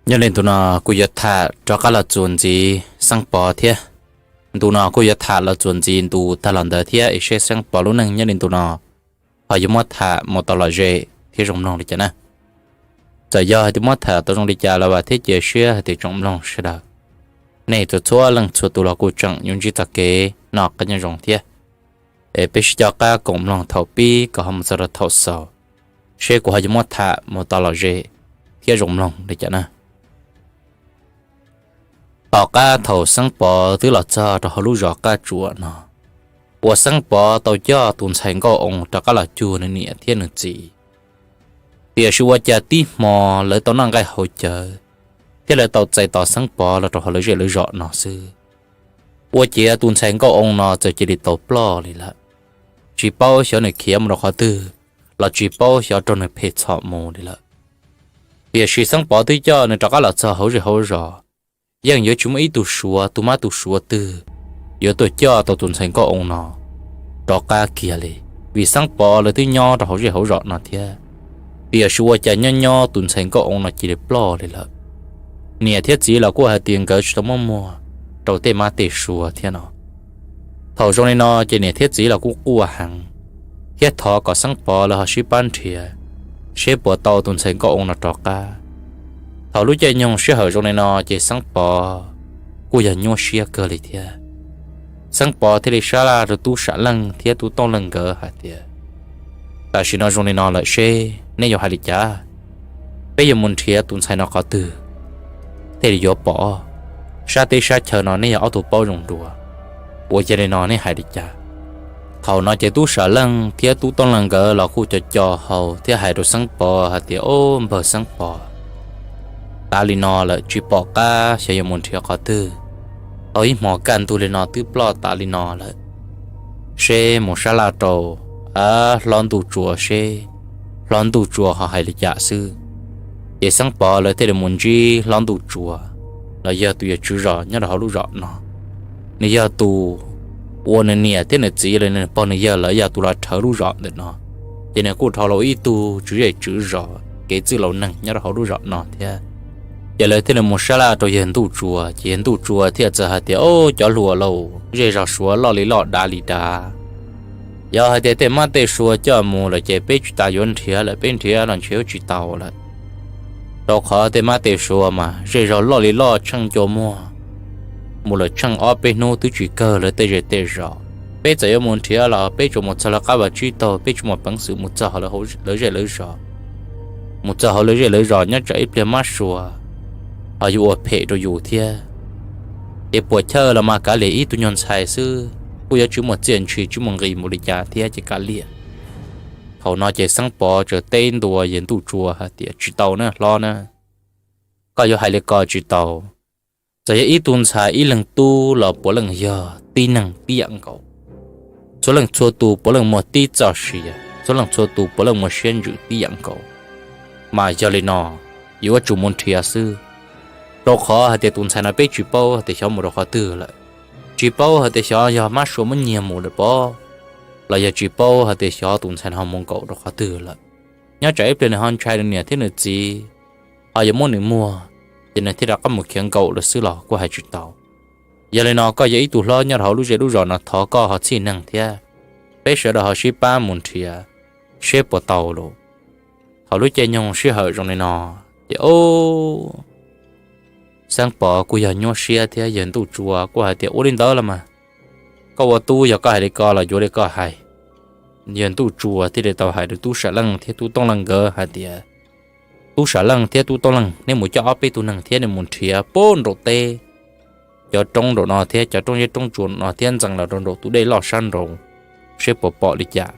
Nyob li ntu no kuj yuav tham rov qab los txuas ntxiv Xeeb Pov thiab. Ntu no kuj yuav tham los txuas ntxiv ntu tag los ntawd thiab es seb Xeeb Pov lub neej nyob li ntu no ho yuav muab tham mus tau lom zem thiab zoo mloog li cas na. Txawm yog hais tias muab tham tau zoo li cas los vam thiab cia siab hais tias tsoom mloog sawv daws, nej txhua txhua leej txhua tus los kuj tseem yuav ntsib txoj kev noj qab nyob zoo thiab. Es peb sib coj qab koom mloog thaum pib kom ho mus txog rau thaum xaus, seb kuv ho yuav muab tham mus tau lom zem thiab zoo mloog li cas na. Tom qab thaum Xeeb Pov twb los txog rau hauv lub zos Qab Tsuas no, uas Xeeb Pov tau coj tus ntxhais Nkauj Oo rov qab los cuag nws niam thiab nws txiv. Tiam sis ua cas tib hmo lawv tau noj nqaij haus cawv thiab lawv tau txais tos Xeeb Pov los rau hauv lawv zej lawv zos no xwb, ua ciav tus ntxhais Nkauj Oo no txawm cia li tau ploj li lawm. Tsis paub xyov nws khiav mus rau qhov twg, los tsis paub xyov raug nws phem txhom mus li lawm. Tiam sis Xeeb Pov twb coj nws rov qab los txog hauv zej hauv zos, yeej yuav tsis muaj ib tug Suav, tus mab tus Suav twg yuav tuaj coj tau tus ntxhais Nkauj Oo no rov qab kiag li, vim Xeeb Pov lawv twb nyob rau hauv zej hauv zos no thiab. Tiam sis ua cas nyob nyob tus ntxhais Nkauj Oo no cia li ploj li lawm. Niam thiab txiv los kuj hais tias nkawd tsis tau muab muag rau tej mab tej sua thiab no. Thaum zoo li no ces niam thiab txiv los kuj quaj heev, thiab thov kom Xeeb Pov lawv ho sib pab nrhiav seb puas tau tus ntxhais Nkauj Oo no rov qab. Thaum lub caij nyoog sij hawm zoo li no ces Xeeb Pov kuj yog nyuaj siab kawg li thiab. Xeeb Pov thiaj li sab laj rau Tub Sam Leej thiab Tub Tooj Leej nkawd hais tias, tam sim no zoo li no lawm seb nej yuav hais li cas? Peb yuav mus nrhiav tus ntxhais no qhov twg thiaj li yuav pom? Sab teb sab chaw no nej yog ob tug paub zoo dua, ua cas li no nej hais li cas? Thaum no ces Tub Sam Leej thiab Tub Tooj Leej nkawd los kuj co co hau thiab hais rau Xeeb Pov hais tias, Ob, npawg Xeeb Pov, tav li no lawm tsis pom qab xyov yuav mus nrhiav qhov twg. Tau ib hmos kaj ntug li no twb ploj tav li no lawm. Seb mus sab laj rau hlob Ntuj Tsua seb hlob Ntuj Tsua ho hais li cas xwb. Ces Xeeb Pov lawv thiaj li mus ntsib hlob Ntuj Tsua, los yog tus yawg tswv zos nyob rau hauv lub zos no. Nws yog tus uas nws niam thiab nws txiv los nws pog nws yawg lawv yog tus los rhawv lub zos ntawm no, ces nws kuj dhau los ib tug tswv zej tswv zos kev txwj laus neeg nyob rau hauv lub zos no thiab. Ces lawv thiaj li mus sab laj rau yawg Ntuj Tsua, ces yawg Ntuj Tsua thiaj txawm hais tias, Ob, cov hluas lauj, zej zog Suav loj li loj dav li dav. Yog hais tias tej mab tej sua coj mus lawm ces peb tsis tas yuav nrhiav lawm, peb nrhiav los nrhiav tsis tau lawm. Rau qhov tej mab tej sua mas zej zog loj li loj tsheej ncua muag, mus lawm tsheej ob peb hnub twb tsis kawg lawv tej zej tej zos. Peb txawm yuav mus nrhiav los peb tsuas mus txog lawv qab vaj tsib taug, peb tsis muaj peev xwm mus txog hauv lawv zej lawv zos. Mus txog hauv lawv zej lawv zos nyob tsam ib pliag mab sua ho yuav ua phem rau yus thiab. Ces puas chawj los mas kav liam, ib tug nyuag ntxhais xwb kuj yuav tsis muaj txiaj ntsim, tsis muaj nqis mus li cas thiab ces kav liam. Thaum no ces Xeeb Pov txawm teb ntua yawg Ntuj Tsua hais tias, Tsis tau na hlob na, koj yuav hais li ko tsis tau. Txawm yog ib tug ntxhais ib leeg tub los puav leej yog tib neeg tib yam nkaus. Txhua leej txhua tus puav leej muaj tib txoj sia, txhua leej txhua tus puav leej muaj siab ntsws tib yam nkaus. Mas yog li no, yuav tsum mus nrhiav xwb, rau qhov hais tias tus ntxhais no peb tsis paub hais tias xyov mus rau qhov twg lawm. Tsis paub hais tias xyov yog mab sua muab nyiag mus lawm pob, los yog tsis paub hais tias xyov tus ntxhais no ho mus nkaum rau qhov twg lawm. Nyob tsam ib pliag nws ho ntshai nws niam thiab nws txiv, ho yuav muab nws muag, ces nws thiaj rov qab mus khiav nkaum lawm xwb los kuj hais tsis tau. Yog li no koj yog ib tug hlob nyob rau hauv lub zej lub zos no, thov koj ho txhij neeg thiab, peb sawv daws ho sib pab mus nrhiav seb puas tau los. Thaum lub caij nyoog sij hawm zoo li no, ces ob, Xeeb Pov kuj yog nyuaj siab thiab, yawg Ntuj Tsua kuj hais tias, Ua li ntawd los mas, koj ua tub yog koj hais li ko los yuav li koj hais. Yawg Ntuj Tsua thiaj li tau hais rau Tub Sam Leej thiab Tub Tooj Leej nkawd hais tias, Tub Sam Leej thiab Tub Tooj Leej, neb mus coj ob peb tug neeg thiab neb mus nrhiav puag nraum teb, cov roob nraum no thiab cov roob zeb roob tsua no thiab ntxeev los rau nraum tus dej loj sab nraud, seb puas pom li cas.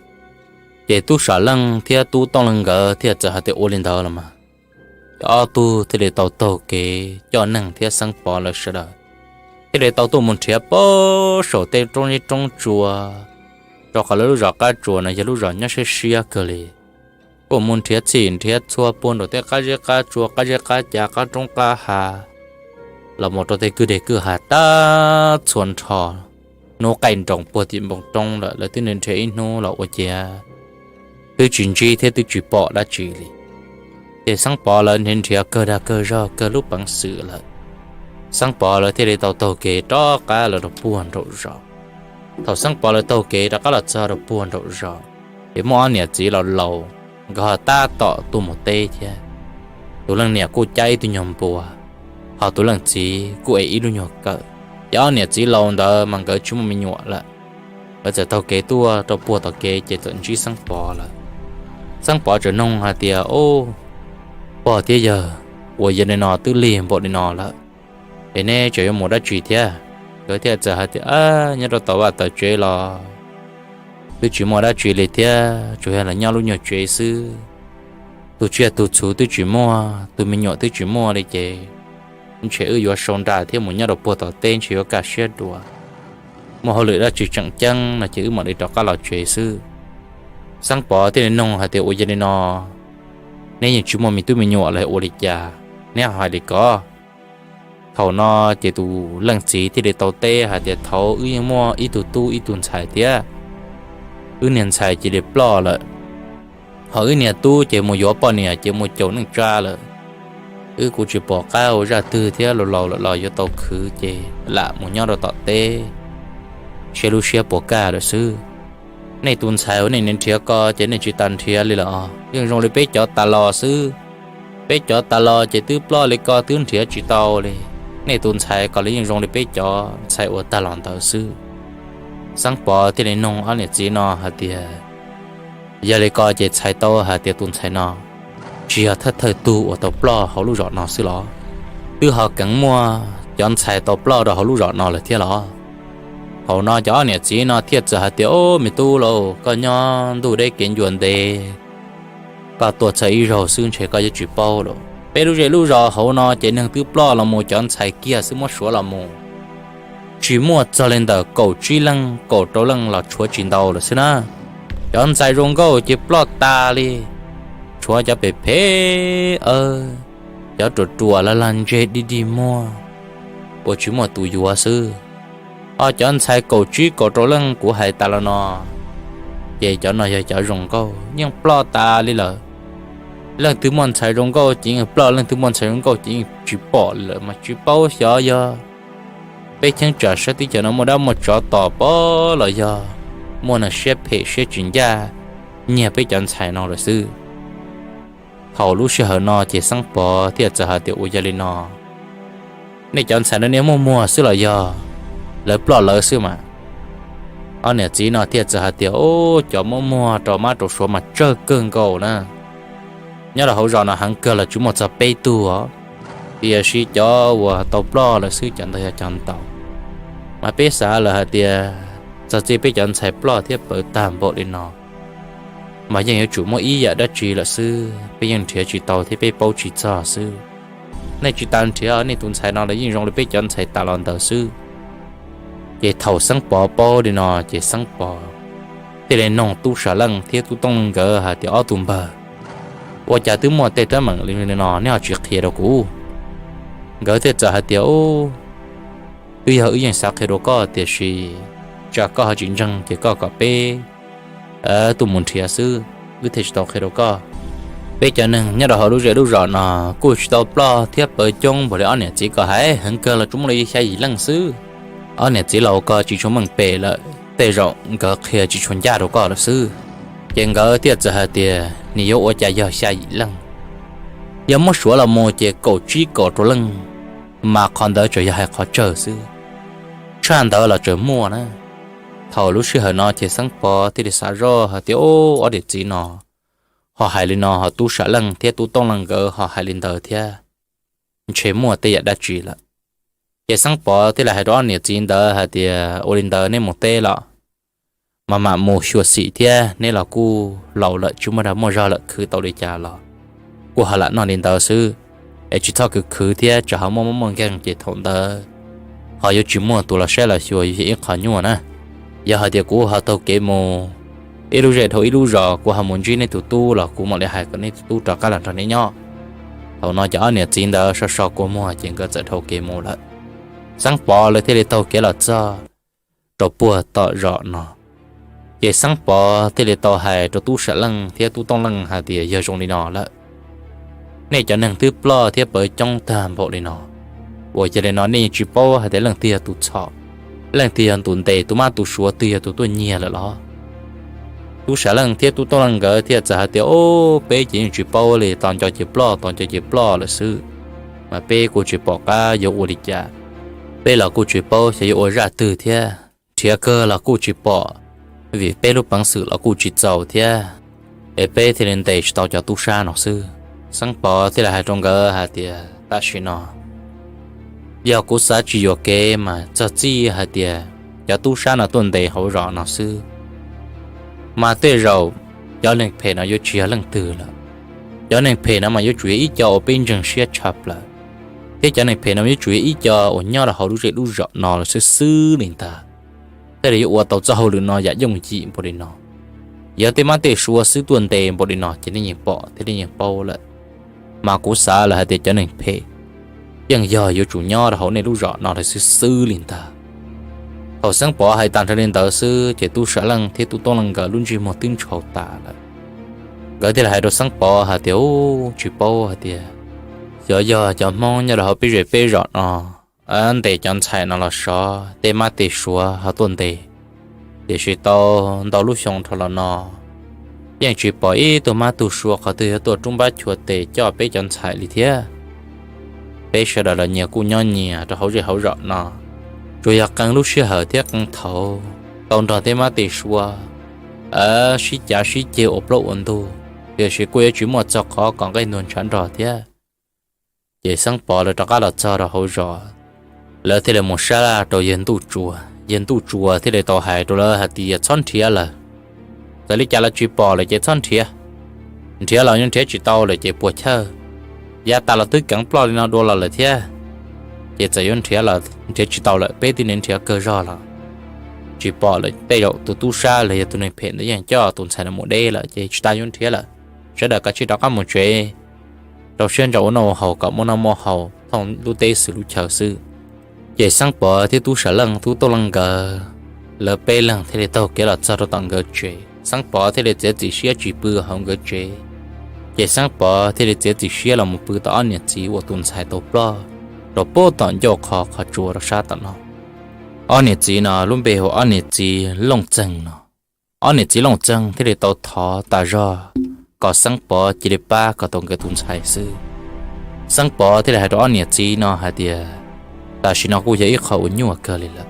Ces Tub Sam Leej thiab Tub Tooj Leej nkawd thiaj txawm hais tias, Ua li ntawd los mas. Ces ob tug thiaj li tau taug kev coj neeg thiab Xeeb Pov lawv sawv daws thiaj li tau tuaj mus nrhiav puag saum tej roob zeb roob tsua, rau qhov lawv lub zos Qab Tsua no yog lub zos nyob siab siab kawg li. Kuj mus nrhiav txhij nrhiav txhua puag nraum tej qab zeb qab tsua, qab zeb qab ca, qab roob qab hav, los mus rau tej kwj deg kwj ha tag txhua nrho. Hnub qaij nroos puag tim npoo roob lawm, lawv twb nrhiav ib hnub los ua ciav twb tsis ntsib thiab twb tsis pom dab tsi li. Ces Xeeb Pov lawv nrhiav nrhiav kawg dag kawg zog kawg lub peev xwm lawm, Xeeb Pov lawv thiaj li tau taug kev rov qab los rau puag nraum zos. Thaum Xeeb Pov lawv taug kev rov qab los txog rau puag nraum zos, ces muaj ob niam txiv laus laus, nkawd ho tab tom tuaj mus teb thiab. Tus leej niam kuj caij ib tug nyuag npua, ho tus leej txiv kuj ev ib lub nyuag kawm. Ces ob niam txiv laus ntawd mas nkawd tsis muaj me nyuam lawm, nkawd txawm taug kev tuaj rau puag tom kev ces txawm ntsib Xeeb Pov lawm. Xeeb Pov txawm nug hais tias, Ub, pog thiab yawg, ua yog li no twb lig npaum li no lawm, es neb tseem yuav mus dab tsi thiab? Nkawd thiaj txawm hais tias, Nyob rau tom vaj tom tsev los twb tsis muaj dab tsi li thiab, tsuas yog los nyob lub nyuag tsev xwb. Tus tsiaj tus txhu twb tsis muaj, tus me nyuam twb tsis muaj li ces ntshe wb yuav sau nra thiab mus nyob rau puag tom teb ntshe yuav kaj siab dua. Muaj hauj lwm dab tsi tseem ceeb no ces wb mam li rov qab los tsev xwb. Xeeb Pov thiaj li nug hais tias, Ua yog li no neb yeej tsis muaj me tub me nyuam los ua li cas neb ho hais li ko? Thaum no ces tus leej txiv thiaj li tau teb hais tias, Thaud wb yeej muaj ib tug tub ib tug ntxhais thiab, wb niag ntxhais cia li ploj lawm, ho wb niag tub ces mus yuav poj niam ces mus caum neej tsa lawm. Wb kuj tsis pom qab ua zaj twg thiab, laus laus lawm los yuav tau khwv ces lam mus nyob rau tom teb, saib lub siab puas kaj lawm xwb. Nej tus ntxhais uas nej nrhiav ko ces nej tsis tas nrhiav li lawm os, yeej zoo li peb cov tas los xwb. Peb cov tas los ces twb ploj li ko twb nrhiav tsis tau li. Nej tus ntxhais ko los yeej zoo li peb cov ntxhais uas tag los ntawd xwb. Xeeb Pov thiaj li nug ob niam txiv no hais tias, Yog li ko ces txhais tau hais tias tus ntxhais no tsis yog thawj thawj tug uas tau ploj hauv lub zos no xwb los? Twb ho keev muaj cov ntxhais tau ploj rau hauv lub zos no lawm thiab los? Thaum no cov ob niam txiv no thiaj txawm hais tias, Ob, me tub lauj, koj nyob ntuj deb kev ncua ntev, koj tuaj txog ib zaug xwb ntshe koj yuav tsis paub lawm. Peb lub zej lub zos hauv no ces neeg twb ploj los mus cov ntxhais kiag xwb muab suav los mus tsis muaj txog li ntawm kaum tsib leej kaum rau leej los tshuav tsis ntau lawm xwb na. Cov ntxhais zoo nkauj ces ploj tas li, tshuav cov phem phem, cov ruam ruam lag lag ntseg dig dig muag uas tsis muaj tus yuav xwb. Ho cov ntxhais kaum tsib kaum rau leej kuv hais tas los no, ces cov no yog cov zoo nkauj yeej ploj tas li lawm. Leej twg muaj ntxhais zoo nkauj ces yeej ploj, leej twg muaj ntxhais zoo nkauj ces yeej tsis pom lawm mas tsis paub xyov yog peb cheeb tsam sab teb chaws no muaj dab muaj tsov tom pov los yog muaj neeg siab phem siab tsis ncaj nyiag peb cov ntxhais no lawm xwb. Thaum lub sij hawm no ces Xeeb Pov thiaj txawm hais tias, Ua yog li no, nej cov ntxhais no niaj muaj muag xwb los yog lawv ploj lawv xwb mas? Ob niam txiv no thiaj txawm hais tias, Ub, cov muaj muag rau mab rau suav mas tsawg kawg nkaus na. Nyob rau hauv zos no heev kawg los tsis muaj txog peb tug os, tiam sis cov uas tau ploj lawm xwb cov ntawd yog cov ntau. Mas peb xav lawm hais tias txog txij peb cov ntxhais ploj thiab pawv tag npaum li no mas yeej yuav tsum muaj ib yam dab tsi lawm xwb, peb yeej nrhiav tsis tau thiab peb paub tsis txog xwb. Nej tsis tas nrhiav, nej tus ntxhais no los yeej zoo li peb cov ntxhais tas los ntawd xwb. Ces thaum Xeeb Pov paub li no ces Xeeb Pov thiaj li nug Tub Sam Leej thiab Tub Tooj Leej nkawd hais tias, Ob tug npawg, ua cas twb muaj tej teeb meem li no neb ho tsis qhia rau kuv? Nkawd thiaj txawm hais tias, Ub, twb yog wb yeej xav qhia rau koj tiam sis tsam koj ho tsis ntseeg ces koj kom peb tuaj mus nrhiav xwb, wb thiaj tsis tau qhia rau koj. Peb cov neeg nyob rau hauv lub zej lub zos no kuj tsis tau ploj thiab pawv coob npaum li ob niam txiv koj hais, heev kawg los tsuas muaj li xya yim leej xwb. Ob niam txiv laus koj tsis tshua meej pem lawm, tej zaum nkawd qhia tsis tshua ncaj rau koj lawm xwb. Ces nkawd thiaj txawm hais tias, Nws yuav ua cas yog xya yim leej, yog muab suav los mus ces kaum tsib kaum rau leej, mas qhov ntawd tseem yog hais qhov tsawg xwb, tshaj ntawd los tseem muaj na. Thaum lub sij hawm no ces Xeeb Pov thiaj li xav zoj hais tias, Ub, ob niam txiv no ho hais li no, ho Tub Sam Leej thiab Tub Tooj Leej nkawd ho hais li ntawd thiab, ntshe muaj tej yam dab tsi lawm. Ces Xeeb Pov thiaj li hais rau ob niam txiv ntawd hais tias, Ua li ntawd neb mus teb los mas mam mus xyuam xim thiab, neb los kuj laus lawm tsis muaj dag muaj zog lawm, khwv tau li cas los kuj ho lam noj li ntawd xwb, es tsis txhob khwv khwv thiab tsam ho muaj mob muaj nkeeg ces thaum ntawd ho yuav tsis muaj tus los saib los xyuas yuav yog ib qho nyuaj na. Yog hais tias kuv ho taug kev mus ib lub zej dhau ib lub zos, kuv ho mus ntsib neb tus tub los kuv mam li hais kom neb tus tub rov qab los nrog neb nyob. Thaum no ces ob niam txiv ntawd so so kua muag ces nkawd txawm dhau kev mus lawm. Xeeb Pov lawv thiaj li taug kev los txog rau puag tom zos no. Ces Xeeb Pov thiaj li tau hais rau Tub Sam Leej thiab Tub Tooj Leej hais tias yog zoo li no lawm, nej cov neeg twb ploj thiab pawv coob tag npaum li no, uas yog li no nej yeej tsis paub hais tias leej twg yog tus txhom, leej twg yog tus ntes, tus mab tus suav twg yog tus tuaj nyiag lawm los? Tub Sam Leej thiab Tub Tooj Leej nkawd thiaj txawm hais tias, Ub, peb ces yeej tsis paub li, tos nco ces ploj, tos nco ces ploj lawm xwb, mas peb kuj tsis pom qab yuav ua li cas. Peb los kuj tsis paub xyov yuav ua zaj twg thiab, nrhiav kawg los kuj tsis pom, vim peb lub peev xwm los kuj tsis txaus thiab, es peb thiaj li ntes tsis tau cov tub sab no xwb. Xeeb Pov thiaj li hais rau nkawd hais tias, Tam sim no yog kuv xav tsis yuam kev mas txog txij hais tias cov tub sab no tuaj ntes hauv zos no xwb, mas tej zaum cov neeg phem no yuav tsis yog leej twg lawm. Cov neeg phem no mas yuav tsum yog ib co uas peb ntseeg siab tshaj plaws, thiab cov neeg phem no yuav tsum yog ib co uas nyob rau hauv lub zej lub zos no los xwb xwb li ntag. Thiaj li yuav ua tau txoj hauj lwm no yam yooj yim npaum li no. Yog tej mab tej suav xwb tuaj ntes npaum li no ces nej yeej pom thiab nej yeej paub lawm. Mas kuv xav lawm hais tias cov neeg phem yeej yog yuav tsum nyob rau hauv nej lub zos no lawm xwb xwb li ntag. Thaum Xeeb Pov hais tag nrho li ntawd xwb ces Tub Sam Leej thiab Tub Tooj Leej nkawd lub ntsej muag twb ntshau tas lawm. Nkawd thiaj li hais rau Xeeb Pov hais tias, Ub, tsis paub hais tias xyov yog cov Hmoob nyob rau hauv peb zej peb zos no ntes cov ntxhais no los sov, tej mab tej suav ho tuaj ntes. Tiam sis tau ntau lub xyoo dhau los no yeej tsis pom ib tug mab tug suav qhov twg yuav tuaj rub npab chua tes coj peb cov ntxhais li thiab. Peb sawv daws los nyias kuj nyob nyias rau hauv zej hauv zos no, tsuas yog qee lub sij hawm thiab qee thaum tau nrog tej mab tej suav sib cav sib ceg ua plaub ua ntug, tiam sis kuj yuav tsis muaj txog qhov kom nqaij ntuag ntshav nrog thiab. Ces Xeeb Pov lawv rov qab los txog rau hauv zos, lawv thiaj li mus sab laj rau yawg Ntuj Tsua. Yawg Ntuj Tsua thiaj li tau hais rau lawv hais tias, Txhob nrhiav lawm. Txawm li cas los tsis pom lawm ces txhob nrhiav. Nrhiav los yuav nrhiav tsis tau lawm ces puas chawj. Yav tas los twb keev ploj li no dua los lawm thiab, ces txawm yuav nrhiav los nrhiav tsis tau lawm, peb twb nrhiav kawg zog los tsis pom lawm. Tej zaum tus tub sab los yog tus neeg phem ntawd yeej coj tus ntxhais no mus deb lawm ces tsis tas yuav nrhiav lawm. Sawv daws kav tsij rov qab mus tsev, rau siab ntso ua noj ua haus kom muaj noj muaj haus thooj lub teb xwm lub chaw xwb. Ces Xeeb Pov thiab Tub Sam Leej, Tub Tooj Leej nkawd, lawv peb leeg thiaj li taug kev los txog rau tom nkawd tsev. Xeeb Pov thiaj li txiav txim siab tsis pw hauv nkawd tsev, ces Xeeb Pov thiaj li txiav txim siab los mus pw tom ob niam txiv uas tus ntxhais tau ploj rau pem tom ncauj qhov qhov tsua rau sab tom no. Ob niam txiv no lub npe hu ua ob niam txiv Looj Txeeg no. Ob niam txiv Looj Txeeg thiaj li tau thov tas zog kom Xeeb Pov cia li pab kom tau nkawd tus ntxhais xwb. Xeeb Pov thiaj li hais rau ob niam txiv no hais tias, Tam sim no kuj yog ib qho uas nyuaj kawg li lawm.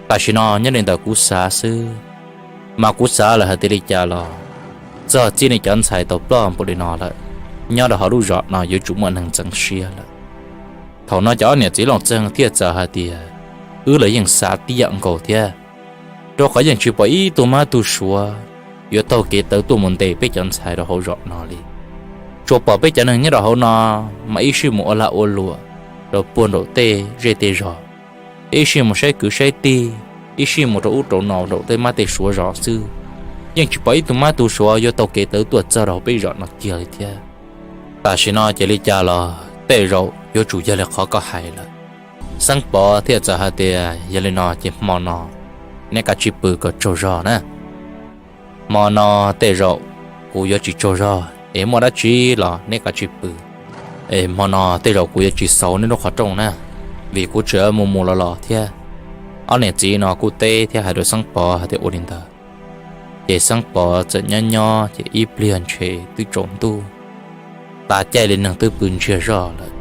Tam sim no nyob li ntawm kuv xav xwb, mas kuv xav lawm hais tias li cas los txog txij nej cov ntxhais tau ploj npaum li no lawm, nyob rau hauv lub zos no yuav tsum muaj neeg ntxeev siab lawm. Thaum no cov ob niam txiv Looj Txeeg thiaj txawm hais tias, Wb los yeej xav tib yam nkaus thiab, rau qhov yeej tsis pom ib tug mab tug suav yuav taug kev tawv tuaj mus ntes peb cov ntxhais rau hauv zos no li. Tsuas pom peb cov neeg nyob rau hauv no mas ib sij mus ua lag ua luam rau puag nraum tej zej tej zos, ib sij mus saib kwv saib tij, ib sij mus rau ub rau no rau tej mab tej suav zos xwb. Yeej tsis pom ib tug mab tug suav yuav taug kev tawv tuaj txog rau hauv peb zos no kiag li thiab. Tam sim no ces li cas los tej zaum yuav tsum yog li qhov koj hais lawm. Xeeb Pov thiaj txawm hais tias, Yog li no ces hmo no neb kav tsij pw kom tsaug zog na. Hmo no tej zaum kuv yuav tsis tsaug zog es muaj dab tsi los neb kav tsij pw. Es hmo no tej zaum kuv yuav tsis xauv neb lub qhov rooj na, vim kuv tseem mus mus los los thiab. Ob niam txiv no kuj teb thiab hais rau Xeeb Pov hais tias ua li ntawd. Ces Xeeb Pov txawm nyob nyob ces ib pliag ntshe twb tsaus ntuj, tas caij li neeg twb pw ntsiag zog lawm.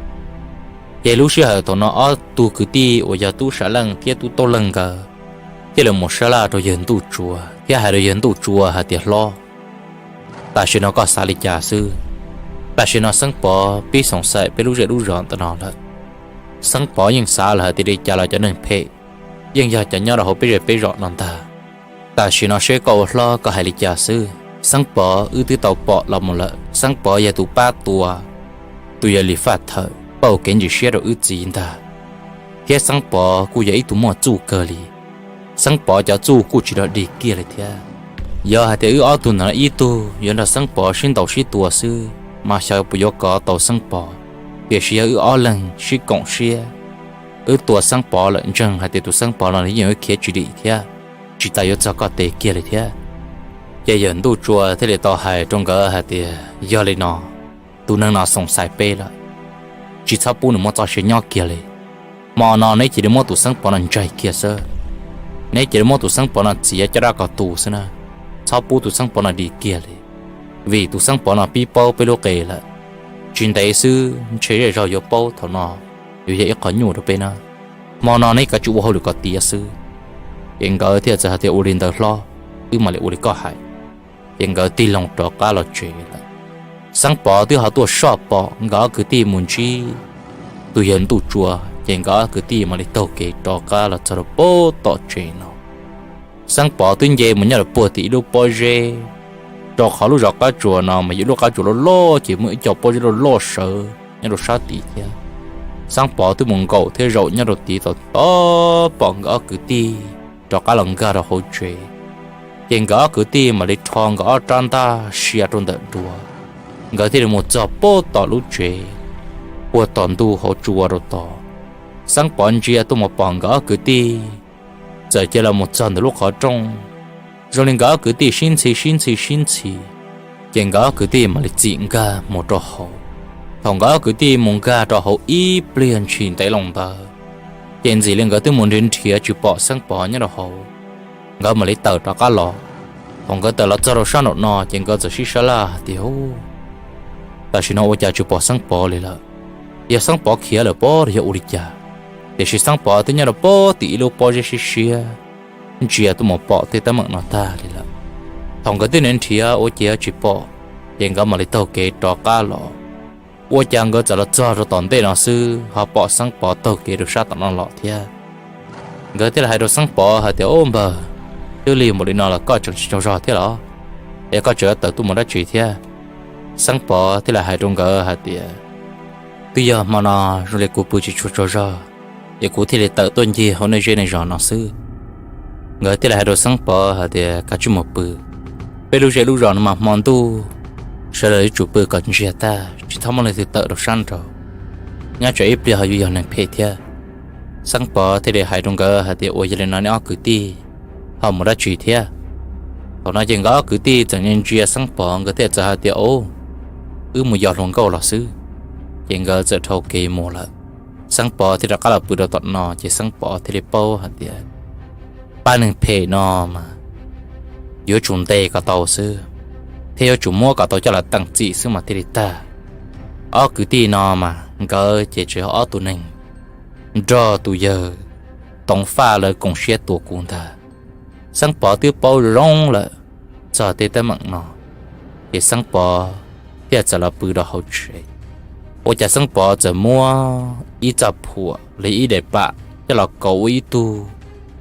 Ces lub sij hawm thaum no ob tug kwv tij uas yog Tub Sam Leej thiab Tub Tooj Leej nkawd thiaj li mus sab laj rau yawg Ntuj Tsua thiab hais rau yawg Ntuj Tsua hais tias, Hlob, tam sim no koj xav li cas xwb? Tam sim no Xeeb Pov pib xoom xaim peb lub zej lub zos ntawm no lawm. Xeeb Pov yeej xav lawm hais tias li cas los cov neeg phem yeej yog cov nyob rau hauv peb zej peb zos no ntag. Tam sim no seb koj ua hlob koj hais li cas xwb. Xeeb Pov wb twb tau pom los mus lawm, Xeeb Pov yog tus pab tua tus yawg Lis Faj Thawm pauj kev ntsim siab rau wb txiv ntag, thiab Xeeb Pov kuj yog ib tug muaj txuj kawg li. Xeeb Pov cov txuj kuj tsis dog dig kiag li thiab. Yog hais tias wb ob tug ntawm no ib tug yuav nrog Xeeb Pov sib ntaus sib tua xwb mas xyov puas yuav kov tau Xeeb Pov, tiam sis yog wb ob leeg sib koom siab, wb tua Xeeb Pov lawm ntseeg hais tias tus Xeeb Pov no yeej yuav khiav tsis dim thiab, tsis tas yuav txog koj tes kiag li thiab. Ces yawg Ntuj Tsua thiaj li tau hais rau nkawd hais tias, Yog li no, Tus neeg no xoom xaiv peb lawm, tsis txhob pub nws muaj txoj sia nyob kiag li. Hmo no neb cia li muab tus Xeeb Pov no ntsaig kiag xwb. Neb cia li muab tus Xeeb Pov no txiav caj dab ko tu xwb na, txhob pub tus Xeeb Pov no dim kiag li. Vim tus Xeeb Pov no pib paub peb lub qe lawm, tsis ntev xwb ntshe zej zog yuav paub thaum no yuav yog ib qho nyuaj rau peb na. Hmo no neb kav tsij ua hauj lwm kom tiav xwb. Ces nkawd thiaj txawm hais tias, Ua li ntawd hlob, wb mam li ua li koj hais. Ces nkawd tig loo rov qab los tsev lawm. Xeeb Pov twb ho tuaj soj pom nkawd ob kwv tij mus ntsib tus yawg Ntuj Tsua, ces nkawd ob kwv tij mam li taug kev rov qab los txog rau pem tom tsev no. Xeeb Pov twb nce mus nyob rau puag tim ib lub pob zeb, rau qhov lub zos Qab Tsuas no mas yog lub qab tsuas loj loj ces muaj ib co pob zeb loj loj sawv nyob rau sab tid thiab. Xeeb Pov twb mus nkaum thiab zaum nyob rau tid tau tod pom nkawd ob kwv tij rov qab los nkag rau hauv tsev. Ces nkawd ob kwv tij mam li rho nkawd ob rab ntaj sia rau ntawm duav, nkawd thiaj li mus txog pem tom lub tsev, puag tom ntug hauv tsua rau tod. Xeeb Pov ntsia tuaj mus pom nkawd ob kwv tij txawm cia li mus txog ntawm lub qhov rooj, zoo li nkawd ob kwv tij sib ntxhi sib ntxhi sib ntxhi, ces nkawd ob kwv tij mam li txim nkag mus rau hauv. Thaum nkawd ob kwv tij mus nkag rau hauv ib pliag ntshis ntev loo ntawd, ces ntxim li nkawd twb mus nrhiav nrhiav tsis pom Xeeb Pov nyob rau hauv, nkawd mam li tawm rov qab los. Thaum nkawd tawm los txog rau sab nraum no ces nkawd txawm sib sab laj hais tias, Tam sim no ua cas tsis pom Xeeb Pov li lawm? Yog Xeeb Pov khiav lawm pob los yog ua li cas? Tiam sis Xeeb Pov twb nyob rau pem tim ib lub pob zeb siab siab, ntsia tuaj mus pom tej teeb meem no tag li lawm. Thaum nkawd twb nrhiav nrhiav ua cas tsis pom, ces nkawd mam li taug kev rov qab los. Ua cas nkawd txawm los txog rau tom ntej no xwb ho pom Xeeb Pov taug kev rau sab tom no los thiab. Nkawd thiaj li hais rau Xeeb Pov hais tias, Ub npawg, twb lig npaum li no los koj tseem tsis tsaug zog thiab los? Es koj tseem tawm tuaj mus dab tsi thiab? Xeeb Pov thiaj li hais rau nkawd hais tias, Twb yog hmo no zoo li kuv pw tsis tshua tsaug zog, es kuv thiaj li tawm tuaj ncig hauv nej zej nej zos no xwb. Nkawd thiaj li hais rau Xeeb Pov hais tias, Kav tsij mus pw, peb lub zej lub zos no mas hmo ntuj sawv daws yuav tsum pw kom ntsiag tag, tsis txhob muaj leej twg tawm rau sab nraud, nyob tsam ib pliag ho yuav yog neeg phem thiab. Xeeb Pov thiaj li hais rau nkawd hais tias, Ua yog li no nej ob kwv tij ho mus dab tsi thiab? Thaum no ces nkawd ob kwv tij txawm ntsia Xeeb Pov, nkawd thiaj txawm hais tias, Ub, wb mus yos hluas nkauj los xwb. Ces nkawd txawm dhau kev mus lawm. Xeeb Pov thiaj rov qab los pw rau tom no, ces Xeeb Pov thiaj li paub hais tias, Pab neeg phem no mas yuav tsum ntes kom tau xwb, thiab yuav tsum muab kom tau coj los teem txim xwb mas thiaj li tag. Ob kwv tij no mas nkawd ces tseem yog ob tug neeg nrog tus yawg Toov Faj lawv koom siab tua kuv ntag. Xeeb Pov twb paub zoo lawm txog tej teeb meem no, ces Xeeb Pov thiaj txawm los pw rau hauv tsev. Ua cas Xeeb Pov txawm muab ib txoj phuam li ib daim pam coj los kauv ua ib tug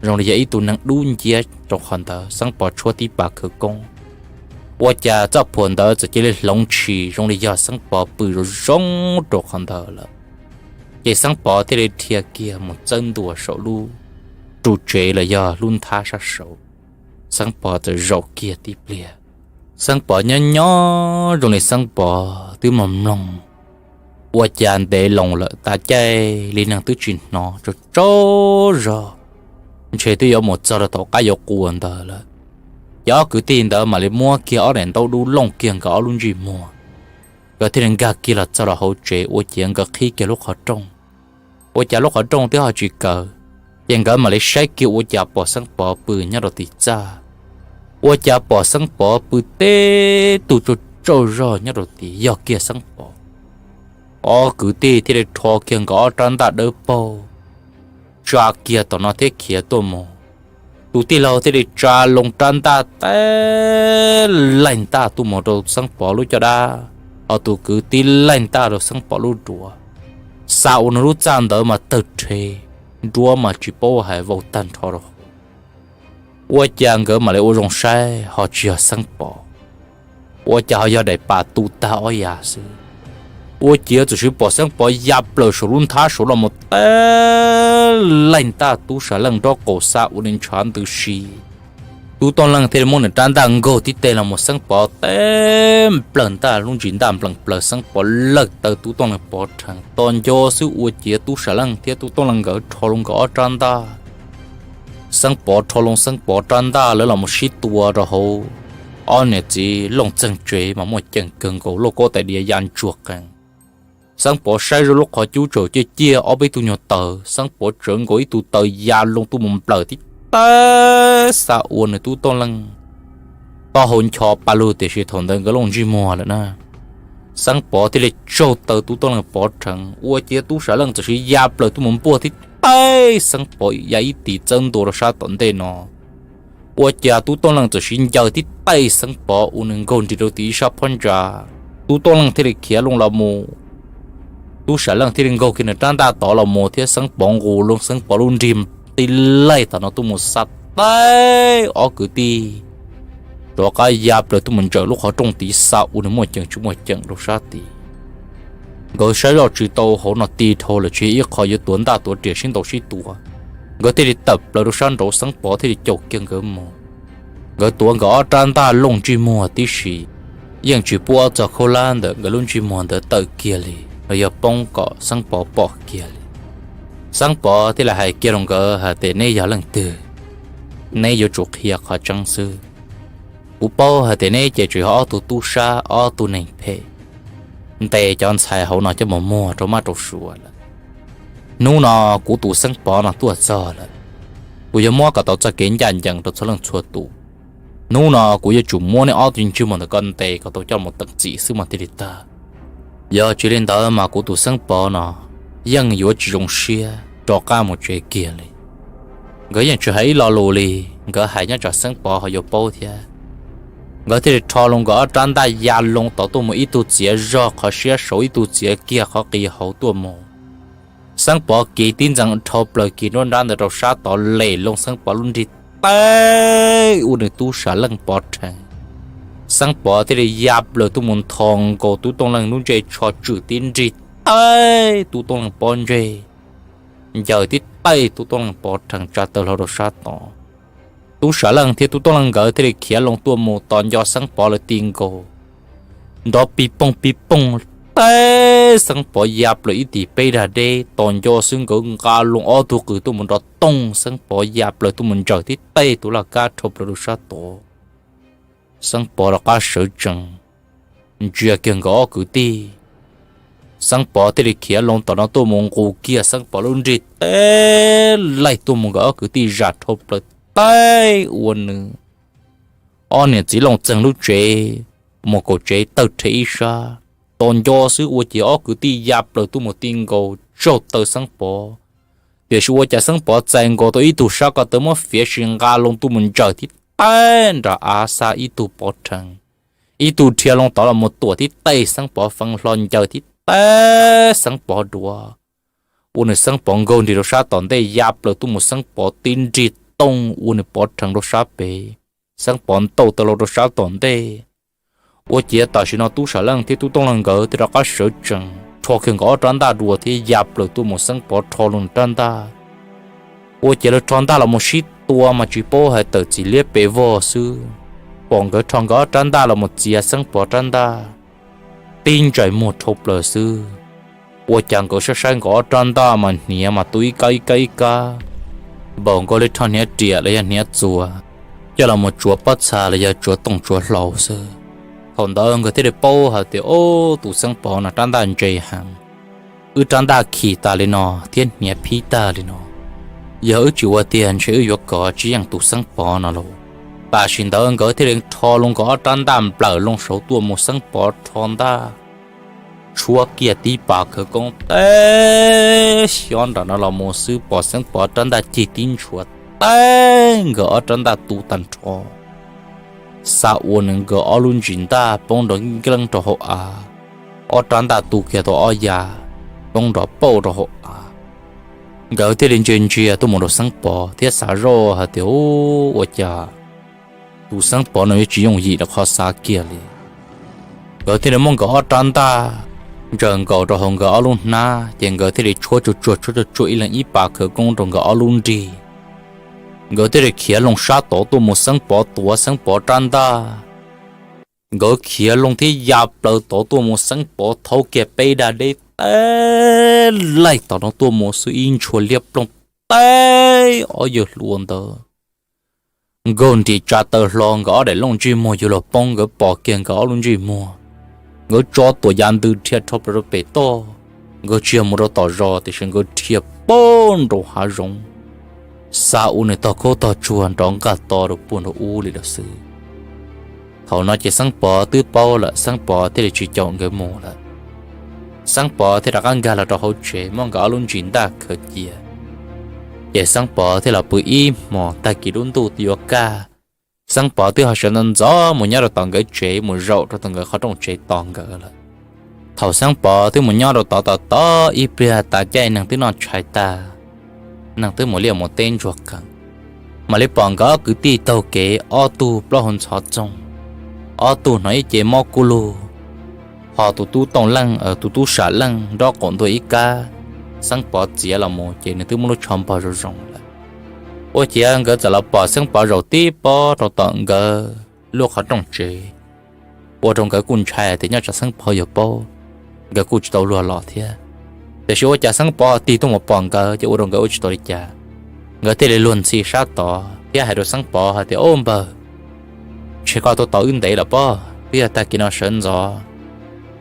zoo li yog ib tug neeg dub nciab rau qhov ntawd. Xeeb Pov tshuab tib pas khawv koob, ua cas txoj phuam ntawd txawm cia li hloov tshis zoo li yog Xeeb Pov pw zoo zoo rau qhov ntawd lawm. Ces Xeeb Pov thiaj li dhia kiag mus txawb ntua saum lub ru tsev los yog lub nthab sab saud. Xeeb Pov txawm zaum kiag tib pliag. Xeeb Pov nyob nyob zoo li Xeeb Pov twb mloog mloog, ua cas ntev loo lawm, tav caij li neeg twb tsis hnov tsaug tsaug zog, ntshe twb yuav mus txog rau tom qab yuav qua ntawd lawm. Ces ob kwv tij ntawd mam li muab kiag ob daim ntaub dub looj kiag nkawd ob lub ntsej muag, nkawd thiaj li nkag kiag los txog rau hauv tsev, ua ciav nkawd qhib kiag lub qhov rooj. Ua cas lub qhov rooj twb ho tsis kaw, ces nkawd mam li saib kiag ua cas pom Xeeb Pov pw nyob rau tim txaj. Ua cas pom Xeeb Pov pw teb tug tsaug tsaug zog nyob rau tid, yog kiag Xeeb Pov. Ob kwv tij thiaj li rho kiag nkawd ob rab ntaj dawb paug, tsa kiag tom no thiab khiav tuaj mus. Tus tij laug thiaj li tsa loo rab ntaj tib laig ntaj tuaj mus rau Xeeb Pov lub caj dab, ho tus kwv tib laig ntaj rau Xeeb Pov lub duav. Xa ua nws lub txaj ntawd mas tawg rhe, nruab mas tsis paub hais vau tag nrho rau hauv. Ua cas nkawd mam li ua zoo saib ho tsis yog Xeeb Pov, ua cas ho yog daim pam tu tag ob yav xwb. Ua ciav txawm sis pom Xeeb Pov ya plaws saum lub nthab saud los mus tib laig ntaj tub Sam Leej nraub qaum xa ua li ntshav ntws si. Tub Tooj Leej thiaj li muab nws rab ntaj nkaug tib teg los mus Xeeb Pov tib nplawg ntaj, lub ntsis ntaj nplees plaws, Xeeb Pov lawg taw tub Tooj Leej pov rhees to nco xwb, ua ciav tub Sam Leej thiab tub Tooj Leej nkawd rho loo nkawd ob rab ntaj. Xeeb Pov rho loo Xeeb Pov rab ntaj, lawv los mus sib tua rau hauv Ob niam txiv Looj Txeeg tsev mas muaj ceem kawg nkaus, lauj kaub tais diav ya ntsuag qees. Xeeb Pov saib zoj lub qhov cub tsaus ciaj ciaj, ob peb tug nyuag taws, Xeeb Pov tsawv nkaus ib tug taws ya loo tuaj mus nplawm tib teg xa ua nws Tub Tooj Leej taub hau ncho pa lug, tiam sis thaum ntawd nkawd looj ntsej muag lawm na. Xeeb Pov thiaj li tsaug taw Tub Tooj Leej pov rhees, ua ciav Tub Sam Leej txawm siv ya plaws tuaj mus npuaj tib teg Xeeb Pov ya ib tis txawb ntua rau sab tom ntej no. Ua ciav Tub Tooj Leej txawm siv ncaws tib teg Xeeb Pov ua nws nkaug nrig rau tim ib sab phab ntsa. Tub Tooj Leej thiaj li khiav loo los mus, Tub Sam Leej thiaj li nkaug kiag nws rab ntaj tod los mus thiab Xeeb Pov nqus loo Xeeb Pov lub nrig tib laij tom no tuaj mus xa tib teg ob kwv tij rov qab ya plaws tuaj mus ntsaws lub qhov rooj tid xa ua nws muaj ceem tsis muaj ceem rau sab tid. Nkawd saib zoj tsis tau hauv no ti dhau lawm, tsis yog ib qho yuav tuav ntaj tuav riam sib ntaus sib tua. Nkawd thiaj li tawm plaws rau sab nraud, Xeeb Pov thiaj li caum kiag nkawd mus. Nkawd tuav nkawd ob rab ntaj looj ntsej muag tib si, yeej tsis pub ob txog khaub hlab ntawm nkawd lub ntsej muag ntawd tawm kiag li los yog poob kom Xeeb Pov pom kiag li. Xeeb Pov thiaj li hais kiag rau nkawd hais tias, neb yog leej twg? Neb yuav tsum qhia qhov tseeb xwb. Kuv paub hais tias neb ces tsuas yog ob tug tub sab, ob tug neeg phem ntes cov ntxhais hauv no coj mus muag rau mab rau suav lawm. Hnub no kuv tus Xeeb Pov no tuaj txog lawm, kuv yuav muab kom tau txoj kev ncaj ncees rau txhua leej txhua tus. Hnub no kuv yuav tsum muab neb ob tug ntsej muag ntawm ko ntes kom tau coj mus teem txim xwb mas thiaj li tag. Yog tsis li ntawd mas kuv tus Xeeb Pov no yeej yuav tsis zoo siab rov qab mus tsev kiag li. Nkawd yeej tsis hais ib lo lus li, nkawd hais nyob tsam Xeeb Pov ho yuav paub thiab. Nkawd thiaj li rho loo nkawd ob rab ntaj ya loo tod tuaj mus, ib tug txiav zog qhov siab saud, ib tug txiav kiag qhov qis hauv tuaj mus. Xeeb Pov kiv tib ntxees dhau plaws kiag nruab nrab ntawd rau sab tod, lem loo Xeeb Pov lub nrig teb ua nws Tub Sam Leej pov rhees. Xeeb Pov thiaj li ya plaws tuaj mus nthos nkaus Tub Tooj Leej lub ntsej tsho tswm tib nrig teb Tub Tooj Leej pob ntseg, ncaws tib teg Tub Tooj Leej pov rhees tsa taw hlo rau sab tod. Tub Sam Leej thiab Tub Tooj Leej nkawd thiaj li khiav loo tuaj mus tos nco Xeeb Pov lawv ti nkaus, nrov pij pooj pij pooj teb Xeeb Pov ya plaws ib tis peb dag deb. Tos nco xwb nkawd nqa loo ob tug qws tuaj mus nrov tooj, Xeeb Pov ya plaws tuaj mus ntsaws tib teg tus laj kab rho plaws rau sab tod. Xeeb Pov rov qab sawv tsees, ntsia kiag nkawd ob kwv tij, Xeeb Pov thiaj li khiav loo tom no tuaj mus nqus kiag Xeeb Pov lub nrig teb laij tuaj mus nkawd ob kwv tij zam dhau plaws teb ua nws ob niam txiv Looj Txeeg lub tsev, mus kaum tsev tawg rhe ib sab. Tos nco xwb ua ciav ob kwv tij ya plaws tuaj mus ti nkaus tsaug taw Xeeb Pov, tiam sis ua cas Xeeb Pov txais nkaus tau ib tug sab ko taw muab fiav sis nqa loo tuaj mus ntsaws tib teg nram av xa ib tug pov rhees, ib tug dhia loo tod los mus tuam tib teg Xeeb Pov fee hlo ncaws tib teg Xeeb Pov duav, ua nws Xeeb Pov nkaug nrig rau sab tom ntej ya plaws tuaj mus Xeeb Pov tib nrig tooj ua nws pov rhees rau sab pem, Xeeb Pov ntaus taw hlo rau sab tom ntej. Ua ciav tam sim no Tub Sam Leej thiab Tub Tooj Leej nkawd thiaj rov qab sawv tsees rho kiag nkawd ob rab ntaj dua thiab ya plaws tuaj mus Xeeb Pov rho loo rab ntaj. Ua ciav lawv rho ntaj los mus sib tua mas tsis paub hais tawm txim liab pes vog xwb, pom nkawd rho nkawd ob rab ntaj los mus txiav Xeeb Pov rab ntaj tib ntsais muag dhau plaws xwb. Ua cas nkawd saib saib nkawd ob rab ntaj mas hniav mas tu ib kab ib kab ib kab, npaum nkaus li rho hniav riam los yog hniav txuas coj los mus tsuav pob txha los yog tsuav tooj tsuav hlau xwb. Thaum ntawd nkawd thiaj li paub hais tias, o, tus Xeeb Pov no rab ntaj ntse heev, wb rab ntaj khim tas li no thiab hniav phib tag li no, yog wb tsis ua tiag ntshe wb yuav kov tsis yeej tus Xeeb Pov no lauj. Tam sim ntawd nkawd thiaj li rho loo nkawd ob rab ntaj nplawm loo saud tuaj mus Xeeb Pov rho ntaj tshuab kiag tib pas khawv koob teb xyob nram no los mus xwb pom Xeeb Pov rab ntaj cig tib ntshuav teb nkawd ob rab ntaj tu tag nrho, xa ua nws nkawd ob lub ntsis ntaj poob nrov nkeeb rau hauv av, ob rab ntaj tu kiag tau ob ya poob nrov pauj rau hauv av. Nkawd thiaj li ntsia ntsia tuaj mus rau Xeeb Pov thiab xav zoj hais tias, u, ua cas tus Xeeb Pov no yuav tsis yooj yim rau qhov xav kiag li. Nkawd thiaj li muab nkawd ob rab ntaj ntsaws nkaus rau hauv nkawd ob lub hnab, ces nkawd thiaj li tshuab tsuag tsuag tshuab tsuag tsuag ib leeg ib pas khawv koob rau nkawd ob lub nrig. Nkawd thiaj li khiav loo sab tod tuaj mus Xeeb Pov tuav Xeeb Pov rab ntaj. Nkawd khiav loo thiab ya plaws tod tuaj mus Xeeb Pov thaub kiag peb dag deb teb laij tom no tuaj mus xwb ib ntshuav liab ploog teb ob yawg hluas ntawd Nkauj nrim tsa taw hlo, nkawd ob daim looj ntsej muag yuav luag poob, nkawd pom kiag nkawd ob lub ntsej muag. Nkawd tso tuam yav ntws dhia rho plaws rau pem toj, nkawd tsis yog mus rau tom zos tiam sis nkawd dhia poob nraum hav zoov, xa ua nws tog khaub tog tsuag nrov nqaj to rau puag nraum ub li lawm xwb. Thaum no ces Xeeb Pov twb paub lawm, Xeeb Pov thiaj li tsis caum nkawd mus lawm. Xeeb Pov thiaj rov qab nkag los rau hauv tsev muab nkawd ob lub ntsis ntaj khaws cia. Ces Xeeb Pov thiaj los pw ib hmos, tag kis lub ntuj twb yuav kaj, Xeeb Pov twb ho sawv ntxov ntxov mus nyob rau tom nkawd tsev, mus zaum rau tom nkawd qhov rooj tsev tos nkawd lawm. Thaum Xeeb Pov twb mus nyob rau tod tos tos ib pliag tas caij neeg twb noj tshais tag, neeg twb mus liaj mus teb ntsuag qees, mam li pom nkawd ob kwv tij taug kev ob tug plaub hau ntxhov txoog, ob tug hnov ib ce mob kub lug, ho tus tub Tooj Leej, tus tub Sam Leej nrob qaum ntua ib kab, Xeeb Pov txiav los mus ces nws twb muab lub tsho npog zoo zoo lawm. Ua ciav nkawd txawm los pom Xeeb Pov zaum tib pob rau tom nkawd lub qhov rooj tsev, ua rau nkawd kuj ntshai tias nyob tsam Xeeb Pov yuav paub, nkawd kuj tsis tau luag los thiab. Tiam sis ua cas Xeeb Pov tig tuaj mus pom nkawd ces ua rau nkawd ua tsis tau li cas. Nkawd thiaj li luag ntxhi sab tod thiab hais rau Xeeb Pov hais tias, Au npawg, ntshe koj tuaj tos wb ntev lawm pob, twb yog tag kis no sawv ntxov,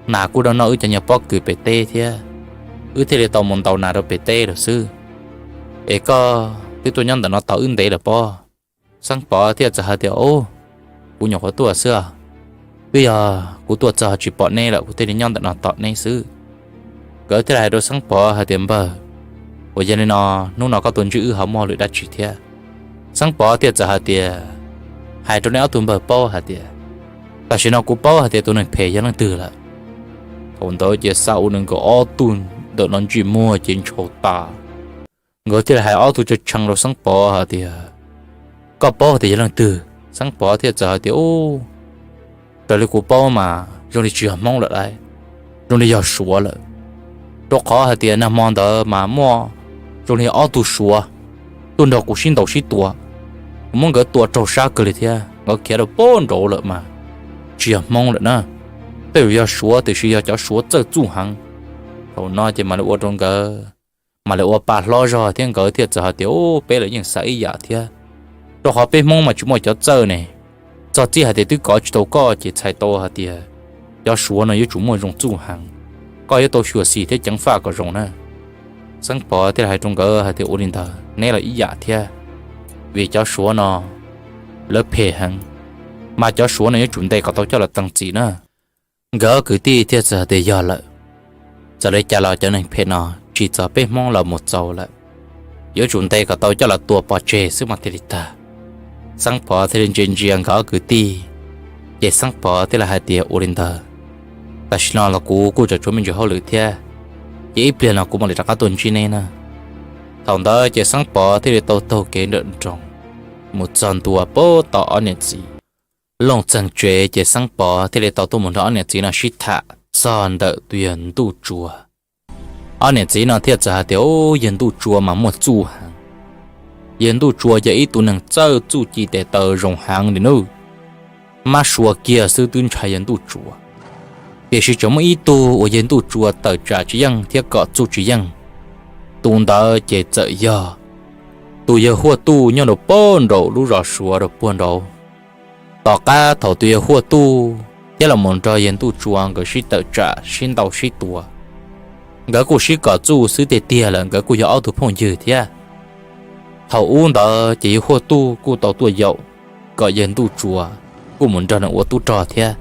nas kuj daj noj wb cov nyuag pob kws pem teb thiab, wb thiaj li tau mus ntaus nas rau pem teb lawm xwb. Es koj twb tuaj nyob ntawm no tos wb ntev lawm pob? Xeeb Pov thiaj txawm hais tias, Au, kuv nyuam qhuav tuaj xwb, twb yog kuv tuaj txog tsis pom neb lawm kuv thiaj li nyob ntawm no tos neb xwb. Nkawd thiaj li hais rau Xeeb Pov hais tias, Npawg, uas yog li no, hnub no koj tuaj ntsib wb ho muaj lwm dab tsi thiab? Xeeb Pov thiaj txawm hais tias, Hais rau nej ob tug npawg paub hais tias, tam sim no kuv paub hais tias tus neeg phem yog leej twg lawm. Thaum ntawd ces xa u nws nkawd ob tug ntawm no ntsej muag ces ntshau tas. Nkawd thiaj li hais ob tug tshee tshee rau Xeeb Pov hais tias, Koj paub tias yog leej twg? Xeeb Pov thiaj txawm hais tias, Ub, raws li kuv paub mas zoo li tsis yog Hmoob lawm lauj, zoo li yog Suav lawm. Rau qhov hais tias nag hmo ntawd mas muaj zoo li ob tug Suav tuaj nrog kuv sib ntaus sib tua, kuv muab nkawd tua raug sab kawg li thiab, nkawd khiav rau pem nraud lawm mas tsis yog Hmoob lawm na. Tej zaum yog Suav tiam sis yog cov Suav txawj txuj heev. Thaum no ces mam li ua rau nkawd, mam li ua pa hlob zog thiab nkawd thiaj txawm hais tias, Ub, peb los yeej xav ib yam thiab, rau qhov peb Hmoob mas tsis muaj cov txawj ne. Txog txij hais tias twb kov tsis tau koj ces txhais tau hais tias cov Suav no yuav tsum muaj zoo txuj heev, koj yuav tau xyuam xim thiab ceev faj kom zoo na. Xeeb Pov thiaj li hais rau nkawd hais tias, Ua li ntawd neb los ib yam thiab, vim cov Suav no lawv phem heev, mas cov Suav no yuav tsum ntes kom tau coj los teem txim na. Nkawd ob kwv tij thiaj txawm hais tias, Yog lawm, txawm li cas los cov neeg phem no tsim txom peb Hmoob los mus txaus lawm, yuav tsum ntes kom tau coj los tua pov tseg xwb mas thiaj li tag. Xeeb Pov thiaj li ntsia ntsia nkawd ob kwv tij, ces Xeeb Pov thiaj li hais tias, Ua li ntawd, tam sim no los kuv kuj tseem tshuav me ntsis hauj lwm thiab, ces ib pliag no kuv mam li rov qab tuaj ntsib neb na. Thaum ntawd ces Xeeb Pov thiaj li tau taug kev nrawm nroos mus txog ntua pem tom ob niam txiv Looj Txeeg tsev, ces Xeeb Pov thiaj li tau tuaj mus nrog ob niam txiv no sib tham txog ntawm tus yawg Ntuj Tsua. Ob niam txiv no thiaj txawm hais tias, Ub, yawg Ntuj Tsua mas muaj txuj heev. Yawg Ntuj Tsua yog ib tug neeg txawj txuj ci tes taw zoo heev li nawb. Mab sua kiag xwb twb ntshai yawg Ntuj Tsua. Tiam sis tseem muaj ib tug uas yawg Ntuj Tsua tawm tsam tsis yeej thiab kom txuj tsis yeej. Tus ntawd ces txawm yog tus yawg Huaj Tuj nyob rau pem nraum lub zos Suav rau puag nraud. Tom qab thaum tus yawg Huaj Tuj thiab los mus nrog yawg Ntuj Tsua nkawd sib tawm tsam sib ntaus sib tua, nkawd kuj sib kom txuj xwb tiag tiag lawm, nkawd kuj yog ob tug phooj ywg thiab. Thaum ub ntawd ces yawg Huaj Tuj kuj tau tuaj yaum kom yawg Ntuj Tsua kuj mus nrog nws ua tub rog thiab.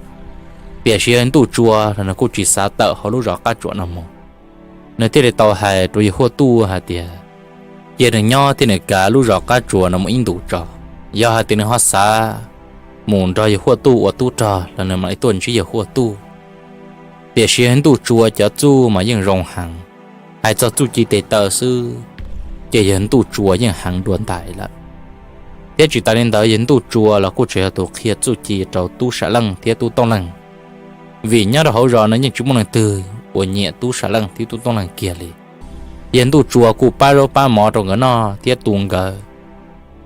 Tiam sis yawg Ntuj Tsua los nws kuj tsis xav tawm hauv lub zos qab tsuas no mus. Nws thiaj li tau hais rau yawg Huaj Tuj hais tias, cia nws nyob thiab nws kav lub zos qab tsuas no mus ib ntus tso. Yog hais tias nws ho xav mus nrog yawg Huaj Tuj ua tub rog los nws mam li tuaj ntsib yawg Huaj Tuj. Tiam sis yawg Ntuj Tsua cov txuj mas yeej zoo heev. Hais txog txuj ci tes taw xwb, ces yawg Ntuj Tsua yeej heev dua ntais lawm. Thiab tsis tas li ntawd, yawg Ntuj Tsua los kuj tseem yog tus qhia txuj ci rau Tub Sam Leej thiab Tub Tooj Leej, vim nyob rau hauv zos no yeej tsis muaj leej twg uas nyiam Tub Sam Leej thiab Tub Tooj Leej kiag li. Yawg Ntuj Tsua kuj pab zaub pab mov rau nkawd noj thiab tu nkawd.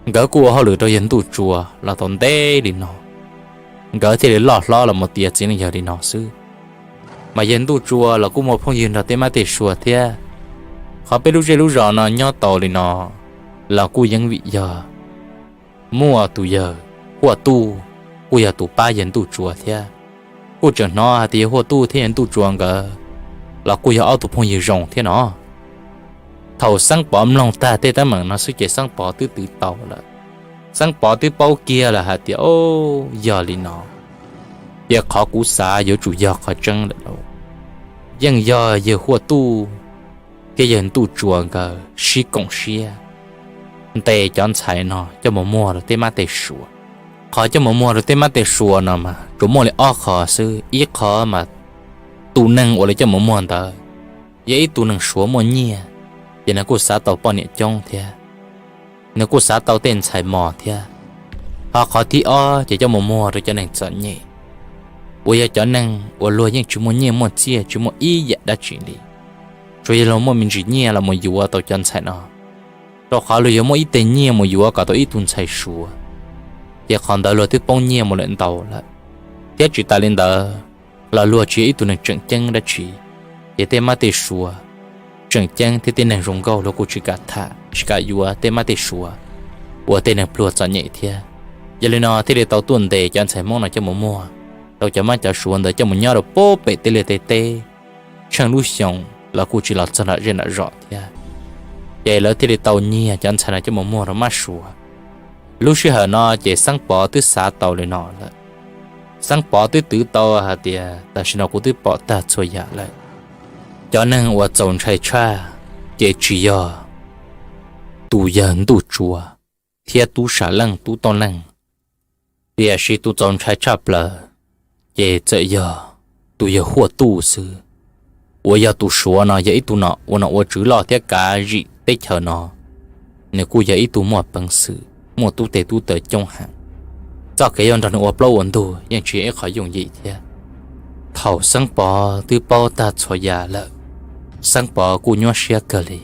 Nkawd kuj ua hauj lwm rau yawg Ntuj Tsua los tau ntev li no, nkawd thiaj li loj hlob los mus tiav txiv neej yawg li no xwb. Mas yawg Ntuj Tsua los kuj muaj phooj ywg nrog tej mab tej sua thiab. Qhov peb lub zej lub zos no nyob tau li no los kuj yeej vim yog muaj tus yawg Huaj Tuj kuj yog tus pab yawg Ntuj Tsuas thiab. Kuj tseem hnov hais tias yawg Huaj Tuj thiab yawg Ntuj Tsuas nkawd los kuj yog ob tug phooj ywg zoo thiab no. Thaum Xeeb Pov mloog tag tej teeb meem no xwb ces Xeeb Pov twb twv tau lawm. Xeeb Pov twb paub kiag lawm hais tias, o, yog li no, ces qhov kuv xav yuav tsum yog qhov tseeb lawm lauj. Yeej yog yawg Huaj Tuj thiab yawg Ntuj Tsuas nkawd sib koom siab ntes cov ntxhais no coj mus muag rau tej mab tej suav. Qhov coj mus muag rau tej mab tej suav no mas tsuas muaj li ob qho xwb. Ib qho mas tus neeg uas lawv coj mus muag ntawd yog ib tug neeg suav muaj nyiaj, ces nws kuj xav tau poj niam coob thiab, nws kuj xav tau tej ntxhais mos thiab. Ho qhov thib ob ces coj mus muag rau cov neeg txom nyem, uas yog cov neeg uas luag yeej tsis muaj nyiaj muaj txiaj, tsis muaj ib yam dab tsi li. Tsuas yog luag muaj me ntsis nyiaj los mus yuav tau cov ntxhais no, rau qhov luag yuav muaj ib teg nyiaj mus yuav kom tau ib tug ntxhais suav, ces qhov ntawd luag twb poob nyiaj mus lawm ntau lawm. Thiab tsis tas li ntawd los luag tsis yog ib tug neeg tseem ceeb dab tsi, ces tej mab tej suav tseem ceeb thiab tej neeg zoo nkauj luag kuj tsis kam tham, tsis kam yuav tej mab tej suav uas tej neeg pluag txom nyem thiab. Yog li no thiaj li tau tuaj ntes cov ntxhais Hmoob no coj mus muag rau cov mab cov suav ntawd coj mus nyob rau pem tej liaj tej teb, tsheej lub xyoo los kuj tsis los txog nram zej nram zos thiab. Ces lawv thiaj li tau nyiag cov ntxhais no coj mus muag rau mab suav. Lub sij hawm no ces Xeeb Pov twb xav tau li no lawm. Xeeb Pov twb twv tau hais tias tam sim no kuv twb pom tag txhua yam lawm. Cov neeg uas txaus ntshai tshaj ces tsis yog tus yawg Ntuj Tsuas thiab tub Sam Leej tub Tooj Leej, tiam sis tus txaus ntshai tshaj plaws ces txawm yog tus yawg Huaj Tuj xwb, uas yog tus suav no yog ib tug nom ua nom ua tswv loj thiab kav zim teb chaws no. Nws kuj yog ib tug muaj peev xwm, muaj tub teg tub taw coob heev. Txoj kev yuav nrog nws ua plaub ua ntug yeej tsis yog ib qho yooj yim thiab. Thaum Xeeb Pov twb paub tag txhua yam lawm, Xeeb Pov kuj nyuaj siab kawg li,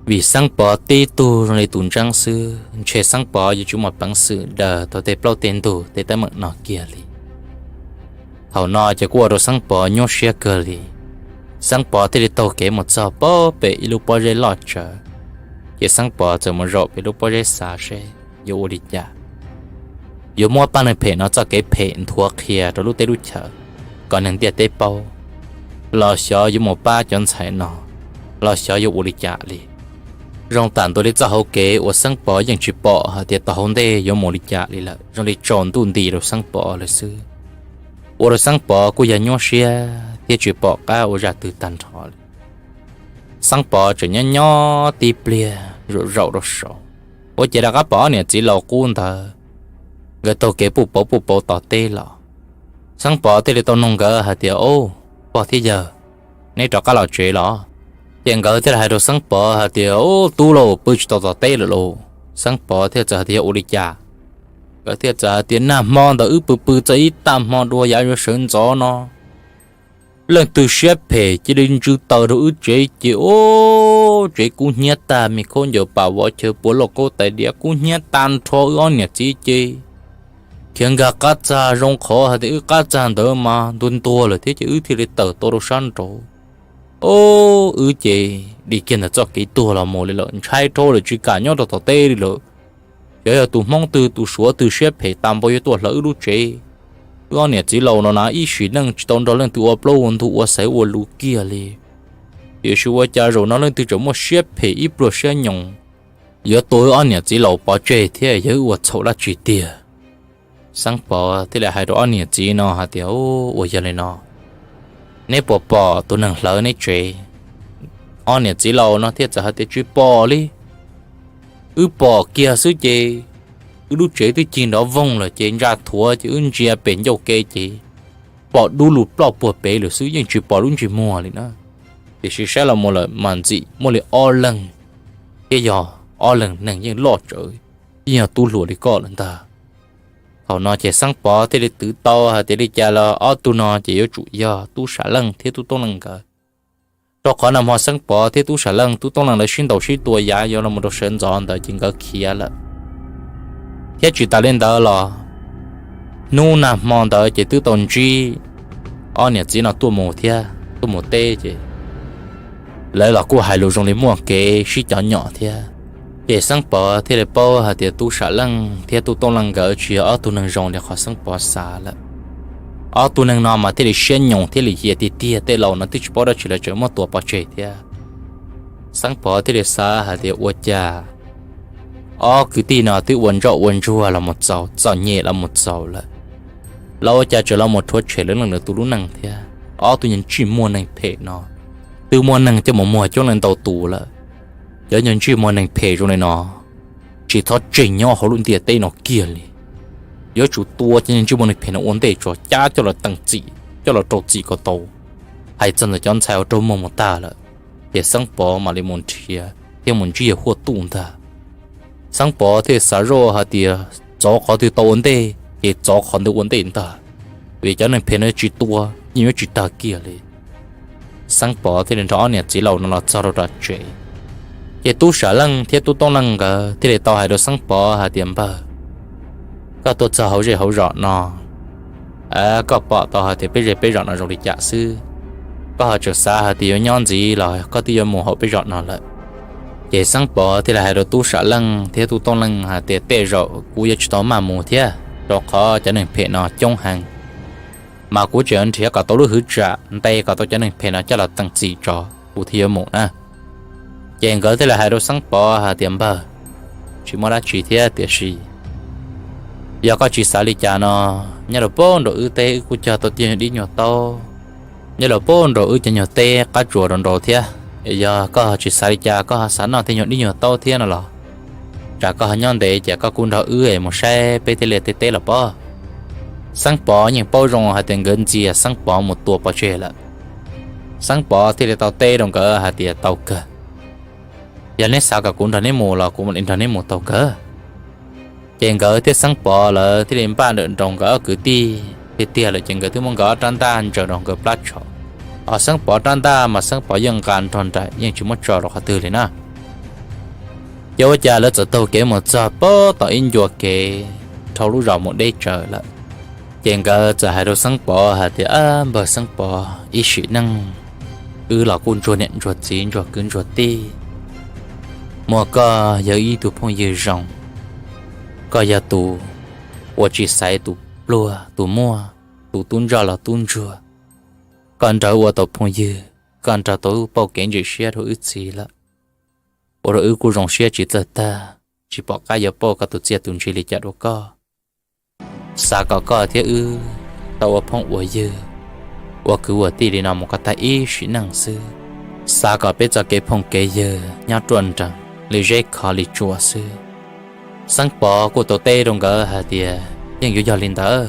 vim Xeeb Pov tib tug zoo li tus ntseeb xwb ntshe Xeeb Pov yuav tsis muaj peev xwm daws tau tej plaub tej ntug tej teeb meem no kiag li. Thaum no ces kuj ua rau Xeeb Pov nyuaj siab kawg li. Xeeb Pov thiaj li taug kev mus txog pem ib lub pob zeb loj tsawv, ces Xeeb Pov txawm mus zaum pem lub pob zeb xav seb yuav ua li cas, yuav muab pab neeg phem no txoj kev phem nthuav qhia rau lub teb lub chaws kom neeg ntiaj teb paub, los xyov yuav mus pab cov ntxhais no, los xyov yuav ua li cas li. Zoo tam ntua li txoj hauv kev uas Xeeb Pov yeej tsis pom hais tias tom hauv ntej yuav mus li cas li lawm, zoo li tsaus ntuj nti rau Xeeb Pov lawm xwb. Ua rau Xeeb Pov kuj yog nyuaj siab thiab tsis pom qab ua zaj twg tag nrho li. Xeeb Pov tseem nyob nyob tib pliag zaum zaum rau saud, ua cas rov qab pom ob niam txiv laus qub ntawd nkawd taug kev puj pauv puj pauv tom teb los. Xeeb Pov thiaj li tau nug nkawd hais tias, Au, pog thiab yawg, neb rov qab los tsev los? Ces nkawd thiaj li hais rau Xeeb Pov hais tias, Au, tub lauj, pw tsis tau tom teb lawm lauj. Xeeb Pov thiaj txawm hais tias, Yog ua li cas? Nkawd thiaj txawm hais tias, Nag hmo ntawd wb pw pw txog ib tag hmo dua yav yuav sawv ntxov no, leej twg siab phem cia li ntsw taws rau wb tsev ces, o, tsev kub hnyiab tag, me khaub ncaws pam vov chaw pua lauj kaub tais diav kub hnyiab tag nrho. Wb ob niam txiv ces khiav nkag qab txag, zoo qhov hais tias wb qab txag ntawd mas ntuag ntuag lawm thiab ces wb thiaj li tawm tau rau sab nraud. O, wb ces dim kiag ntawm txoj kev tuag los mus li lawm, ntshai dhau lawm tsis kam nyob rau tom teb li lawm. Xyov yog tus Hmoob twg tus Suav twg siab phem tas npaum yuav tuaj hlawv wb lub tsev. Wb ob niam txiv laus no na ib sim neej tsis tau nrog leej twg ua plaub ua ntug ua xaiv ua lus kiag li, tiam sis ua cas zaum no leej twg tseem muaj siab phem ib pluag siab nyoos yuav tua wb ob niam txiv laus pov tseg thiab yog wb ua txhaum dab tsi tiag. Xeeb Pov thiaj li hais rau ob niam txiv no hais tias, Uas yog li no, neb puas pom tus neeg hlawv neb tsev? Ob niam txiv laus no thiaj txawm hais tias, Tsis pom li. Wb pom kiag xwb ces wb lub tsev twb cig nrov voog lawm ces ntsa thuav ces wb ntsia pem ncauj ke ces pom dub lug ploj puag pem lawm xwb, yeej tsis pom lub ntsej muag li na. Tiam sis saib los mus lawm mas ntxim muaj li ob leeg, thiab yog ob leeg neeg yeej loj tsawv, yeej yog tub hluas li koj lawm ntag. Thaum no ces Xeeb Pov thiaj li twv tau hais tias li cas los ob tug no ces yuav tsum yog Tub Sam Leej thiab Tub Toob Leej nkawd, rau qhov nag hmo Xeeb Pov thiab Tub Sam Leej Tub Toob Leej lawv sib ntaus sib tua yav yuav los rau sawv ntxov ntawd ces nkawd khiav lawm. Thiab tsis tas li ntawd los hnub nag hmo ntawd ces twb tau ntsib ob niam txiv no tuaj mus thiab tuaj mus teb ces lawv los kuj hais lus zoo li muaj kev sib cov nyom thiab. Ces Xeeb Pov thiaj li paub hais tias Tub Sam Leej thiab Tub Tooj Leej nkawd tsis yog ob tug neeg zoo li qhov Xeeb Pov xav lawm. Ob tug neeg no mas thiaj li siab nyoos thiab lim hiam tiag tiag, tej laus no twb tsis paub dab tsi lawv tseem muab tua pov tseg thiab. Xeeb Pov thiaj li xav hais tias ua cas ob kwv tij no twb ua ntsoj ua ntsuag los mus txaus, txom nyem los mus txaus lawm, los ua cas tseem los mus rhuav tshem lawv leej lawv tus lub neej thiab. Ob tug nyuag ntsej muag neeg phem no twb muaj neeg coj mus muag coob leej ntau tus lawm. Cov nyuag ntsej muag neeg phem zoo li no tsis txhob tseem nyob hauv lub ntiaj teb no kiag li. Yuav tsum tua cov nyuag ntsej muag neeg phem no ua ntej tso, cab coj los teem txim, coj los rau txim kom tau. Hais txog ntawm cov ntxhais uas raug muag mus tag lawm, ces Xeeb Pov mam li mus nrhiav thiab mus ntsib yawg Huaj Tuj ntag. Xeeb Pov thiaj xav zoj hais tias txov qhov twg tau ua ntej ces txov qhov ntawd ua ntej ntag, vim cov neeg phem no tsis tua yeej yuav tsis tag kiag li. Xeeb Pov thiaj li nrog ob niam txiv laus no los txog rau tom tsev. Ces Tub Sam Leej thiab Tub Tooj Leej nkawd thiaj li tau hais rau Xeeb Pov hais tias npawg, koj tuaj txog hauv zej hauv zos no, koj pom tau hais tias peb zej peb zos no zoo li cas xwb, koj ho tseem xav hais tias yuav nyob ntxiv los koj twb yuav mus hauv peb zos no lawm. Ces Xeeb Pov thiaj li hais rau Tub Sam Leej thiab Tub Tooj Leej hais tias tej zaum kuv yuav tsis tau maj mus thiab, rau qhov cov neeg phem no coob heev, mas kuv tseem nrhiav kom tau lub hwv tsam ntes kom tau cov neeg phem no coj los teem txim tso kuv thiaj yuav mus na. Ces nkawd thiaj li hais rau Xeeb Pov hais tias npawg, tsis muaj dab tsi thiab, tiam sis yog koj tsis xav li cas no, nyob rau pem nraum wb teb wb kuj cog tau tej nyuag dib nyuag taub, nyob rau pem nraum wb cov nyuag teb qab tsuas rau nraud thiab. Yog koj tsis xav li cas, koj xav noj tej nyuag dib nyuag taub thiab no los, tsam koj ho nyob ntev ces koj kuj nrog wb es mus saib peb tej liaj tej teb los pob. Xeeb Pov yeej paub zoo hais tias nkawd ntxias Xeeb Pov mus tua pov tseg lawm. Xeeb Pov thiaj li tau teb rau nkawd hais tias tau kawg, yog neb xav kom kuv nrog neb mus los kuv mam li nrog neb mus tau kawg. Ces nkawd thiab Xeeb Pov lawv thiaj li npaj nrawm nroos nkawd ob kwv tij tiag tiag lawm, ces nkawd twb muab nkawd ob rab ntaj ntsaws rau nkawd plab tsho. Ho Xeeb Pov rab ntaj mas Xeeb Pov yeej nqa nrog nraim yeej tsis muab tso rau qhov twg li na. Ces ua cas lawv txawm taug kev mus txog pem tom ib ncua kev dhau lub zos mus deb tsawv lawm. Ces nkawd txawm hais rau Xeeb Pov hais tias, Ab npawg Xeeb Pov, ib sim neej wb los kuj ntsuag niam ntsuag txiv ntsuag kwv ntsuag tij, muaj koj yog ib tug phooj ywg zoo, koj yog tus ua tsis xaiv tus pluag tus muaj, tus tub ntsoj los tub ntsuag. Koj nrog wb ua tau phooj ywg, koj nrog tau wb pauj kev ntsim siab rau wb txiv lawm, ua rau wb kuj zoo siab tsis txawj tag, tsis pom qab yuav pauj koj tus txiaj tus ntsig li cas rau koj. Xav kom koj thiab wb tau ua phooj ua ywg, ua kwv ua tij li no mus kom tag ib sim neej xwb. Xav kom peb txoj kev phooj kev ywg nyob ruaj nrees li zeb khov li tsua xwb. Xeeb Pov kuj tau teb rau nkawd hais tias, Yeej yuav yog li ntawd,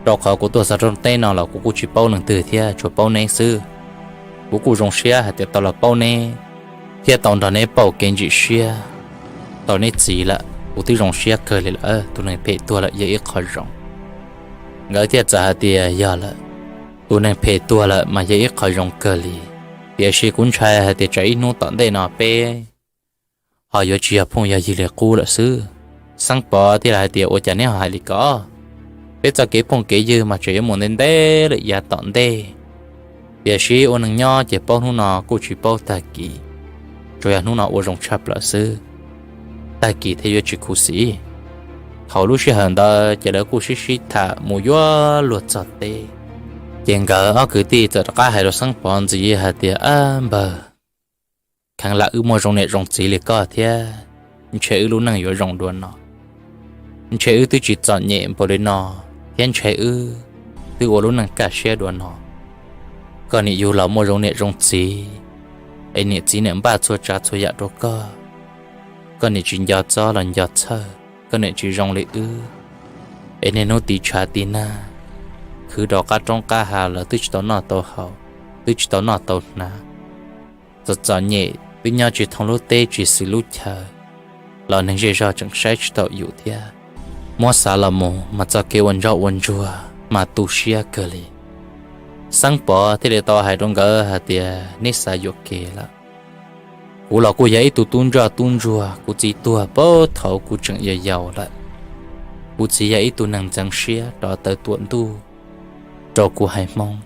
rau qhov kuv tuaj txog rau teb no los kuv kuj tsis paub leej twg thiab, tsuas paub neb xwb. Kuv kuj zoo siab hais tias tau los paub neb thiab tau nrog neb pauj kev ntsim siab tau neb txiv lawm, kuv twb zoo siab kawg li lawm. Tus neeg phem tuag lawm yog ib qho zoo. Nkawd thiaj txawm hais tias, Yog lawm, tus neeg phem tuag lawm mas yog ib qho zoo kawg li, tiam sis kuv ntshai hais tias tsam ib hnub tom ntej no peb ho yuav tsis yog phooj yog ywg li qub lawm xwb. Xeeb Pov thiaj li hais tias, Ua cas neb ho hais li ko? Peb txoj kev phooj kev ywg mas tseem yuav mus ntev ntev lawm yav tom ntej, tiam sis ua neeg nyob ces paub hnub no kuj tsis paub tag kis, tsuas yog hnub no ua zoo tshaj plaws xwb, tag kis thiaj yuav tsis khuv xim. Thaum lub sij hawm ntawd ces lawv kuj sib sib tham mus yuav luag txog teb. Ces nkawd ob kwv tij txawm rov qab hais rau Xeeb Pov ntxiv hais tias, Ab npawg, kheev lam wb muaj zoo niam zoo txiv li koj thiab, ntshe wb lub neej yuav zoo dua no. Ntshe wb twb tsis txom nyem npaum li no, thiab ntshe wb twb ua lub neej kaj siab dua no. Koj niam yug los muaj zoo niam zoo txiv, es niam txiv niam npaj txhua tsav txhua yam rau koj, koj niam tsis nco txob los nco txhawj, koj niam tsis zoo li wb, es niaj hnub tiv tshav tiv nag, khwv rau qab roob qab hav los twb tsis tau noj tau haus, twb tsis tau noj tau hnav, txom txom nyem twb nyob tsis thooj lub teb tsis xws lub chaw, los neeg zej zog tseem saib tsis taus yus thiab. Muab xav los mus mas txoj kev ua ntsoj ua ntsuag mas tu siab kawg li. Xeeb Pov thiaj li tau hais rau nkawd hais tias, Neb xav yuam kev lawm. Kuv los kuj yog ib tug tub ntsoj tub ntsuag, kuv txiv tuag puag thaum kuv tseem yau yau lawm. Kuv txiv yog ib tug neeg ntxeev siab rov tawv tuam ntuj rau kuv haiv Hmoob.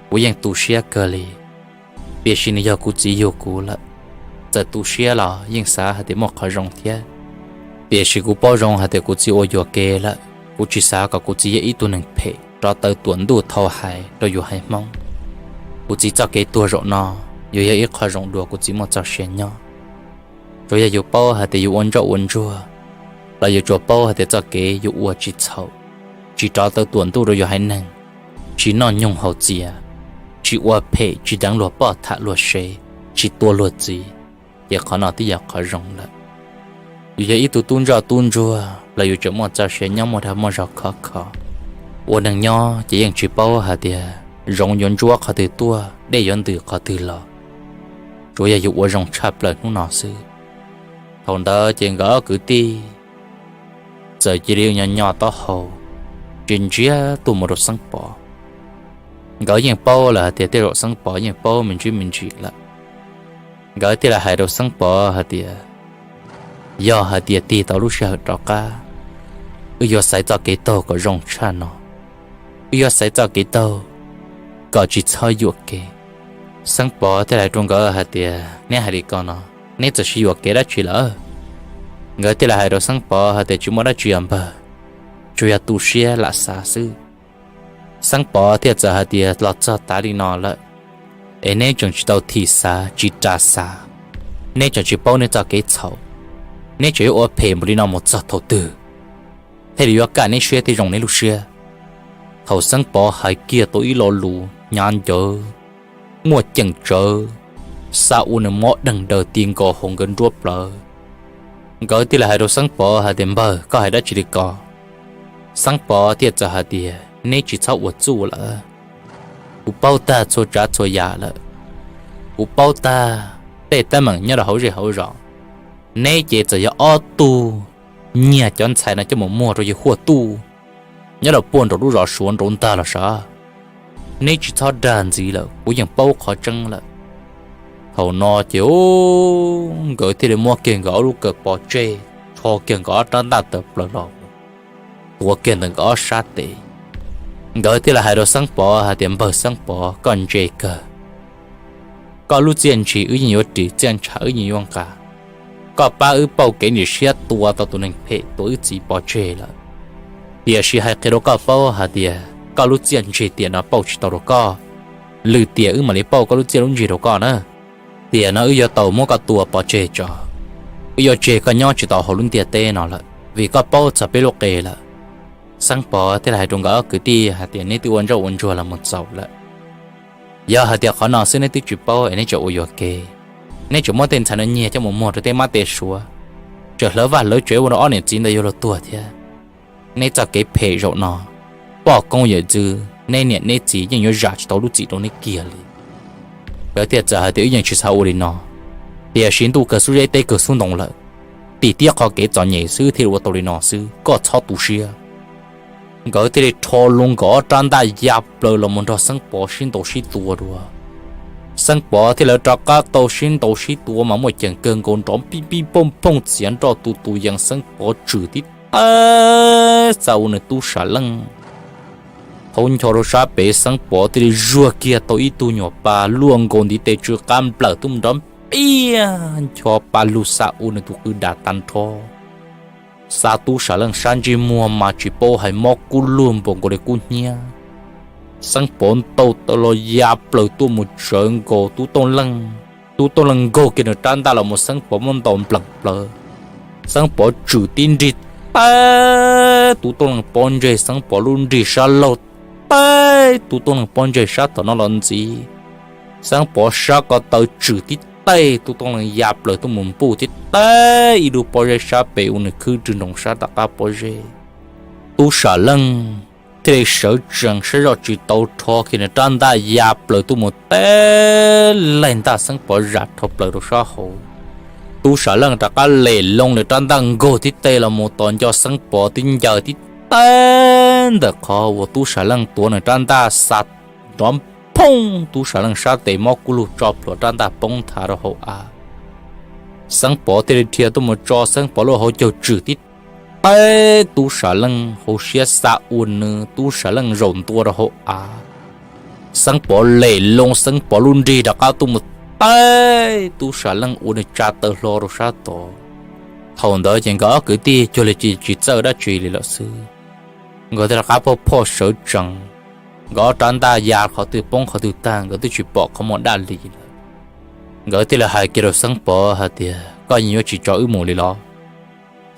Kuv yeej tu siab kawg li, tiam sis nws yog kuv txiv yug kuv lawm. Txawm tu siab los yeej xav hais tias muaj qhov zoo thiab, tiam sis kuv paub zoo hais tias kuv txiv ua yuam kev lawm. Kuv tsis xav kom kuv txiv yog ib tug neeg phem rov taw tuam ntuj thau hais rau yus haiv Hmoob. Kuv txiv txoj kev tuag zaum no yuav yog ib qho zoo dua kuv txiv muaj txoj sia nyob. Tsuas yog yus paub hais tias yus ua ntsoj ua ntsuag, los yus tsuas paub hais tias txoj kev yus ua tsis txhaum, tsis rov taw tuam ntuj rau yus haiv neeg, tsis noj nyoog haus txias, tsis ua phem, tsis deev luag poj tham luag sev, tsis tua luag txiv, ces qhov no twb yog qhov zoo lawm. Yus yog ib tug tub ntsoj tub ntsuag los yus tseem muaj txoj sia nyob muaj dag muaj zog khov kho. Ua neeg nyob ces yeej tsis paub hais tias zoov yuav ntsuab qhov twg tuaj, dej yuav ntws qhov twg los. Tsuas yog yus ua zoo tshaj plaws hnub no xwb. Thaum ntawd ces nkawd ob kwv tij txawm cia li nyo nyo taub hau, ntsia ntsia tuaj mus rau Xeeb Pov. Nkawd yeej paub lawm hais tias tej zaum Xeeb Pov yeej paub me ntsis me ntsis lawm. Nkawd thiaj li hais rau Xeeb Pov hais tias, yog hais tias tig tau lub sij hawm rov qab, wb yuav xaiv txoj kev taug kom zoo tshaj no. Wb yuav xaiv txoj kev taug kom tsis txhob yuam kev. Xeeb Pov thiaj li hais rau nkawd hais tias, neb hais li ko no, neb txawm sis yuam kev dab tsi lawm? Nkawd thiaj li hais rau Xeeb Pov hais tias, tsis muaj dab tsi os npawg, tsuas yog tu siab lam xav xwb. Xeeb Pov thiaj txawm hais tias, los txog tav li no lawm, es neb tseem tsis tau thim xav tsis ras xav, neb tseem tsis paub neb txoj kev txhaum, neb tseem yuav ua phem npaum li no mus txog thaum twg thiaj li yuav kaj neb siab thiab zoo neb lub siab? Thaum Xeeb Pov hais kiag tau ib lo lus hnyav ncawv, muaj ceem tsawv, xa ua nws mob deeg daws ti nkaus hauv nkawd nruab plawv. Nkawd thiaj li hais rau Xeeb Pov hais tias, npawg, koj hais dab tsi li ko? Xeeb Pov thiaj txawm hais tias, neb tsis txhob ua txuj lawm. Kuv paub tag txhua tsav txhua yam lawm. Kuv paub tag tej teeb meem nyob rau hauv zej hauv zos. Neb ces txawm yog ob tug nyiag cov ntxhais no coj mus muag rau yawg Huaj Tuj nyob rau puag nraum lub zos Suav nraud ntag los sav. Neb tsis txhob dag ntxiv lawm, kuv yeej paub qhov tseeb lawm. Thaum no ces nkawd thiaj li muab kiag nkawd ob lub kawm pov tseg, rho kiag nkawd ob rab ntaj tawm plaws los, tuav kiag ntawm nkawd ob sab tes. Nkawd thiaj li hais rau Xeeb Pov hais tias, npawg Xeeb Pov, koj ntse kawg. Koj lub txiaj ntsig wb yeej yuav ris, txiaj ntshav wb yeej yuav nqa. Koj pab wb pauj kev nim siab tua tau tus neeg phem tua wb txiv pov tseg lawm. Tiam sis hais qhia rau koj paub hais tias koj lub txiaj ntsig tiam no pauj tsis tau rau koj, lwm tiam wb mam li pauj koj lub txiaj lub ntsig rau koj na. Tiam no wb yuav tau muab koj tua pov tseg tso, wb yuav tseg koj nyob tsis tau hauv lub ntiaj teb no lawm vim koj paub txog peb lub qe lawm. Xeeb Pov thiaj li hais rau nkawd ob kwv tij hais tias, neb twb ua ntsoj ua ntsuag los mus txaus lawm. Yog hais tias qhov no xwb neb twb tsis paub es neb tseem ua yuam kev, neb tseem muab tej ntxhais no nyiag coj mus muag rau tej mab tej suav, tseem hlawv vaj hlawv tsev ua rau ob niam txiv ntawd yuav luag tuag thiab. Neb txoj kev phem zaum no, poj koob yawm ntxwv, neb niam neb txiv yeej yuav zam tsis tau lub txim rau neb kiag li. Nkawd thiaj txawm hais tias, wb yeej tsis xav ua li no, tiam sis ntuj kawg xub zeb teb kawg xub ntoo lawm, tim tib qho kev txom nyem xwb thiaj li ua tau li no xwb, koj txhob tu siab. Nkawd thiaj li rho loo nkawd ob rab ntaj ya plaws los mus nrog Xeeb Pov sib ntaus sib tua dua. Xeeb Pov thiaj li rov qab tau sib ntaus sib tua mas muaj ceem kawg nkaus nrov pib pib phooj phooj txiav nroj tu tu yees Xeeb Pov tswm tib teb xa ua nws tub Sam Leej. Hauv ncho rau sab pem Xeeb Pov thiaj li zuag kiag tau ib tug nyuam pas luaj nkaus ntiv tes tsw qab nplawm tuaj mus nrov piaj ncho pa lug xa ua nws tus qw dam tag nrho. Xa tub Sam Leej sab ntsej muag mas tsis paub hais mob kub lug npaum nkaus li kub hnyiab. Xeeb Pov ntaus taw los ya plaws tuaj mus tsawv nkaus tub Tooj Leej. Tub Tooj Leej nkaug kiag nws rab ntaj los mus Xeeb Pov muab ntaus npleem plawv. Xeeb Pov tswm tib nrig teb tub Tooj Leej pob ntseg, Xeeb Pov lub nrig sab laug teb tub Tooj Leej pob ntseg sab tom no los ntxiv. Xeeb Pov sab ko taw tswm tib teb tub Tooj Leej ya plaws tuaj mus npuj tib teb ib lub pob zeb sab pem ua nws khwb rwg nroos sab tom qab pob zeb. Tub Sam Leej thiaj li sawv tsees saib zoj tsis tau rho kiag nws rab ntaj ya plaws tuaj mus teb laig ntaj Xeeb Pov zam rho plaws rau sab hauv. Tub Sam Leej rov qab lem loo nws rab ntaj nkaug tib teg los mus tos nco Xeeb Pov tib ncaws tib teb ntawm qhov uas tub Sam Leej tuav nws rab ntaj xa nrov phooj tub Sam Leej sab tes mob kub lug tso plhuav rab ntaj poob nthav rau hauv av. Xeeb Pov thiaj li dhia tuaj mus tso Xeeb Pov lub hauv caug tswm tib teb tub Sam Leej hauv siab xa ua nws tub Sam Leej zaum ntua rau hauv av. Xeeb Pov lem loo Xeeb Pov lub nrig rov qab tuaj mus teb tub sam leej ua nws tsa taw hlo rau sab tod. Thaum ntawd ces nkawd ob kwv tij cuag li tsis txawj dab tsi li lawm xwb, nkawd thiaj rov qab phoj phoj sawv tsees. Nkawd ob rab ntaj ya qhov twg poob qhov twg tag, nkawd twb tsis pom qhov muag dab li lawm. Nkawd thiaj li hais kiag rau Xeeb Pov hais tias, Koj yeej yuav tsis tso wb mus li los?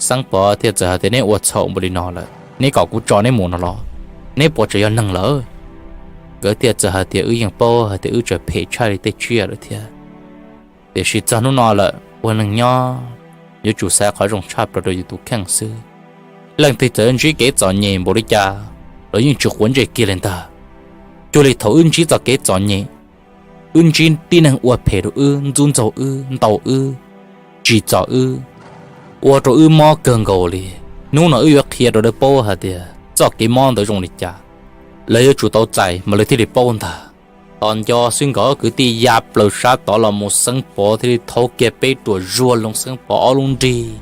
Xeeb Pov thiaj txawm hais tias, Neb ua txhaum npaum li no lawm, neb kom kuv tso neb mus no los? Neb puas tseem yog neeg lawm? Nkawd thiaj txawm hais tias, Wb yeej paub hais tias wb tseem phem tshaj li tej tsiaj lawm thiab. Tiam sis txog hnub no lawm, ua neeg nyob yuav tsum xaiv qhov zoo tshaj plaws rau yus tus kheej xwb. Leej twg txawm ntsib kev txom nyem npaum li cas los yeej tsis quav ntsej kiag li ntag. Cuag li thaum wb ntsib txoj kev txom nyem, wb ntsib tib neeg ua phem rau wb, ntxub ntxaug wb, ntaus wb, tsim txom wb, ua rau wb mob kawg nkaus li. Hnub no wb yuav qhia rau lawv paub hais tias txoj kev mob ntawd zoo li cas, lawv yuav tsum tau txais mas lawv thiaj li paub ntag. Tos nco xwb nkawd ob kwv tij ya plaws sab tod los mus, Xeeb Pov thiaj li thau kiag peb ruam zuag loo Xeeb Pov ob lub nrig,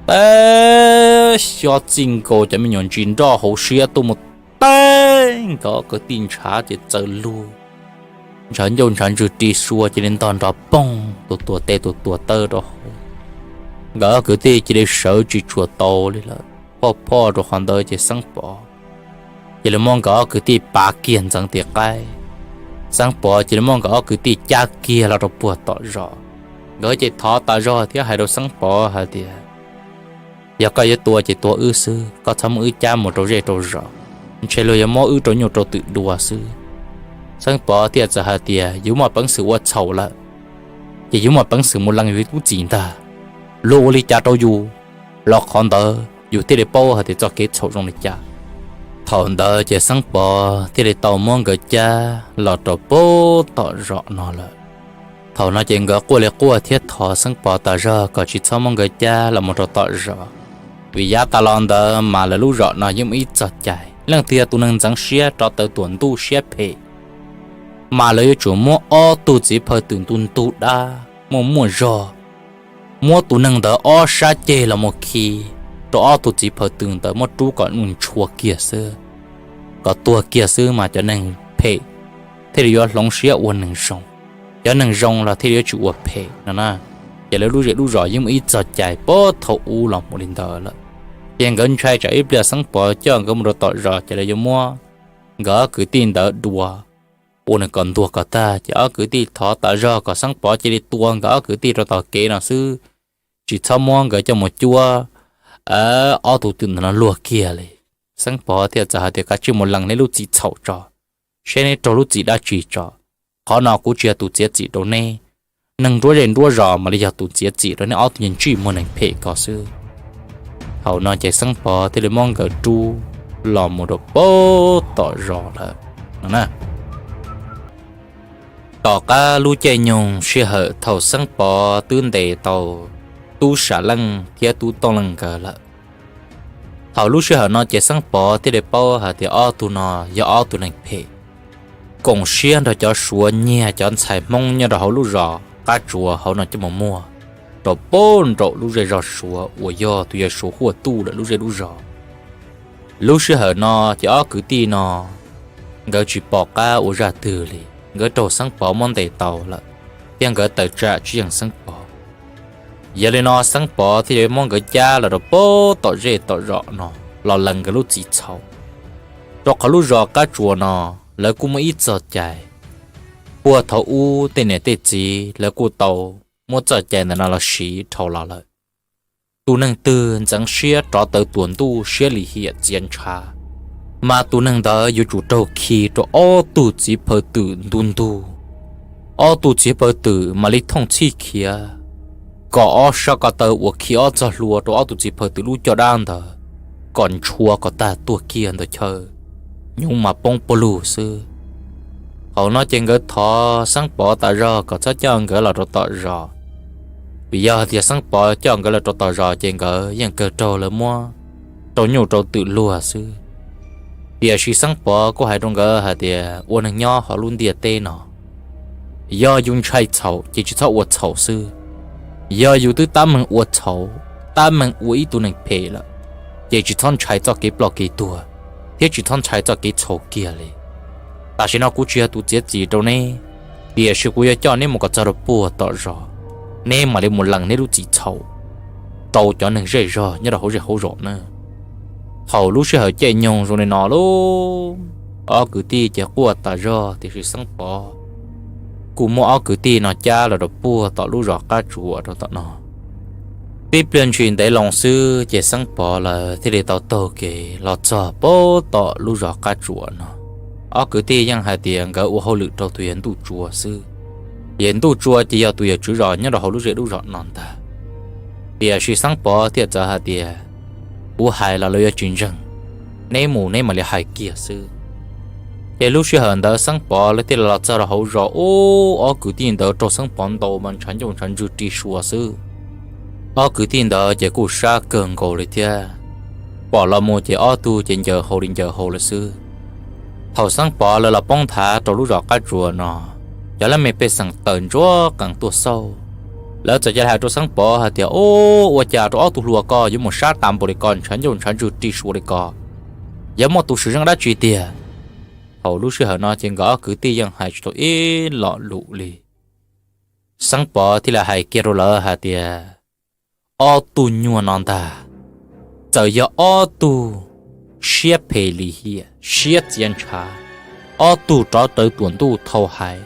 teb xyob txij nkaus cov me nyuam ntsis nroj hauv siab tuaj mus, teb nkawd ob kwv tij ntshav ces txawm lug, ntshav ncauj ntshav ntswg ri sua cia li ntog nrov poog, tus tuam tes tus tuam taw rau hauv. Nkawd ob kwv tij cia li sawv tsis tshua tau li lawm, phoj phoj rau qhov ntawd ces Xeeb Pov cia li muab nkawd ob kwv tij pav kiag ntxeev tim qaib. Xeeb Pov cia li muab nkawd ob kwv tij cab kiag los rau puag tom zos. Nkawd ces thov tas zog thiab hais rau Xeeb Pov hais tias, Yog koj yuav tua ces tua wb xwb, koj txhob muab wb cab mus rau zej rau zos, ntshe luag yuav muab wb rau nyuj rau twm dua xwb. Xeeb Pov thiaj txawm hais tias, Yus muaj peev xwm ua txhaum lawm, ces yus muaj peev xwm mus lees yus lub txim ntag. Luag ua li cas rau yus los qhov ntawd yus thiaj li paub hais tias txoj kev txhaum zoo li cas. Thaum ntawd ces Xeeb Pov thiaj li tau muab nkawd cab los rau puag tom zos no lawm. Thaum no ces nkawd quaj li quaj thiab thov Xeeb Pov tas zog kom tsis txhob muab nkawd cab los mus rau tom zos, vim yav tas los ntawd mas lawv lub zos no yeej muaj ib txoj cai, leej twg yog tus neeg ntxeev siab rov tawm tuam ntuj siab phem mas lawv yuav tsum muab ob tug txiv phaw twm ntu ntug dab muaj muaj zog, muab tus neeg ntawd ob sab ceg los mus khi rau ob tug txiv phaw twm ntawd muab rub kom nws ntshua kiag xwb, kom tuag kiag xwb mas cov neeg phem thiaj li yuav hloov siab ua neeg zoo, cov neeg zoo los thiaj li yuav tsis ua phem no na. Ces lawv lub zej lub zos yeej muaj ib txoj cai puag thaum ub los mus li ntawd lawm. Ces nkawd ntshai tsam ib pliag Xeeb Pov coj nkawd mus rau tom zos ces lawv yuav muab nkawd ob kwv tij ntawd dua, ua nws kom ntuag kom tag. Ces ob kwv tij thov tas zog kom Xeeb Pov cia li tua nkawd ob kwv tij rau tom kev no xwb, tsis txhob muab nkawd coj mus cuab ob tug twm ntawd no luag kiag li. Xeeb Pov thiaj txawm hais tias, Kav tsij mus lees neb lub txim txhaum tso, saib neb raug lub txim dab tsi tso. Qhov no kuv tsis yog tus txiav txim rau neb, neeg nruab zej nruab zos mam li yog tus txiav txim rau neb ob tug ntsej muag neeg phem ko xwb. Thaum no ces Xeeb Pov thiaj li muab nkawd rub los mus rau puag tom zos lawm no na. Tom qab lub caij nyoog sij hawm thaum Xeeb Pov twb ntes tau Tub Sam Leej thiab Tub Tooj Leej nkawd lawm, thaum lub sij hawm no ces Xeeb Pov thiaj li paub hais tias ob tug no yog ob tug neeg phem, koom siab nrog cov Suav nyiag cov ntxhais Hmoob nyob rau hauv lub zos Qab Tsuas hauv no coj mus muag rau puag nraum lub zej zog Suav uas yog tus yawg Suav Huaj Tuj lawm lub zej lub zos. Lub sij hawm no ces ob kwv tij no nkawd tsis pom qab ua zaj twg li, nkawd raug Xeeb Pov muab ntes tau lawm, thiab nkawd tawm tsam tsis yeej Xeeb Pov. Yog li no Xeeb Pov thiaj li muab nkawd cab los rau puag tom zej tom zos no los lees nkawd lub txim txhaum, rau qhov lub zos Qab Tsuas no lawv kuj muaj ib txoj cai. Puag thaum ub tej niam tej txiv lawv kuj tau muab txoj cai ntawm no los siv dhau los lawm. Tus neeg twg ntxeev siab rov tawm tuam ntuj siab lim hiam txiav ntshav, mas tus neeg ntawd yuav tsum raug khi rau ob tug txiv phaw twm ntu ntug. Ob tug txiv phaw twm mam li thooj txhij khiav, kom ob sab ko taw uas khi ob txoj hlua rau ob tug txiv phaw twm lub caj dab ntawd kom ntshua kom tag tuag kiag ntawm chaw, hnyuv mas poob puag lug xwb. Thaum no ces nkawd thov Xeeb Pov tas zog kom txhob coj nkawd los rau tom zos, vim yog tias Xeeb Pov coj nkawd los rau tom zos ces nkawd yeej kawg raug lawv muab rau nyuj rau twm luag xwb. Tiam sis Xeeb Pov kuj hais rau nkawd hais tias ua neeg nyob hauv lub ntiaj teb no, yog yus ntshai txhaum ces tsis txhob ua txhaum xwb. Yog yus twb tab meeg ua txhaum, tab meeg ua ib tug neeg phem lawm, ces tsis txhob ntshai txoj kev ploj kev tuag, thiab tsis txhob ntshai txoj kev txhaum kiag li. Tam sim no kuv tsis yog tus txiav txim rau neb, Tiam sis kuv yuav coj neb mus kom txog rau puag tom zos, neb mam li mus lees neb lub txim txhaum rau cov neeg zej zog nyob rau hauv zej hauv zos nawb. Thaum lub sij hawm caij nyoog zoo li no lauj, ob kwv tij ces quaj tas zog, tiam sis Xeeb Pov kuj muab ob kwv tij no cab los rau puag tom lub zos qab tsuas rau tom no. Tib pliag ntshis ntev loo xwb ces Xeeb Pov lawv thiaj li tau taug kev los txog puag tom lub zos qab tsuas no. Ob kwv tij yeej hais tias nkawd ua hauj lwm rau tus yawg Ntuj Tsua xwb. Yawg Ntuj Tsua ces yog tus yawg tswv zos nyob rau hauv lub zej lub zos no ntag. Tiam sis Xeeb Pov thiaj txawm hais tias, kuv hais los lawv yuav tsis ntseeg, neb mus neb mam li hais kiag xwb. Ces lub sij hawm ntawd Xeeb Pov lawv thiaj li los txog rau hauv zos, ub, ob kwv tij ntawd raug Xeeb Pov ntaus mas ntshav ncauj ntshav ntswg ri sua xwb. Ob kwv tij ntawd ces kuj sab kawg nkaus li thiab. Pom los mus ces ob tug ces ncaws hau li ncaws hau lawm xwb. Thaum Xeeb Pov lawv los poob nthav rau lub zos qab tsuas no, cov laj mej pej xeem tawm ntsuag qees tuaj xauj. Lawv txawm cia li hais rau Xeeb Pov hais tias, ub, ua cas rau ob tug hluas ko yuav mus sab tas npaum li ko, ntshav ncauj ntshav ntswg ri sua li ko, yog muaj tus swm zeej dab tsi tiag? Thaum lub sij hawm no ces nkawd ob kwv tij yeej hais tsis tau ib lo lus li. Xeeb Pov thiaj li hais kiag rau lawv hais tias, ob tug nyuag no ntag, txawm yog ob tug siab phem lim hiam siab txiav ntshav, ob tug rov tawm tuam ntuj thau hais,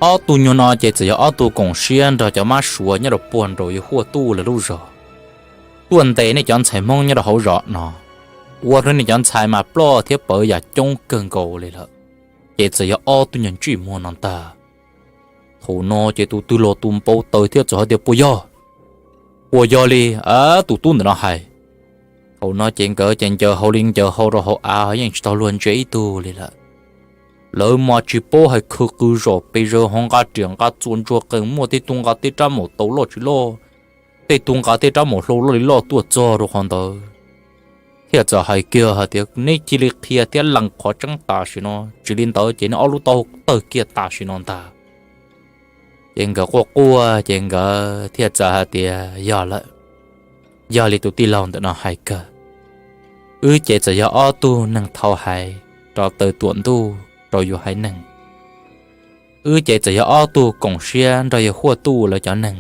ob tug nyuag no ces txawm yog ob tug koom siab nrog cov mab suav nyob rau puag nraum yawg Huaj Tuj lawv lub zos tuaj ntes nej cov ntxhais Hmoob nyob rau hauv zos no, ua rau nej cov ntxhais mas ploj thiab pawv yam coob kawg nkaus li lawm, ces txawm yog ob tug nyuag ntsej muag no ntag. Thaum no ces tus twg los tus npau taws thiab txawm hais tias, puas yog? Puas yog li? Tus tub ntawm no hais. Thaum no ces nkawd ces ncaws hau li ncaws hau rau hauv av yeej tsis tau luag ntsia ib tug li lawm. Lawv mas tsis paub hais khwv qw zom pes zaws, ho nqa riam nqa txuas ntsuag qees, muaj tej tug nqa tej rab maum taus loj tsis loj, tej tug nqa tej rab maum hlau loj li loj tuaj txog rau qhov ntawd, thiaj txawm hais kiag hais tias, neb cia li qhia thiab lees qhov tseeb tam sim no, tsis li ntawd ces neb ob lub taub hau tawg kiag tam sim no ntag. Ces nkawd quaj quaj ces nkawd thiaj txawm hais tias, yog lawm, yog li tus tij laug ntawm no hais kawg. Wb ces txawm yog ob tug neeg thau hais rov tawm tuam ntuj rau yus haiv neeg. Wb ces txawm yog ob tug koom siab nrog yawg Huaj Tuj lawv cov neeg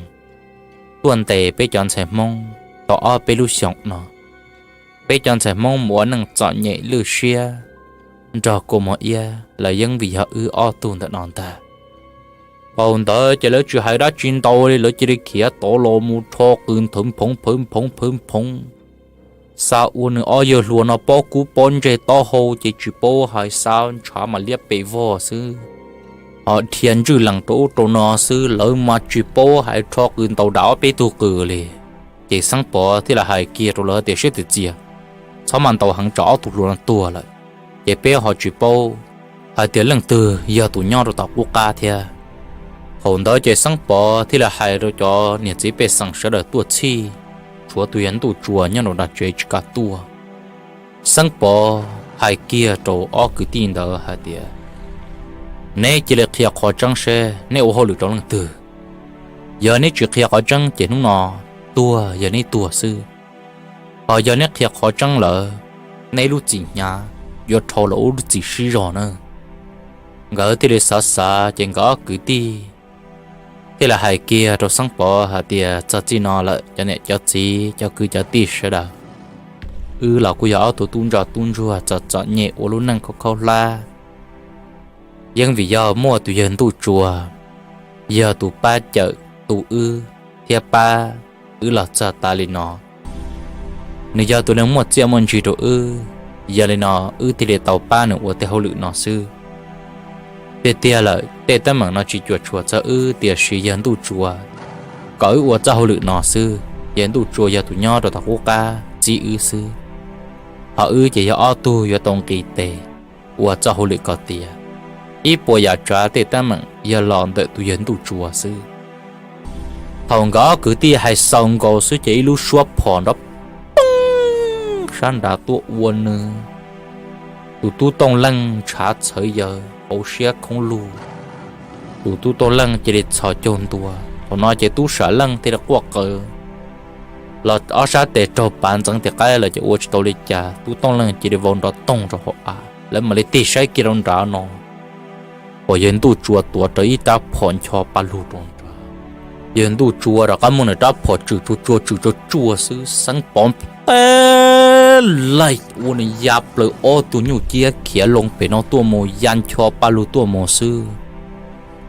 tuaj ntes peb cov ntxhais Hmoob tau ob peb lub xyoos no. Peb cov ntxhais Hmoob mus ua neej txom nyem lwj siab nrog kua muag iab los yeej vim yog wb ob tug ntawm no ntag. Thaum ntawd ces lawv tsis hais dab tsi ntau li, lawv cia li khiav tod los mus rho qws nthawv phoov phawv phoov phawv phoov. Xav ua nws ob yawg hluas no pob kub pob ntseg taub hau ces tsis paub hais, xav ntshav mas liab pes vog xwb. Ho dhia ntswj lees rau ub rau no xwb, lawv mas tsis paub hais, rho qws ntaus dam ob peb tug qws li. Ces Xeeb Pov thiaj li hais kiag rau lawv tias, siab txias txias, txhob mas ntaus heev tsam ob tug hluas no tuag lawm, ces peb ho tsis paub hais tias leej twg yog tus nyob rau tom qub qab thiab. Thaum ntawd ces Xeeb Pov thiaj li hais rau cov niam txiv pej xeem sawv daws tuaj txhij, tshuav tus yawg Ntuj Tsua nyob rau nram tsev tsis kam tuaj. Xeeb Pov hais kiag rau ob kwv tij ntawd hais tias, neb cia li qhia qhov tseeb seb neb ua hauj lwm rau leej twg. Yog neb tsis qhia qhov tseeb ces hnub no tuag yog neb tuag xwb, ho yog neb qhia qhov tseeb lawm, neb lub txim hnyav yuav dhau los ua lub txim sib zog na. Nkawd thiaj li xav xav ces nkawd ob kwv tij thiaj li hais kiag rau Xeeb Pov hais tias, txog txij no lawm cov niam cov txiv cov kwv cov tij sawv daws, wb los kuj yog ob tug tub ntsoj tub ntsuag txom txom nyem ua lub neej khaub khaub hlab. Yeej vim yog muaj tus yawg Ntuj Tsua yog tus pab cawm tu wb thiab pab wb los txog tav li no. Nws yog tus neeg muaj txiaj muaj ntsig rau wb, yog li no wb thiaj li tau pab nws ua tej hauj lwm no xwb. Tiag tiag lawm tej teeb meem no tsis cuam tshuam txog wb, tiam sis yawg Ntuj Tsua kom wb ua txoj hauj lwm no xwb, yawg Ntuj Tsua yog tus nyob rau tom qub qab txib wb xwb. Ho wb ces yog ob tug yuav tau nqis tes ua txoj hauj lwm kom tiav. Ib puas yam tsav tej teeb meem yog los ntawm tus yawg Ntuj Tsua xwb. Thaum nkawd ob kwv tij hais xaus nkaus xwb ces ib lub suab phom nrov poob sab nraud tuaj ua nws tus tub Tooj Leej ntshav txhawv yaws hauv siab khoob lug. Tus tub Tooj Leej cia li txhos caug ntua. Thaum no ces tub Sam Leej thiaj li quaj qw los ob sab tes raug pav ntxeev tim qaib lawm ces ua tsis tau li cas, tub Tooj Leej cia li vau nrov toog rau hauv av, lawv mam li tig saib kiag rau nrad no Pom yawg Ntuj Tsua tuav rawv ib rab phom ncho pa lug rau nrad. Yawg Ntuj Tsua rov qab muab nws rab phom tswm tsuag tsuag tswm tsuag tsuag xwb, Xeeb Pov teb laij ua nws ya plaws ob tug nyuj ciab khiav loo pem no tuaj mus ya ncho pa lug tuaj mus xwb.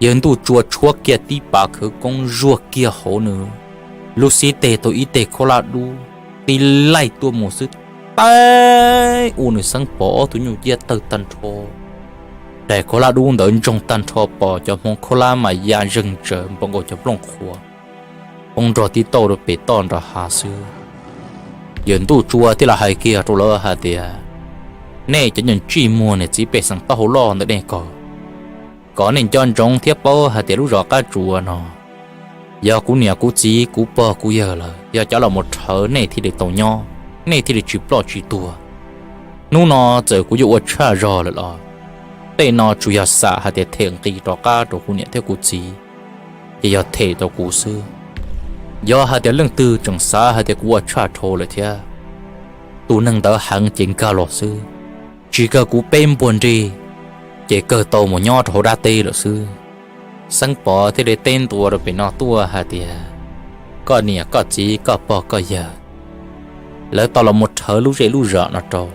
Yawg Ntuj Tsua tshuab kiag tib pas khawv koob zuag kiag hauv nws lub xib teg tau ib teg khaub laj dub tib laij tuaj mus xwb, teb ua nws Xeeb Pov ob tug nyuj ciab tawg tag nrho. Daim khaub laj dub ntawd ntsoog tag nrho pom cov hmoov khaub laj mas ya zeeg ntsaws npaum nkaus cov nplooj qhuav poob nrog tib tauj rau pem toj nram hav xwb. Yawg Ntuj Tsua thiaj li hais kiag rau lawv hais tias, nej cov nyuag ntsej muag niam txiv pej xeem taub hau loj ntawm nej ko, kom nej nco ntsoov thiab paub hais tias lub zos Qab Tsuas no yog kuv niam kuv txiv kuv pog kuv yawg lawm, yog cov los mus rhawv nej thiaj li tau nyob, nej thiaj li tsis ploj tsis tuag. Hnub no txawm kuv yuav ua tshaj zog lawm los tej no tsuas yog xam hais tias them nqi rov qab rau kuv niam thiab kuv txiv, ces yog them rau kuv xwb. Yog hais tias leej twg tseem xav hais tias kuv ua tshaj dhau lawm thiab, tus neeg ntawd heev ces nkag los xwb, tsis kawg kuv peb npuag nrig ces kawg tau mus nyob rau hauv dab teb lawm xwb. Xeeb Pov thiaj li teb ntua rau pem no tuaj hais tias, koj niam koj txiv koj pog koj yawg, lawv tau los mus rhawv lub zej lub zos no rau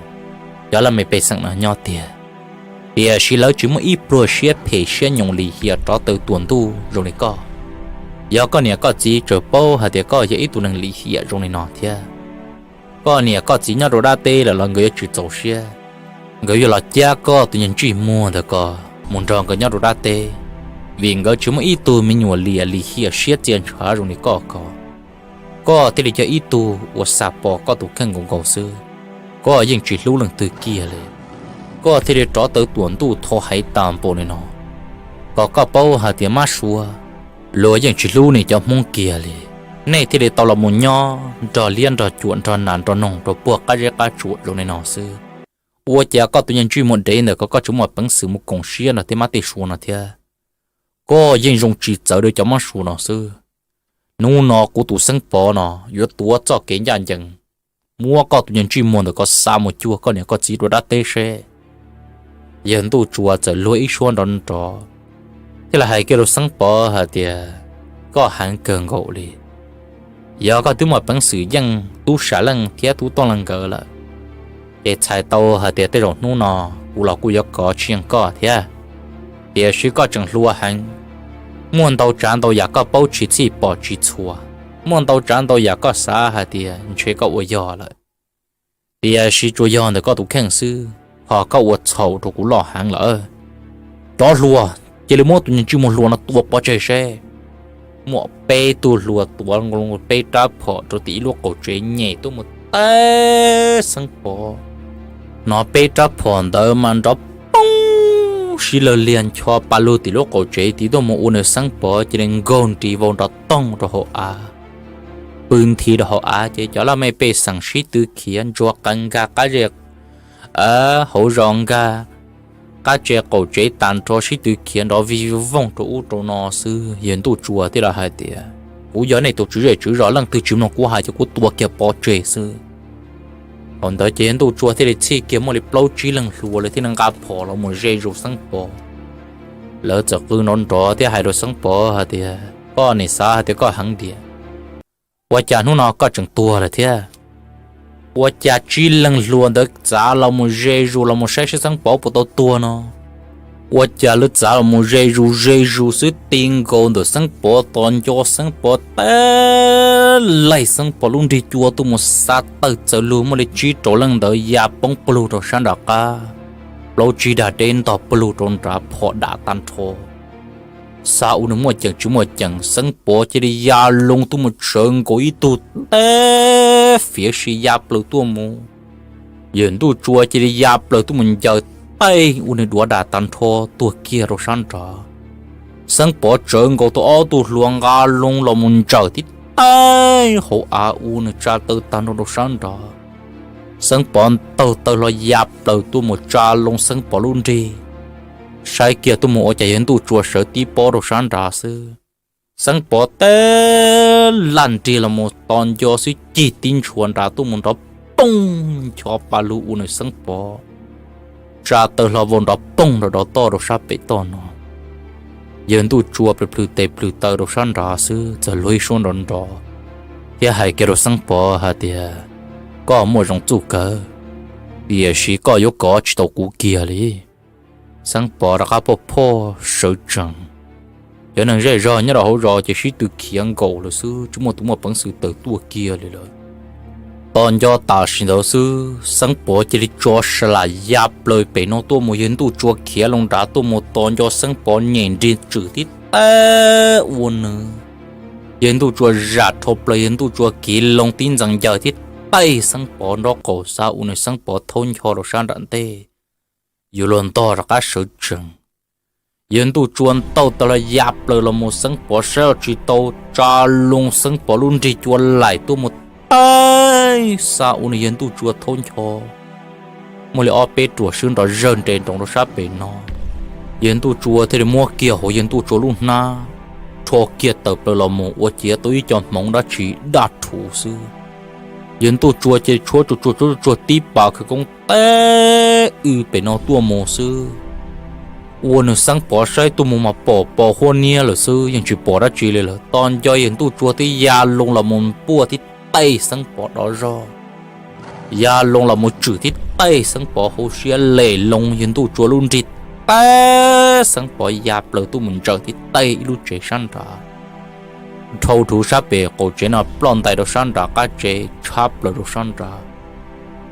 cov laj mej pej xeem no nyob tiag, tiam sis lawv tsis muaj ib pluag siab phem siab nyoos lim hiam rov taw tuam ntuj zoo li koj. Yog koj niam koj txiv tseem paub hais tias koj yog ib tug neeg lim hiam zoo li no thiab, koj niam koj txiv nyob rau dab teb lawm los nkawd yuav tsis txaus siab, nkawd yuav los cab koj tus nyuag ntsej muag ntawd ko mus nrog nkawd nyob rau dab teb, vim nkawd tsis muaj ib tug me nyuam liam lim hiam siab txias ntshav zoo li koj ko. Koj thiaj li yog ib tug uas xam pom koj tus kheej nkaus nkaus xwb, koj yeej tsis hlub leej twg kiag li. Koj thiaj li rov taw tuam ntuj thau haiv tas npaum li no, kom koj paub hais tias mab sua luag yeej tsis hlub nej cov Hmoob kiag li. Nej thiaj li tau los mus nyob nrog liab nrog cuam nrog nas nrog noog rau puag qab zeb qab tsuam zoo li no xwb. Ua cas koj tus nyuag ntsej muag dev ntawm ko koj tsis muaj peev xwm mus koom siab nrog tej mab tej sua no thiab? Koj yeej zoo tsis txawv rau cov mab sua no xwb. Hnub no kuv tus Xeeb Pov no yuav tuav txoj kev ncaj ncees, muab koj tus nyuag ntsej muag ntawm ko xa mus cuag koj niam koj txiv rau dab teb seb. Yawg Ntuj Tsua txawm luag ib suab nrov nrov thiab los hais kiag rau Xeeb Pov hais tias, koj heev kawg nkaus li. Yog koj twb muaj peev xwm yeej tub sam leej thiab tub tooj leej nkawd lawm, ces txhais tau hais tias tej zaum hnub no kuv los kuj yuav kov tsis yeej koj thiab. Tiam sis koj tseem hluas heev, muaj ntau tsav ntau yam koj paub tsis txhij pom tsis txhua, muaj ntau tsav ntau yam koj xav hais tias ntshe koj ua yog lawm, tiam sis tsuas yog ntawm koj tus kheej xwb, ho koj ua txhaum rau kuv loj heev lawm. Rov hluas, cia li muab tus nyuag ntsej muag hluas no tua pov tseg seb. Muaj peb tug hluas tuav peb rab phom rau tim ib lub qaum tsev nyem tuaj mus teb Xeeb Pov. Hnov peb rab phom ntawd mas nrov poob sib lawg liag ncho pa lug tim lub qaum tsev tid tuaj mus ua nws Xeeb Pov cia li nkaug nris vau nrov toog rau hauv av. Pw nthi rau hauv av ces cov laj mej pej xeem sib tw khiav ntsuag qees nkag qab zej, hauv zos nkag qab tsev qaum tsev tas nrho sib tw khiav nrov vij voog rau ub rau no xwb. Yawg Ntuj Tsua thiaj li hais tias, kuv yog nej tus tswv zej tswv zos, leej twg tsis mloog kuv hais ces kuv tua kiag pov tseg xwb. Thaum ntawd ces Yawg Ntuj Tsua thiaj li txhij kiag muaj li plaub tsib leeg hluas lawv thiaj li nqa phom los mus ze zus Xeeb Pov. Lawv txawm qw nrov nrov thiab hais rau Xeeb Pov hais tias, koj nim xav hais tias koj heev tiag, ua cas hnub no koj tseem tuag lawm thiab? Ua cas tsib leeg hluas ntawd txav los mus ze zus los mus saib seb Xeeb Pov puas tau tuag no? Ua cas lawv txav los mus ze zus ze zus xwb ti nkaus ntawm Xeeb Pov tos nco Xeeb Pov teb laij, Xeeb Pov lub nrig cua tuaj mus xa tawg txawv lug, muaj li tsib rau leej ntawd ya poob plug rau sab nram qab, plaub tsib dag deb ntog plug rau nrad phom dam tag nrho. Xav ua nws muaj ceem tsis muaj ceem, Xeeb Pov cia li ya loo tuaj mus tsawv nkaus ib tug teb fiav si ya plaws tuaj mus. Yawg Ntuj Tsua cia li ya plaws tuaj mus ncaws taij ua nws duav dam tag nrho tuag kiag rau sab nrad. Xeeb Pov tsawv nkaus tau ob tug hluas nqa loo los mus ncaws tib taij hauv av ua nws tsa taw tag nrho rau sab nrad. Xeeb Pov ntaug taw hlo ya plaws tuaj mus tsa loo Xeeb Pov lub nrig, saib kiag tuaj mus ua cas Yawg Ntuj Tsua sawv tib pob rau sab nrad xwb. Xeeb Pov teb laj nrig los mus tos nco xwb cig tib ntshua nrad tuaj mus nrov poog ncho pa lug ua nws Xeeb Pov tsa taw hlo vau nrov poog rau dov toj rau sab pem toj no. Yawg Ntuj Tsua plhws plhws tes plhws taw rau sab nrad xwb txawm luag ib suab nrov nrov thiab hais kiag rau Xeeb Pov hais tias, Koj muaj zoo txuj kawg, tiam sis koj yuav kov tsis tau kuv kiag li. Xeeb Pov rov qab poj phoj sawv tsees. Cov neeg zej zog nyob rau hauv zos ces sib tw khiav nkaus lawm xwb, tsis muaj tus muaj peev xwm tawm tuaj kiag li lawm. Tos nco tam sim ntawd xwb Xeeb Pov cia li tso sa lam ya plaws pem no tuaj mus, Yawg Ntuj Tsua khiav loo nrad tuaj mus tos nco Xeeb Pov nyem nrig tswm tib taig ua nws. Yawg Ntuj Tsua zam rho plaws, Yawg Ntuj Tsua kiv loo tib ntxees ncaws tib taig Xeeb Pov nraub qaum, xav ua nws Xeeb Pov thaub ncho rau sab nram ntej yuav luag ntog rov qab sawv tsees. Yawg Ntuj Tsua ntaus taw los ya plaws los mus, Xeeb Pov saib los tsis tau, tsa loo Xeeb Pov lub nrig cua laim tuaj mus taig, xav ua nws Yawg Ntuj Tsua thaub ncho. Muaj li ob peb ruam swb nrov zawg nres nroos rau sab pem no. Yawg Ntuj Tsua thiaj li muab kiag hauv Yawg Ntuj Tsua lub hnab, rho kiag tawm plaws los mus ua ciav tau ib co hmoov dab tsi daj rhuv xwb. Yawg Ntuj Tsua cia li tshuab tsuag tsuag tsuag tsuag tib pas khawv koob teb w pem no tuaj mus xwb. Ua nws Xeeb Pov saib tuaj mus mas pom pos huab niab lawm xwb, yeej tsis pom dab tsi li lawm. Tos nco Yawg Ntuj Tsua twb ya loo los mus npuaj tib taig Xeeb Pov dov zog, ya loo los mus tswm tib taig Xeeb Pov hauv siab, lem loo Yawg Ntuj Tsua lub nrig taig, Xeeb Pov ya plaws tuaj mus ntsaws tib taig ib lub tsev sab nrad. Dhau rhuv sab pem qaum tsev no ploj ntais rau sab nrad qab tsev, tshab plaws rau sab nrad.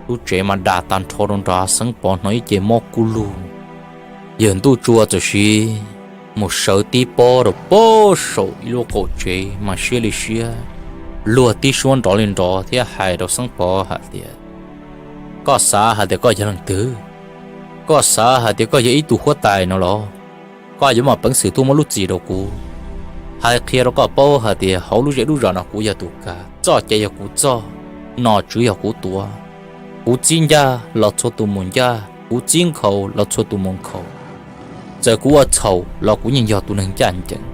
Lub tsev mas dam tag nrho rau nrad, Xeeb Pov hnov ib ce mob kub lug. Yawg Ntuj Tsua txawm siv mus sawv tib pob rau pem saum ib lub qaum tsev mas siab li siab, luag tib suab nrov li nrov thiab hais rau Xeeb Pov hais tias, Koj xav hais tias koj yog leej twg? Koj xav hais tias koj yog ib tug huab tais no los? Koj yuav muaj peev xwm tuaj muab lub txim rau kuv? Hais qhia rau koj paub hais tias hauv lub zej lub zos no kuv yog tus kav, txoj cai yog kuv txoj, nom tswv yog kuv tuav. Kuv txib ncaj los txhua tus mus ncaj, kuv txib nkhaus los txhua tus mus nkhaus. Txawm kuv ua txhaum los kuv yeej yog tus neeg ncaj ncees.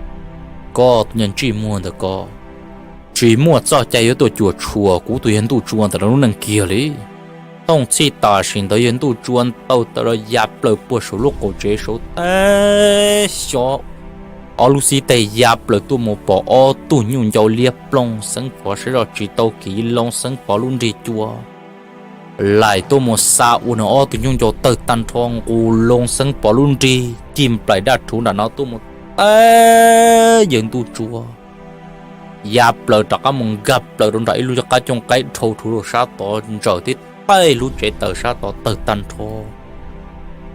Koj tus niag ntsej muag ntawm koj, tsis muaj txoj cai yuav tuaj cuam tshuam kuv tus Yawg Ntuj Tsua ntawm no lub neej kiag li. Thooj txhij tam sim ntawd Yawg Ntuj Tsua ntaus taw los ya plaws puag saum lub qaum tsev saud teb xyov, ob lub xib teg ya plaws tuaj mus pom ob tug nyuj ncau liab ploog, Xeeb Pov saib zoj tsis tau kiv loo Xeeb Pov lub nrig cua laim tuaj mus xa ua nws ob tug nyuj ncau tawg tag nrho nqus loo Xeeb Pov lub nrig cig nplaim daj rhuv nram no tuaj mus teb Yawg Ntuj Tsua ya plaws rov qab mus nkag plaws rau nram ib lub qab cooj qaib dhau rhuv rau sab tod, ntsaws tib taig lub tsev taws sab tod tawg tag nrho.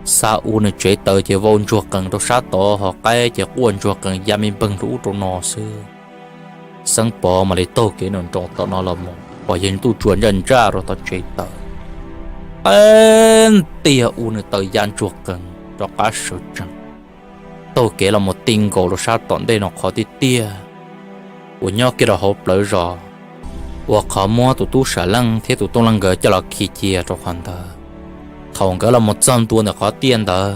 Xa ua nws tsev taws ces vau ntsuag qees rau sab tod, hos qaib ces quaj ntsuag qees ya me npeeg rau ub rau no xwb. Xeeb Pov mam li taug kev nroos nroos tom no los mus pom Yawg Ntuj Tsua ntsaj ntsaj rau tom tsev taws, teb ntiag ua nws taws ya ntsuag qees rov qab sawv tsees, taug kev los mus ti nkaus rau sab tom ntej no qhov tiaj tiaj uas nyob kiag rau hauv plawv zos, uas qhov muab tus tub Sam Leej thiab tus Tooj Leej nkawd coj los khi cia rau qhov ntawd. Thaum nkawd los mus txog ntua ntawm qhov tiaj ntawd,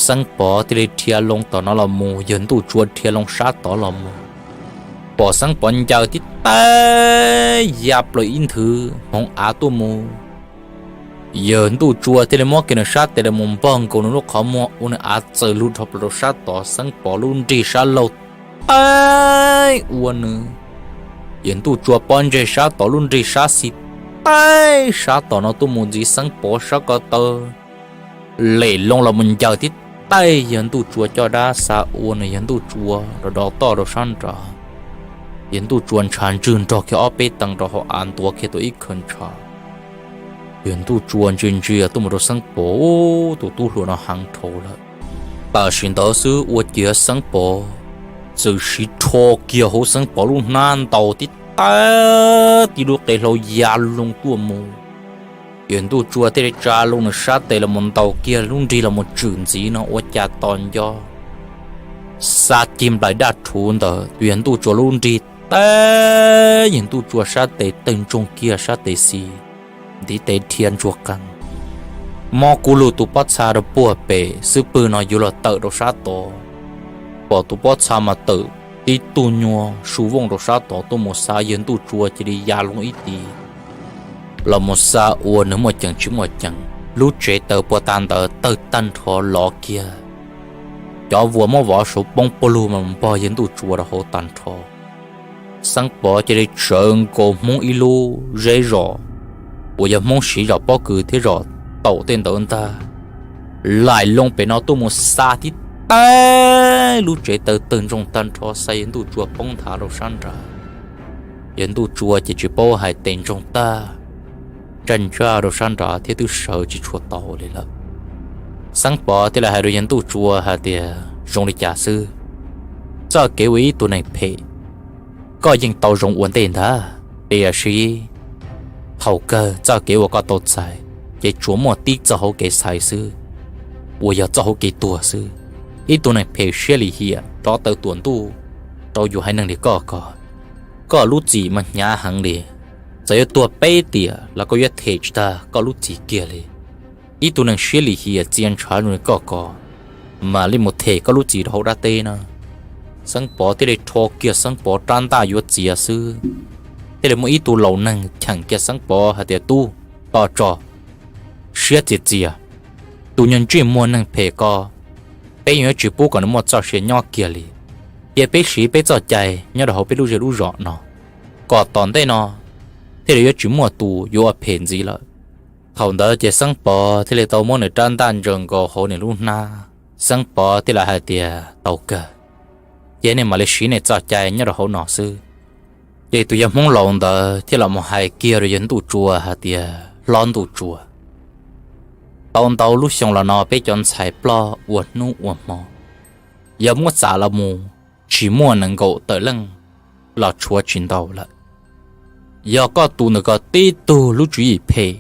Xeeb Pov thiaj li dhia loo tom no los mus, Yawg Ntuj Tsua dhia loo sab tod los mus. Pom Xeeb Pov ncaws tib taig ya plaws ib nthwv hmoov av tuaj mus, Yawg Ntuj Tsua thiaj li muab kiag nws sab tes los mus npog nkaus nws lub qhov muag ua nws av txaws lug dhau plaws rau sab tod, Xeeb Pov lub nrig sab laug teb ua nws. Yawg Ntuj Tsua pob ntseg sab tod lub nrig sab xis teb sab tom no tuaj mus ntxiv Xeeb Pov sab ko taw, lem loo los mus ncaws tib taig Yawg Ntuj Tsua caj dab, xa ua nws Yawg Ntuj Tsua rov dov toj rau sab nrad. Yawg Ntuj Tsua ntshav ntswg nrog kiag ob peb teev rau hauv av ntuav kiag tau ib khaws ntshav. Yawg Ntuj Tsua ntsia ntsia tuaj mus rau Xeeb Pov, tus tub hluas no heev dhau lawm. Tam sim ntawd xwb ua ciav Xeeb Pov txawm siv rho kiag hauv Xeeb Pov lub hnab ntaus tib taig tib lub qe hlau ya loo tuaj mus. Yawg Ntuj Tsua thiaj li tsa loo nws sab tes los mus ntaus kiag lub nrig los mus tswm ntxiv no ua cas tos nco xa cig nplaim daj rhuv ntawm tus Yawg Ntuj Tsua lub nrig teb Yawg Ntuj Tsua sab tes tawg ntsoog kiag sab tes xis, ntiv tes dhia ntsuag qees. Mob kub lug tus pob txha rau puag pem xwb pwg no yuav los tawm rau sab tod, pom tus pob txha mas tawm tib tug nyuag su vooj rau sab tod tuaj mus xa Yawg Ntuj Tsua cia li ya loo ib tis los mus xa ua nws muaj ceem tsis muaj ceem. Lub tsev taws puag ta ntawd tawg tag nrho lov kiag. cov vuas muab vov suav poob pawg lug mas npog yawg Ntuj Tsua rau hauv tag nrho. Xeeb Pov cia li tsawv nkaus Hmoob ib lub zej zos uas yog Hmoob siv zom pob kws thiab zom taum tej ntawd ntag, laim loo pem no tuaj mus xa tib teg lub tsev taw tawg ntsoog tag nrho, xa yawg Ntuj Tsua poob nthav rau sab nrad. Yawg Ntuj Tsua ces tsis paub hais, tes ntsoog tag, ntsaj ntsaj rau sab nrad thiab twb sawv tsis tshua tau li lawm. Xeeb Pov thiaj li hais rau yawg Ntuj Tsua hais tias, Zoo li cas xwb? Txoj kev ua ib tug neeg phem koj yeej tau zoo ua ntej ntag, tiam sis thaum kawg txoj kev uas koj tau txais ces tsuas muaj tib txoj hauv kev xaiv xwb, uas yog txoj hauv kev tuag xwb. Ib tug neeg phem siab lim hiam, rov taw tuam ntuj rau yus haiv neeg li koj ko, koj lub txim mas hnyav heev li. Txawm yuav tuag peb tiam los koj yuav them tsis tag koj lub txim kiag li. Ib tug neeg siab lim hiam txia ntshav zoo li koj ko, mam li mus them koj lub txim rau hauv dab teb na. Xeeb Pov thiaj li rho kiag Xeeb Pov rab ntaj yuav txiav xwb, thiaj li muaj ib tug laus neeg cheem kiag Xeeb Pov hais tias, Tub, tos tso, siab txias txias, tus nyuag ntsej muag neeg phem ko, peb yuav tsis pub kom nws muaj txoj sia nyob kiag li. Cia peb siv peb txoj cai nyob rau hauv peb lub zej lub zos no, kom tom ntej no thiaj li yuav tsis muaj tus yuav ua phem ntxiv lawm. Thaum ntawd ces Xeeb Pov thiaj li tau muab nws rab ntaj ntsaws nkaus hauv nws lub hnab. Xeeb Pov thiaj li hais tias, Tau kawg, ces nej mam li siv nej txoj cai nyob rau hauv no xwb. Ces tus yawg Hmoob laus ntawd thiaj los mus hais kiag rau yawg Ntuj Tsua hais tias, Hlob Ntuj Tsua, tau ntau lub xyoo los no peb cov ntxhais ploj ua hnub ua hmo, yog muab xam los mus tsis muaj nees nkaum tawm leej los tshuav tsis ntau lawm. Yog koj tus ntawm ko tib tug lub tswv yim phem,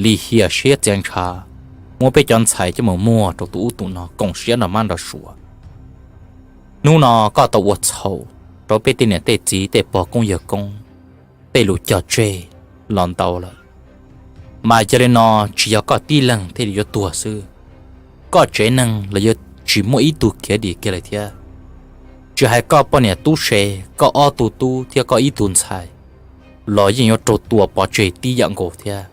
lim hiam siab txias ntshav, muab peb cov ntxhais coj mus muag rau tus ub tus no koom siab nrog mab nrog suav. Hnub no koj tau ua txhaum rau peb tej niam tej txiv tej pog koob yawg koob tej lus cog tseg los ntau lawm, mas yog li no tsis yog koj tib leeg thiaj li yuav tuag xwb, koj tsev neeg los yuav tsis muaj ib tug khiav dim kiag lawm thiab. Tsis hais koj poj niam tub se, koj ob tug tub thiab koj ib tug ntxhais los yeej yuav raug tua pov tseg tib yam nkaus thiab.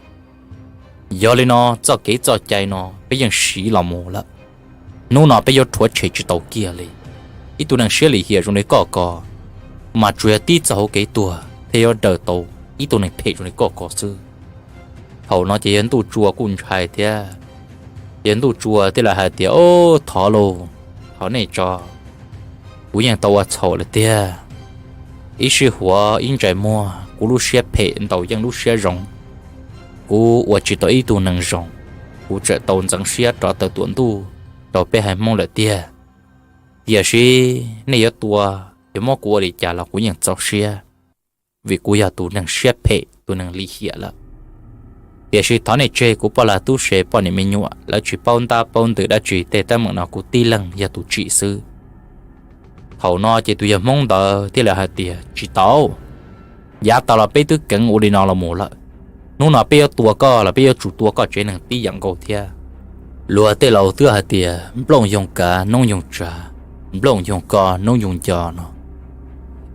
Yog li no txoj kev txoj cai no peb yeej siv los mus lawm. Hnub no peb yuav rhuav tshem tsis tau kiag li. Ib tug neeg siab lim hiam zoo li koj ko, mas tsuas yog tib txoj hauv kev tuag thiaj yuav daws tau ib tug neeg phem zoo li koj ko xwb. Thaum no ces yawg Ntuj Tsua kuj ntshai thiab. Yawg Ntuj Tsua thiaj li hais tias, Ob, thov lauj, thov nej tso, kuv yeej tau ua txhaum lawm tiag. Ib sij huam ib ntsais muag kuv lub siab phem ntaus yeej lub siab zoo, kuv ua tsis tau ib tug neeg zoo, kuv txawm tau ntxeev siab rov taw tuam ntuj rau peb haiv Hmoob lawm tiag. Tiam sis nej yuav tua, yuav muab kuv ua li cas los kuv yeej txaus siab, vim kuv yog tus neeg siab phem tus neeg lim hiam lawm. Tiam sis thov nej tseg kuv poj lag tub se poj niam me nyuam, lawv tsis paub ntab paub ntws dab tsi, tej teeb meem no kuv tib leeg yog tus tsim xwb. Thaum no ces tus yawg Hmoob ntawd thiaj li hais tias, Tsis tau, yav tas los peb twb keev ua li no los mus lawm. Hnub no peb yuav tua koj los peb yuav tsum tua koj tsev neeg tib yam nkaus thiab. Luag tej laus twb hais tias, Nplooj yoog kav, noob yoog tsav, nplooj yoog ko, noob yoog nco no.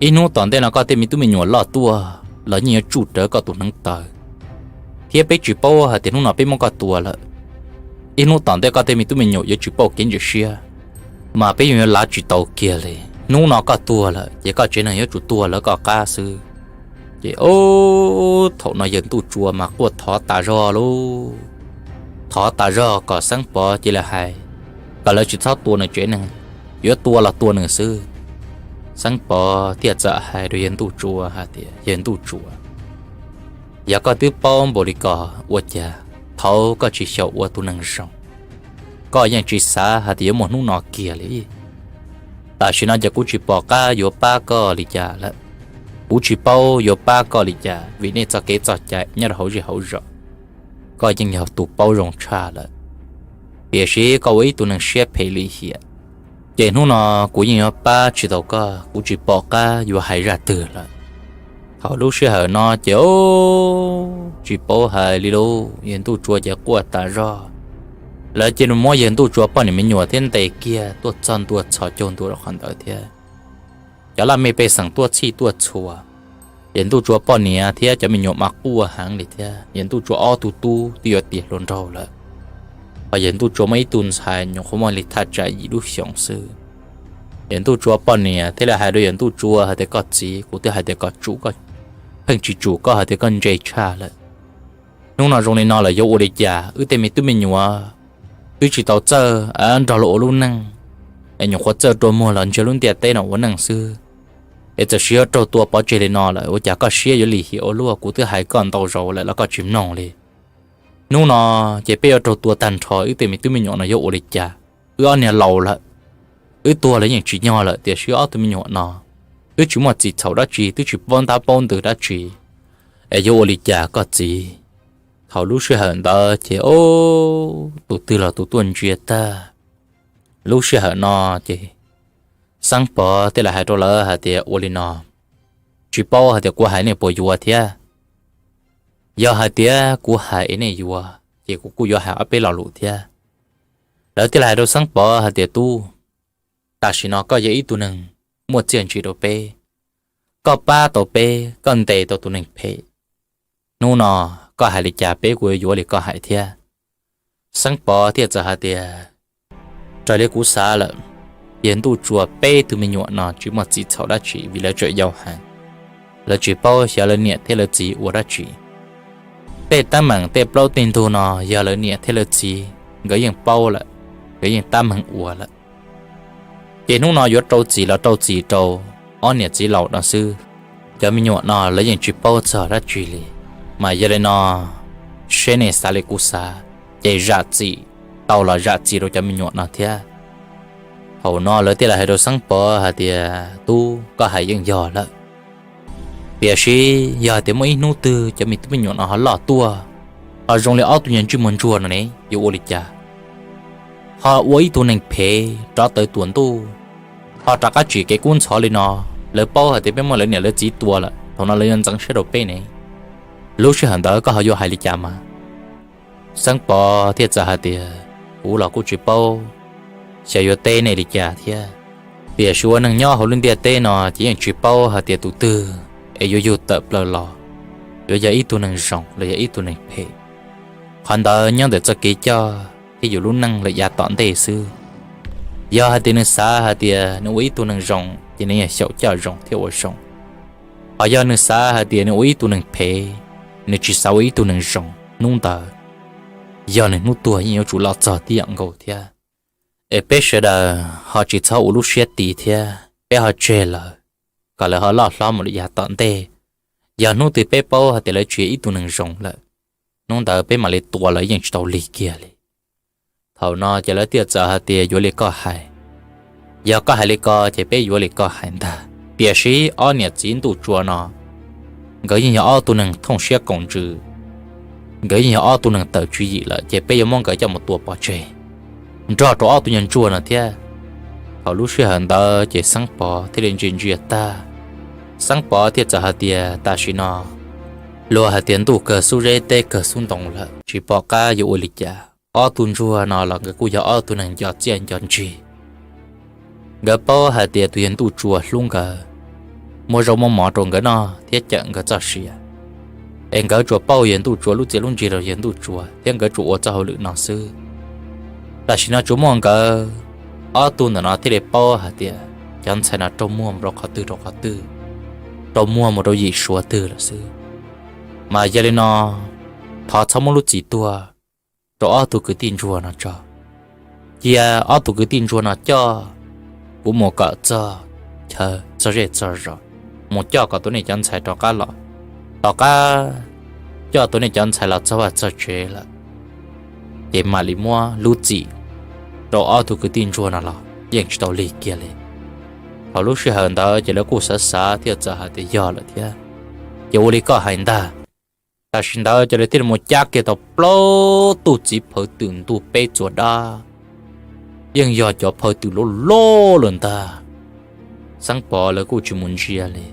Ib hnub tom ntej no koj tej me tub me nyuam loj tuaj los yeej yuav tsuj rawv koj tus hneev taw, thiab peb tsis paub hais tias hnub no peb muab koj tua lawm, ib hnub tom ntej koj tej me tub me nyuam yuav tsis pauj kev ntseeg siab, mas peb yeej yuav lav tsis tau kiag li. Hnub no koj tuag lawm ces koj tsev neeg yuav tsum tuag lawv koj qab xwb. Ces thaum no yawg Ntuj Tsua mas quaj thov tas zog lauj, thov tas zog kom Xeeb Pov cia li hais, kom lawv tsis txhob tua nws tsev neeg, yuav tua los tua nws xwb. Xeeb Pov thiaj txawm hais rau yawg Ntuj Tsua hais tias, Yawg Ntuj Tsua, yog koj twb paub npaum li ko, ua cas thaum koj tsis xyaum ua tus neeg zoo, koj yeej tsis xav hais tias yuav muaj hnub no kiag li. Tam sim no ces kuv tsis pom qab yuav pab koj li cas lawm. Kuv tsis paub yuav pab koj li cas vim nej txoj kev txoj cai nyob rau hauv zej hauv zos, koj yeej yog tus paub zoo tshaj lawm. Tiam sis koj ua ib tug neeg siab phem lim hiam, ces hnub no kuv yeej yuav pab tsis tau koj, kuv tsis pom qab yuav hais zaj twg lawm. Thaum lub sij hawm no ces tsis paub hais li lauj, yawg Ntuj Tsua ces quaj tas zog. Lawv cia li muab yawg Ntuj Tsua poj niam me nyuam thiab ntes kiag tuaj txog ntua txhos caug ntua rau qhov ntawd thiab. Cov laj mej pej xeem tuaj txhij tuaj txhua, yawg Ntuj Tsua poj niam thiab cov me nyuam mas quaj heev li thiab. Yawg Ntuj Tsua ob tug tub twb yuav tiav hluas nraug lawm, Ho yawg Ntuj Tsua muaj ib tug ntxhais nyuam qhuav muaj li thaj tsam yim lub xyoos xwb. Yawg Ntuj Tsua poj niam thiaj li hais rau yawg Ntuj Tsua hais tias, Koj txiv, kuv twb hais tias kom tsum koj, pheej tsis tsum, koj hais tias koj ntse tshaj lawm. Hnub no zoo li no lawm yuav ua li cas? Wb tej me tub me nyuam twb tsis tau txawj nrog luag ua lub neej, es nyuam qhuav txawj rua muag los ntsia lub ntiaj teb no ua neej xwb, es txawm sis yuav raug tua pov tseg li no lawm, ua cas koj siab yuav lim hiam ua luaj? Kuv twb hais koj ntau zaus lawm los koj tsis mloog li. Hnub no ces peb yuav raug tua tag nrho, wb tej me tub me nyuam no yuav ua li cas? Wb ob niag laus lawm, wb tuag los yeej tsis nyog lawm, tiam sis ob tug me nyuam no twb tsis muaj txim txhaum dab tsi, twb tsis paub ntab paub ntws dab tsi, es yuav ua li cas koj txiv? Thaum lub sij hawm ntawd ces tus twg los tus tuaj ntsia tag. Lub sij hawm no ces Xeeb Pov thiaj li hais rau lawv hais tias, Ua li no, tsis paub hais tias kuv hais nej puas yuav thiab. Yog hais tias kuv hais es nej yuav ces kuv kuj yuav hais ob peb lo lus thiab. Lawv thiaj li hais rau Xeeb Pov hais tias, Tub, tam sim no koj yog ib tug neeg muaj txiaj ntsig rau peb, koj pab tau peb, koj ntes tau tus neeg phem. Hnub no koj hais li cas peb kuj yuav li koj hais thiab. Xeeb Pov thiaj txawm hais tias, Raws li kuv xav lawm, yawg Ntuj Tsua peb tug me nyuam no tsis muaj txim txhaum dab tsi vim lawv tseem yau heev, lawv tsis paub xyov lawv niam thiab lawv txiv ua dab tsi. Tej teeb meem tej plaub tej ntug no yog lawv niam thiab lawv txiv nkawd yeej paub lawm, nkawd yeej tab meeg ua lawm. Ces hnub no yuav rau txim los rau txim rau ob niam txiv laus no xwb. Cov me nyuam no lawv yeej tsis paub txog dab tsi li, mas yog li no, seb nej xav li kuv xav, ces zam txim tau los zam txim rau cov me nyuam no thiab. Thaum no lawv thiaj li hais rau Xeeb Pov hais tias, Tub, koj hais yeej yog lawm, tiam sis yog hais tias muaj ib hnub twg cov me tub me nyuam no ho loj tuaj, ho zoo li ob tug nyuag ntsej muag ntsuag no ne, yuav ua li cas? Ho ua ib tug neeg phem rov tawm tuam ntuj, ho rov qab tsim kev kub ntxhov li no, lawv paub hais tias peb muab lawv niam lawv txiv tua lawm, thaum no lawv yuav ntxeev siab rau peb ne. Lub sij hawm ntawd koj ho yuav hais li cas mas? Xeeb Pov thiaj txawm hais tias, Kuv los kuj tsis paub xyov yuav teb nej li cas thiab, tiam sis ua neeg nyob hauv lub ntiaj teb no ces yeej tsis paub hais tias tus twg es yuav yug tawm plaws los, yuav yog ib tug neeg zoo los yog ib tug neeg phem. Qhov ntawd nyob ntawm txoj kev coj thiab yus lub neej lawm yav tom ntej xwb. Yog hais tias nws xav hais tias nws ua ib tug neeg zoo ces nws yeej xyaum coj zoo thiab ua zoo. Ho yog nws xav hais tias nws ua ib tug neeg phem, nws tsis xav ua ib tug neeg zoo, hnub ntawd yog nws hnub tuag yeej yuav tsum los txog tib yam nkaus thiab. Es peb sawv daws ho tsis txhob ua lub siab tis thiab peb ho tseg lawv, kom lawv ho loj hlob mus lawm yav tom ntej. Yog hnub twg peb paub hais tias lawv tsis yog ib tug neeg zoo lawm, hnub ntawd peb mam li tua lawv yeej tsis tau lig kiag li. Thaum no ces lawv thiaj txawm hais tias, Yuav li koj hais. Yog koj hais li ko ces peb yuav li koj hais ntag. Tiam sis ob niam txiv Ntuj Tsua no, nkawd yeej yog ob tug neeg thooj siab koom ntsws, nkawd yeej yog ob tug neeg tawm tswv yim lawm, ces peb yuav muab nkawd coj mus tua pov tseg nrog rau ob tug nyuag ntsuag no thiab. Thaum lub sij hawm ntawd ces Xeeb Pov thiaj li ntsia ntsia tag, Xeeb Pov thiaj txawm hais tias, Tam sim no luag hais tias ntuj kawg xub zeb teb kawg xub ntoo lawm, tsis pom qab yuav ua li cas. Ob tug ntsuag no los nkawd kuj yog ob tug neeg nco txiaj nco ntsig. Nkawd paub hais tias tus yawg Ntuj Tsua hlub nkawd, muaj zaub muaj mov rau nkawd noj thiab cawm nkawd txoj sia, es nkawd tsuas pauj yawg Ntuj Tsua lub txiaj lub ntsig rau yawg Ntuj Tsua thiab nkawd tsuas ua txoj hauj lwm no xwb. Tam sim no tsuas muaj nkawd ob tug ntawm no thiaj li paub hais tias cov ntxhais no raug muag mus rau qhov twg rau qhov twg, raug muag mus rau yim suav twg lawm xwb. Mas yog li no, thov txhob muab lub txim tuag rau ob tug kwv tij ntsuag no tso. Cia ob tug kwv tij ntsuag no coj kuv mus kom txog chaw txog zej txog zos, mus coj kom tus nej cov ntxhais rov qab los, tom qab coj tus nej cov ntxhais los txog vaj txog tsev lawm, ces mam li muab lub txim rau ob tug kwv tij ntsuag no los yeej tsis tau lig kiag li. Thaum lub sij hawm ntawd ces lawv kuj xav xav thiaj txawm hais tias yog lawm thiab, ces ua li koj hais ntag. Tam sim ntawd ces lawv thiaj li mus cab kiag tau plaub tug txiv phaw twm ntuj peb txuas dab, yeej yog cov phaw twm loj loj lawm ntag. Xeeb Pov lawv kuj tsis mus ntsia li,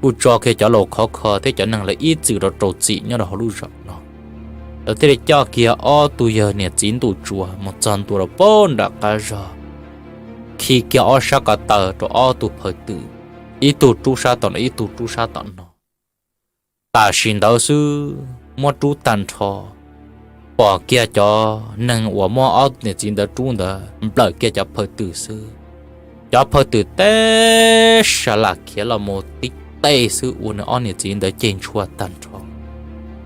kuj tso kiag cov laus khov kho thiab cov neeg lawv ib txwm rau rau txim nyob rau hauv lub zos no. Lawv thiaj li coj kiag ob tug yawg niam txiv Ntuj Tsua mus txog ntua rau pem nram qab zog, khi kiag ob sab ko taw rau ob tug phaw twm, ib tug rub sab tom no ib tug rub sab tom no. Tam sim ntawd xwb muab rub tag nrho, pom kiag cov neeg uas muab ob niam txiv ntawd rub ntawd nplawm kiag cov phaw twm xwb. Cov phaw twm teb sa lam khiav los mus tib teg xwb ua nws ob niam txiv ntawd ceg ntshua tag nrho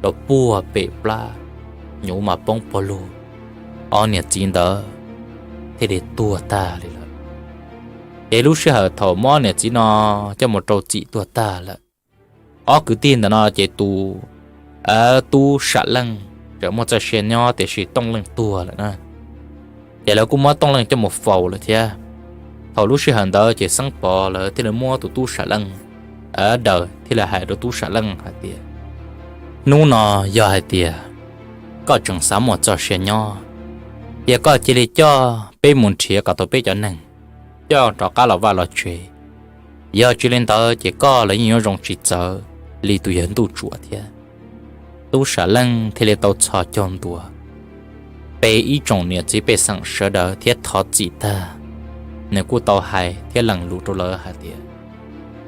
rau puag pem plab, nyuv mas poob pog lug, ob niam txiv ntawd thiaj li tuag tag li lawm. Ces lub sij hawm thaum muab ob niam txiv no coj mus rau txim tuag tag lawm, ob kwv tij ntawm no ces tus tub Sam Leej tseem muaj txoj sia nyob tiam sis Tooj Leej tuag lawm na. Ces lawv kuj muab Tooj Leej coj mus faus lawm thiab. Thaum lub sij hawm ntawd ces Xeeb Pov lawv thiaj li muab tus tub Sam Leej daws thiaj li hais rau tub Sam Leej hais tias, hnub no yog hais tias koj tseem xav muaj txoj sia nyob, ces koj cia li coj peb mus nrhiav kom tau peb cov neeg, coj rov qab los vaj los tsev. Yog tsis li ntawd ces koj los yeej yuav zoo tsis txawv li tus yawg Ntuj Tsuam thiab. Tub Sam Leej thiaj li tau txhos caug ntua pe ib tsoom niam txiv pej xeem sawv daws thiab thov txim tag, nws kuj tau hais thiab lees lus rau lawv hais tias,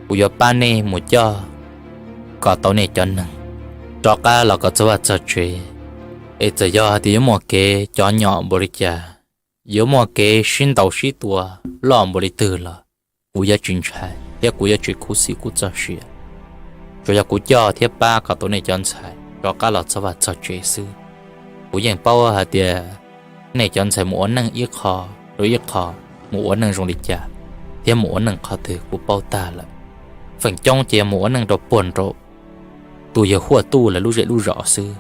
kuv yuav pab nej mus coj kom tau nej cov neeg rov qab los kom txog vaj txog tsev. Es txawm yog hais tias yuav muaj kev cov nyom npaum li cas, yuav muaj kev sib ntaus sib tua loj npaum li twg los kuv yuav tsis ntshai thiab kuv yuav tsis khuv xim kuv txoj sia. Tsuas yog kuv coj thiab pab kom tau nej cov ntxhais rov qab los txog vaj txog tsev xwb. Kuv yeej paub hais tias nej cov ntxhais mus ua neej ib qho rau ib qho, mus ua neej zoo li cas thiab mus ua neej qhov twg kuv paub tag lawm. Feem coob ces mus ua neej rau puag nraum tus yawg Huaj Tuj lawv lub zej lub zos xwb,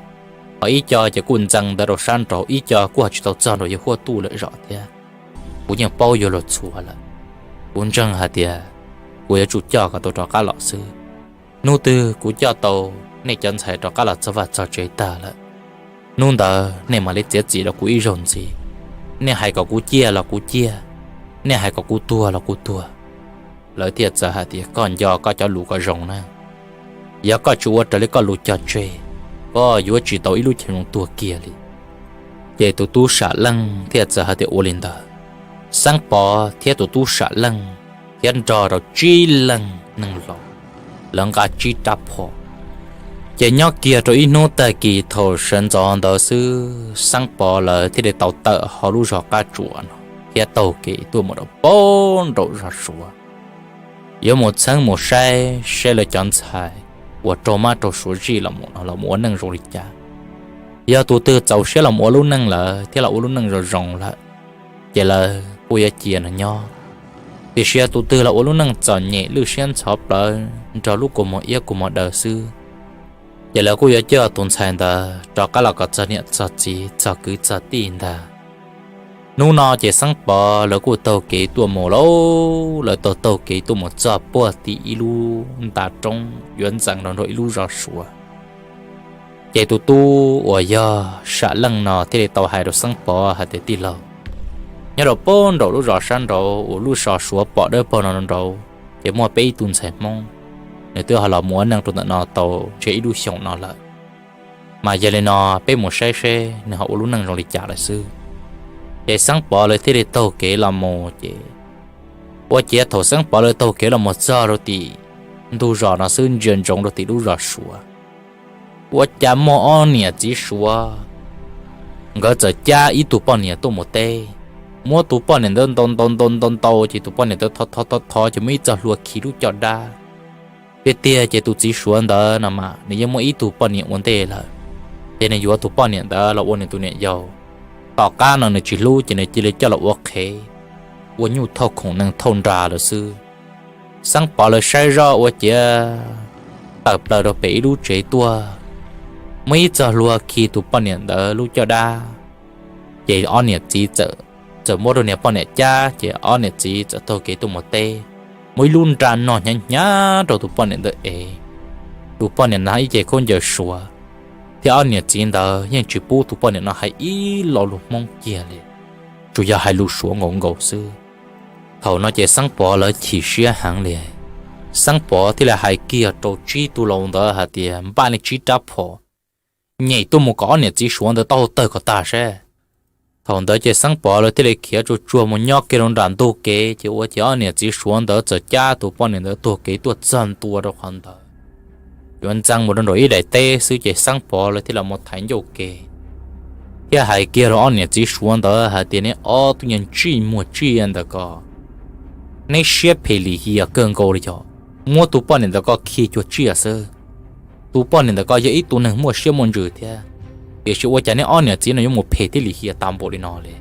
ho ib co ces kuj ntxees ntawd rau sab nraud, ib co kuj ho tsis tau txog nraum yawg Huaj Tuj lawv zos thiab. Kuv yeej paub yuav luag txhua lawm. Kuv ntseeg hais tias kuv yuav tsum coj kom tau rov qab los xwb. Hnub twg kuv coj tau nej cov ntxhais rov qab los txog vaj txog tsev tag lawm, hnub ntawd nej mam li txiav txim rau kuv ib zaug ntxiv. Nej hais kom kuv ciaj los kuv ciaj, nej hais kom kuv tuag los kuv tuag. Lawv thiaj txawm hais tias, koj nco koj cov lus kom zoo na. Yog koj tsis ua raws li koj lus cog tseg, koj yuav tsis tau ib lub chaw zoo tuag kiag li. Ces tus tub Sam Leej thiaj txawm hais tias ua li ntawd. Xeeb Pov thiab tus tub Sam Leej thiab nrog rau tsib leeg neeg laus, lawv nqa tsib rab phom. Ces nyob kiag rau ib hnub tag kis thaum sawv ntxov ntawd xwb, Xeeb Pov lawv thiaj li tau tawm hauv lub zos Qab Tsuas no thiab taug kev tuaj mus rau pem nraum zos Suav, yuav mus txheeb mus saib saib lawv cov ntxhais uas raug mab raug suav zij los mus no los mus ua neej zoo li cas. Yog tus twg txaus siab los mus ua lub neej lawm thiab los ua lub neej zoo zoo lawm, ces lawv kuj yuav cia nws nyob. Tiam sis yog tus twg los ua lub neej txom nyem lwj siab ntxhov plawv nrog lub kua muag iab kua muag daw xwb, ces lawv kuj yuav coj tus ntxhais ntawd rov qab los kom txog niam txog txiv txog kwv txog tij ntag. Hnub no ces Xeeb Pov lawv kuj taug kev tuaj mus lauj, lawv taug taug kev tuaj mus txog puag tim ib lub nta roob yuav ntxeev rau nraum ib lub zos Suav. Ces tus tub uas yog Sam Leej no thiaj li tau hais rau Xeeb Pov hais tias, tij laug, nyob rau pem nraum lub zos sab nraud uas lub zos Suav pom dawb paug no nraud, ces muaj peb ib tug ntxhais Hmoob, nws twb ho los mus ua neej rau ntawm no tau ntshe ib lub xyoos no lawm. Mas yog li no peb mus saib seb nws ho ua lub neej zoo li cas lawm xwb. Ces Xeeb Pov lawv thiaj li taug kev los mus ces, ua ciav thaum Xeeb Pov lawv taug kev los mus txog rau tim ntug zos no xwb ntsia ntsoov rau tim lub zos Suav, ua cas muaj ob niam txiv Suav, nkawd txawm cab ib tug poj niam tuaj mus teb, muab tus poj niam ntawd ntaus ntaus ntaus ntaus ntaus ces tus poj niam ntawd thov thov thov thov ces muaj ib txoj hlua khi lub caj dab. Tiag tiag ces tus txiv Suav ntawd no mas nws yeej muaj ib tug poj niam ua ntej lawm, ces nws yuav tus poj niam ntawd los ua nws tus niam yau. Tom qab no nws tsis hlub ces nws cia li coj los ua qhev, ua nyuj thauj khoom neeg thauj nra lawm xwb. Xeeb Pov lawv saib zoj ua ciav tawm plaws rau pem ib lub tsev tuaj, muaj ib txoj hlua khi tus poj niam ntawd lub caj dab. Ces ob niam txiv txawm, txawm muab rau niag poj niam cab ces ob niam txiv txawm taug kev tuaj mus teb, muaj ib lub nra no hnyav hnyav rau tus poj niam ntawd ev. Tus poj niam no ib ce khaub ncaws Suav, thiab ob niam txiv ntawd yeej tsis pub tus poj niam no hais ib lo lus Hmoob kiag li, tsuas yog hais lus Suav nkaus nkaus xwb. Thaum no ces Xeeb Pov lawv chim siab heev li. Xeeb Pov thiaj li hais kiag rau tsib tug laus ntawd hais tias, npaj li tsib rab phom, nyem tuaj mus kom ob niam txiv Suav ntawd taub hau tawg kom tag seb. Thaum ntawd ces Xeeb Pov lawv thiaj li khiav tsuag tsuag mus nyob kiag rau nram ntug kev, ces ua ces ob niam txiv Suav ntawd txawm cab tus poj niam ntawd taug kev tuaj txog ntua rau qhov ntawd, yuav ntxeev mus rau nraum ib daim teb xwb ces Xeeb Pov lawv thiaj los mus thaiv ncauj kev. thiaj hais kiag rau ob niam txiv Suav ntawd hais tias, Neb ob tug nyuag ntsej muag tsiaj ntawm ko, neb siab phem lim hiam kawg nkaus li yog muab tus poj niam ntawm ko khi cuag tsiaj xwb. Tus poj niam ntawm ko yog ib tug neeg muaj siab muaj ntsws thiab, tiam sis ua cas neb ob niam txiv no yuav mus phem thiab lim hiam tas npaum li no li?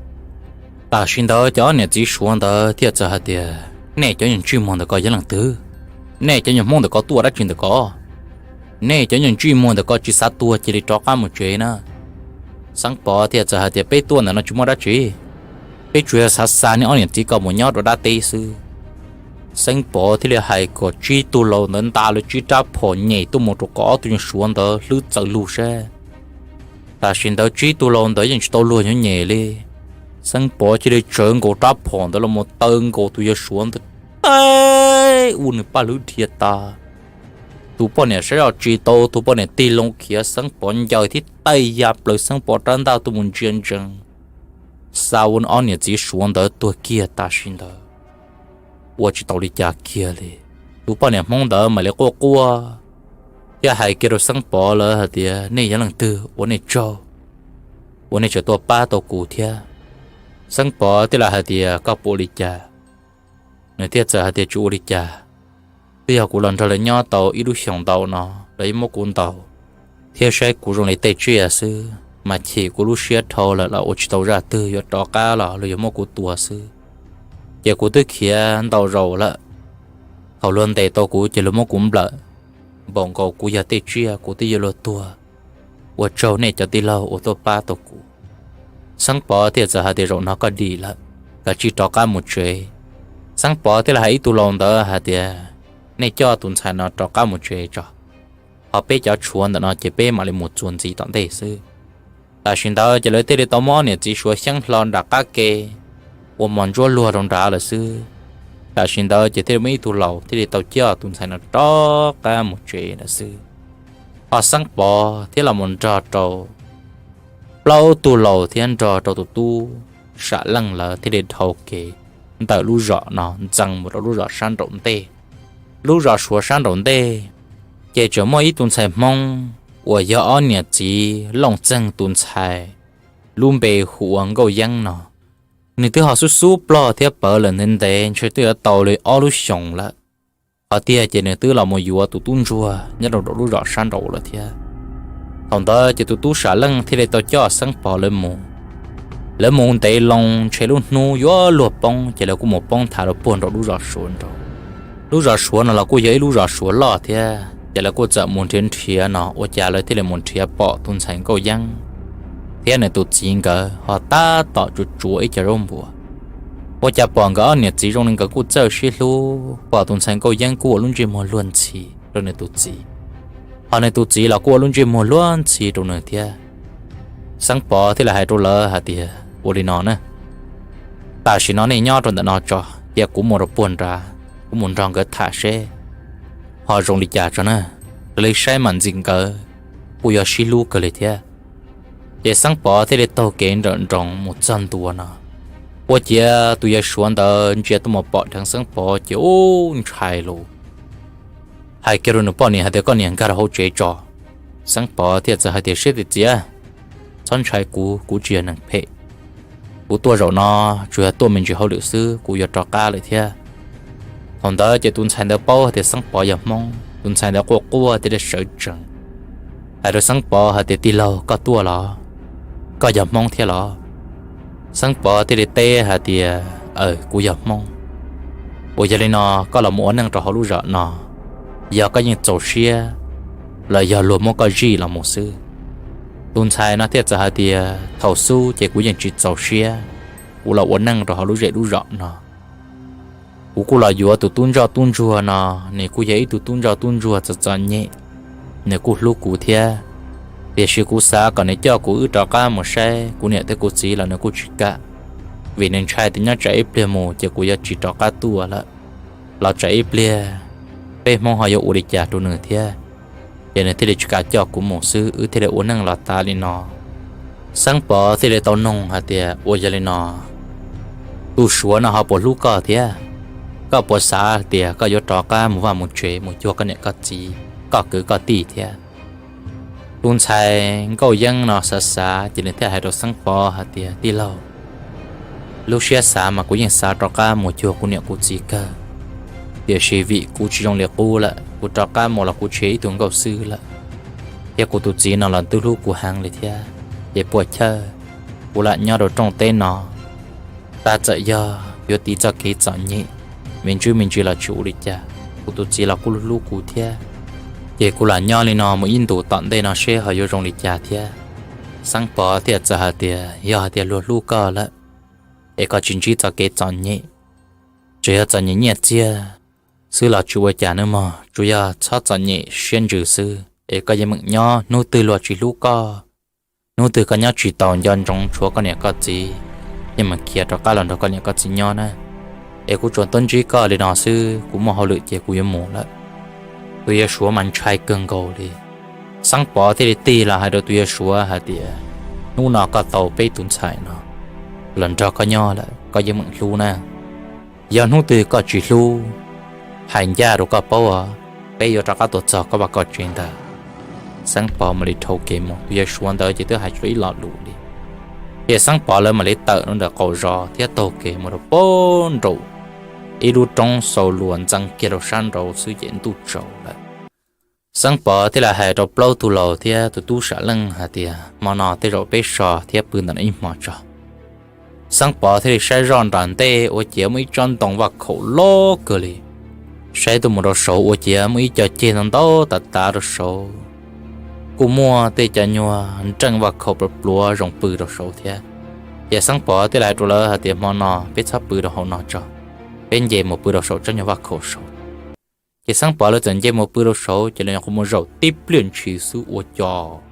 Tam sim ntawd ces ob niam txiv Suav ntawd thiaj txawm hais tias, Nej cov nyuag ntsej muag ntawm ko yog leej twg? Nej cov nyuag Hmoob ntawm ko tuaj dab tsi ntawm ko? Nej cov nyuag ntsej muag ntawm ko tsis xav tuag cia li rov qab mus tsev na. Xeeb Pov thiaj txawm hais tias, Peb tuaj ntawm no tsis muaj dab tsi, peb tsuas yog xav xa neb ob niam txiv ko mus nyob rau dab teb xwb. Xeeb Pov thiaj li hais kom tsib tug laus ntawd nta lawv tsib rab phom nyem tuaj mus rau qhov ob tug nyuag Suav ntawd hlwb txawv lug sab. Tam sim ntawd tsib tug laus ntawd yeej tsis tau luag yuav nyem li. Xeeb Pov cia li tsawv nkaus rab phom ntawd los mus taw nkaus tus yawg Suav ntawd, ua nws paj hlwb dhia tas. Tus poj niam saib zoj tsis tau, tus poj niam tig loo khiav, Xeeb Pov ncaws thiab taij ya plaws Xeeb Pov rab ntaj tuaj mus ntsia ntsees, xa ua ob niam txiv Suav ntawd tuag kiag tam sim ntawd. Ua tsis tau li cas kiag li. Tus poj niam Hmoob ntawd mam li quaj quaj thiab hais kiag rau Xeeb Pov lawv hais tias, Nej yog leej twg ua nej tsaug, ua nej tseem tuaj pab tau kuv thiab? Xeeb Pov thiaj li hais tias, Koj puas ua li cas? Nws thiaj txawm hais tias, Tsis ua li cas, twb yog kuv los nrog lawv nyob tau ib lub xyoos ntau no, lawv yeej muab kuv ntaus thiab saib kuv zoo li tej tsiaj xwb, mas chim kuv lub siab dhau lawm los ua tsis tau zaj twg, yuav rov qab los luag yuav muab kuv tua xwb. Ces kuv twb khiav ntau zaus lawm, thaum luag ntes tau kuv ces luag muab kuv nplawm npaum nkaus kuv yog tej tsiaj, kuv twb yuav luag tuag. Ua tsaug nej cov tij laug uas tuaj pab tau kuv. Xeeb Pov thiaj txawm hais tias, Zaum no koj dim lawm, kav tsij rov qab mus tsev. Xeeb Pov thiaj li hais ib tug laus ntawd hais tias, Nej coj tus ntxhais no rov qab mus tsev tso, ho peb cov tshuav ntawm no ces peb mam li mus txuas ntxiv tom ntej xwb. Tam sim ntawd ces lawv thiaj li tau muab ob niam txiv Suav xyeeb hlo nram qab ke ua mos ntsuab luag rau nrad lawm xwb. Tam sim ntawd ces thiaj li muaj ib tug laus thiaj li tau coj tus ntxhais no rov qab mus tsev lawm xwb. Ho Xeeb Pov thiab los mus nrog rau plaub tug laus thiab nrog rau tus tub Sam Leej lawv thiaj li dhau kev ntawm lub zos no ntxees mus rau lub zos sab nraum ntej. Lub zos Suav sab nraum ntej ces tseem muaj ib tug ntxhais Hmoob uas yog ob niam txiv Looj Txeeg tus ntxhais, lub npe hu ua Nkauj Yeeb no. Nws twb ho xub xub plog thiab pawv lawm ntev ntev, ntshe twb yuav tau li ob lub xyoos lawm. Qhov tiag ces nws twb los mus yuav tus tub ntsuag nyob rau lub zos sab nraud lawm thiab. Thaum ntawd ces tus tub Sam Leej thiaj li tau coj Xeeb Pov lawv mus. Lawv mus ntev loo ntshe lub hnub yuav luag poob ces lawv kuj mus poob thav rau puag nraum lub zos Suav nraud. Lub zos Suav no los kuj yog ib lub zos Suav loj thiab, ces lawv kuj txawm mus nrhiav nrhiav no ua cas lawv thiaj li mus nrhiav pom tus ntxhais Nkauj Yeeb thiab nws tus txiv nkawd ho tab tom tsuav tsuav ib co zaub npua. Ua cas pom nkawd ob niam txiv zoo li nkawd kuj txawj sib hlub, pom tus ntxhais Nkauj Yeeb kuj ua lub ntsej muag luag ntxhi rau nws tus txiv, ho nws tus txiv los kuj ua lub ntsej muag luag ntxhi rau nws thiab. Xeeb Pov thiaj li hais rau lawv hais tias, Ua li no na, tam sim no nej nyob rau ntawm no tso, cia kuv mus rau puag nrad, kuv mus nrog nkawd tham seb ho zoo li cas tso na. Raws li saib mas ntxim nkawd kuj yuav sib hlub kawg li thiab. Ces Xeeb Pov thiaj li taug kev nrawm nroos mus txog ntua no, ua ciav tus yawg Suav ntawd ntsia tuaj mus pom dheev Xeeb Pov ces ub ntshai lus, hais kiag rau nws poj niam hais tias, Koj niam, nkag rau hauv tsev tso. Xeeb Pov thiaj txawm hais tias, Siab txias txias, txhob ntshai kuv, kuv tsis yog neeg phem. Kuv tuaj zaum no tsuas yog tuaj me ntsis hauj lwm xwb, kuv yuav rov qab lawm thiab. Thaum ntawd ces tus ntxhais ntawd paub hais tias Xeeb Pov yog Hmoob, tus ntxhais ntawd quaj quaj thiaj li sawv tsees hais rau Xeeb Pov hais tias, Tij laug, koj tuaj los? Koj yog Hmoob thiab los? Xeeb Pov thiaj li teb hais tias, Aws, kuv yog Hmoob. Uas yog li no, koj los mus ua neej rau hauv lub zos no, yog koj yeej txaus siab los yog luag muab koj zij los mus xwb? Tus ntxhais no thiaj txawm hais tias, Thaum xub ces kuv yeej tsis txaus siab, kuv los ua neej rau hauv lub zej lub zos no. Kuv kuj los yuav tus tub ntsoj tub ntsuag no, nws kuj yog ib tug tub ntsoj tub ntsuag txom txom nyem, nws kuj hlub kuv thiab. Tiam sis kuv xav kom nws coj kuv wb rov qab mus saib kuv niam thiab kuv txiv los nws kuj tsis kam, vim nws ntshai tias nyob tsam ib pliag mus ces kuv yuav tsis rov qab tuaj lawm, los tsam ib pliag peb Hmoob ho yuav ua li cas rau nws thiab. Ces nws thiaj li tsis kam coj kuv mus xwb, wb thiaj li ua neej los tav li no. Xeeb Pov thiaj li tau noog hais tias, Uas yog li no, tus Suav no ho puas hlub koj thiab? Koj puas xav tias koj yuav rov qab mus vaj mus tsev mus cuag koj niam koj txiv, koj kwv koj tij thiab? Tus ntxhais nkauj yeeb no xav xav ces nws thiaj hais rau Xeeb Pov hais tias, Tij laug, lub siab xav mas kuv yeej xav rov qab mus cuag kuv niam kuv txiv kawg, tiam sis vim kuv tsis zoo li qub lawm, kuv rov qab mus los kuv tsis yog ib tug nkauj xwb lawm, thiab kuv tus txiv no los twb hlub kuv heev li thiab. Ces puas chawj, kuv lam nyob rau rooj teb no, tab txawm yog yuav tiv txoj kev txom nyem, me ntsis me ntsis los tsis ua li cas, kuv tus txiv los kuj hlub kuv thiab. Ces kuv lam nyob li no mus ib ntus tom ntej no seb ho yuav zoo li cas thiab. Xeeb Pov thiaj txawm hais tias, Yog hais tias luag hlub koj lawm, es koj tsis ntsib txoj kev txom nyem, tsuas yog txom nyem nyiaj txiag xwb los tsis ua cas nawb mog, tsuas yog txhob txom nyem siab ntsws xwb, es koj yeej meem nyob, hnub twg luag tsis hlub koj, hnub twg koj nyob tsis taus nco ntsoov tshuav koj niam koj txiv, yeej meem khiav rov qab los nrog koj niam koj txiv nyob na. Es kuv tsuas tuaj ntsib koj li no xwb, kuv muaj hauj lwm ces kuv yuav mus lawm. Tus yawg Suav mas ntshai kawg nkaus li. Xeeb Pov thiaj li tig los hais rau tus yawg Suav hais tias, Hnub no koj tau peb tus ntxhais no los nrog koj nyob lawm, koj yeej meem hlub na. Yog hnub twg koj tsis hlub, hais ncaj rau koj paub, peb yuav rov qab tuaj txog koj vaj koj tsev ntag. Xeeb Pov mam li dhau kev mus, tus yawg Suav ntawd ces twb hais tsis tau ib lo lus li. Ces Xeeb Pov lawv mam li tawm rau ntawm qaum zos thiab taug kev mus rau pem nraum ib lub roob xaus luas ntxeev kiag rau sab nraud xwb ces ntuj tsaus lawm. Xeeb Pov thiaj li hais rau plaub tug laus thiab tus tub sam leej hais tias, Hmo no tej zaum peb so thiab pw ntawm no ib hmo tso. Xeeb Pov thiaj li saib zoj nram ntej ua ciav muaj ib tsob ntoo vaj khaum loj kawg li, saib tuaj mus rau saud ua ciav muaj ib co ceg ntau ntau tav tav rau saud, kuj muaj tej cov nyuag nreej vaj khaum pluav pluav zoo pw rau saud thiab. Ces Xeeb Pov thiaj li hais rau lawv hais tias, Hmo no peb txhob pw rau hauv no tso, peb nce mus pw rau saum tsob nyuag vaj khaum saud. Ces Xeeb Pov lawv txawm nce mus pw rau saud, ces lawv nyuam qhuav mus zaum tib pliag ntshis xwb ua cas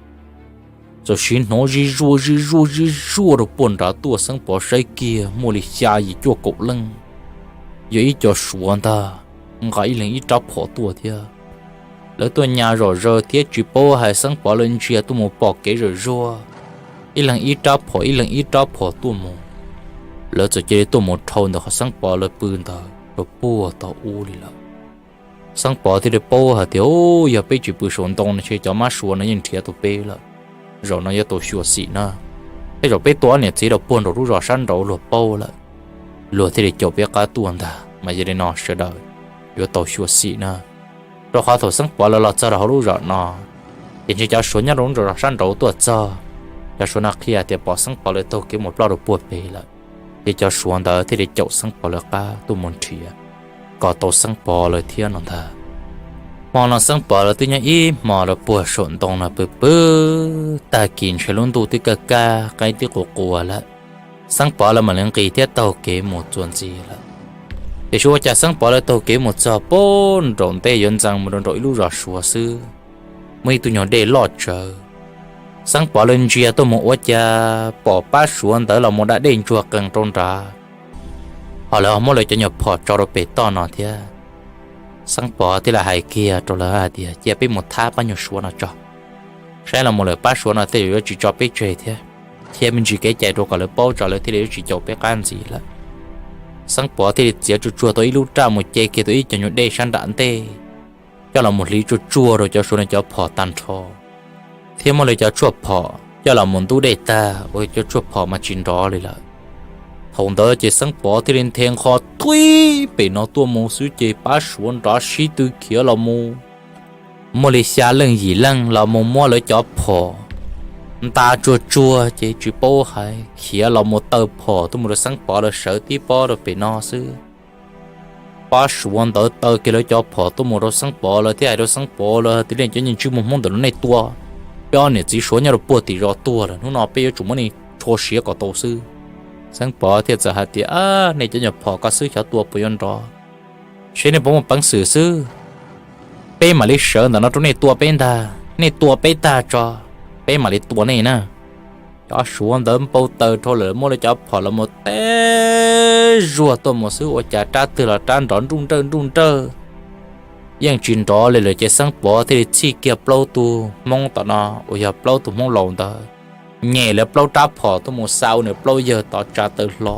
txawm siv hnov zij zuaj zij zuaj zij zuaj rau puag nrad tuaj. Xeeb Pov saib kiag muaj li xya yim cuaj kaum leej, yog ib co Suav ntag, nqa ib leeg ib rab phom tuaj thiab. Lawv tuaj nyas zom zaws thiab tsis paub hais, Xeeb Pov lawv ntsia tuaj mus pom kev zam zuag, ib leeg ib rab phom ib leeg ib rab phom tuaj mus. Lawv txawm cia li tuaj mus dhau ntawm qhov Xeeb Pov lawv pw ntawd rau puag tog ub li lawm. Xeeb Pov thiaj li paub hais tias, Yog peb tsis pw saum ntoo no ces cov mab Suav no yeej nrhiav tau peb lawm, zaum no yuav tau xyuam xim na. Tej zaum peb tua ob niam txiv rau puag nraum lub zos sab nraud luag paub lawm, luag thiaj li caum peb qab tuaj ntag, mas yog li no sawv daws yuav tau xyuam xim na. Rau qhov thaum Xeeb Pov lawv los txog rau hauv lub zos no, ces ntshe cov Suav nyob rau lub zos sab nraud tuaj txog, cov Suav no qhia tias pom Xeeb Pov lawv taug kev mus ploj rau puag pem lawm, ces cov Suav ntawd thiaj li caum Xeeb Pov lawv qab tuaj mus nrhiav kom tau Xeeb Pov lawv thiab no ntag. Hmo no Xeeb Pov lawv twb nyob ib hmo rau puag saum ntoo no pw pw, tag kis ntshe lub ntuj twb kaj kaj qaib twb quas quas lawm, Xeeb Pov lawv mam li nqis thiab taug kev mus txuas ntxiv lawm. Tiam sis ua cas Xeeb Pov lawv taug kev mus txog puag nraum ntej yuav ntxeev mus rau nraum ib lub zos Suav xwb, muaj ib tug nyuag dej loj tsawv. Xeeb Pov lawv ntsia tuaj mus ua cas pom pab Suav ntawd los mus da dej ntsuag qees rau nrad, ho lawv ho muab lawv cov nyuag phom tso rau pem toj no thiab. Xeeb Pov thiaj li hais kiag rau lawv hais tias, Cia peb mus thab pab nyuag Suav no tso, saib los mus lawm pab Suav no tej zaum yuav tsis tso peb tseg thiab, qhia me ntsis kev cai rau kom lawv paub tso lawv thiaj li yuav tsis caum peb qab ntxiv lawm. Xeeb Pov thiaj li txiav tsuag tsuag tau ib lub raj mus ce kiag tau ib co nyuag dej sab nram ntej, coj los mus hliv tsuag tsuag rau cov Suav no cov phom tag nrho, thiab muab lawv cov tshuaj phom coj los mus ntub dej tag ua cov tshuaj phom mas tsis nrov li lawm. Thaum ntawd ces Xeeb Pov thiaj li nthe nqho thuib pem no tuaj mus xwb ces pab Suav nrov sib tw khiav los mus. Muaj li xya leej yim leej los mus muab lawv cov phom nta tsuag tsuag ces tsis paub hais khiav los mus taw phom tuaj mus rau Xeeb Pov lawv sawv tib pob rau pem no xwb. Pab Suav ntawd taw kiag lawv cov phom tuaj mus rau Xeeb Pov lawv thiab hais rau Xeeb Pov lawv tias, Nej cov ntsej muag Hmoob ntawm no nej tua peb ob niam txiv Suav nyob rau puag tim zos tuag lawm, hnub no peb yuav tsum muab nej rho siav kom tau xwb. Xeeb Pov thiaj txawm hais tias, Nej cov nyuag phom ko xwb xyov tua puas yuav nrov, seb nej puas muaj peev xwm xwb. Peb mam li sawv ntawm no rau nej tua peb ntag, nej tua peb tag tso, peb mam li tua nej na. Cov Suav ntawd npau taws dhau lawm muab lawv cov phom los mus teb zuag tuaj mus xwb ua cas rab twg los rab nrov nruj nrawj nruj nrawj, yeej tsis nrov li lawm ces Xeeb Pov thiaj li txhij kiag plaub tug Hmoob tom no uas yog plaub tug Hmoob laus ntawd, nyem lawv plaub rab phom tuaj mus xa ua nws plaub yawg tod tsa taw hlo.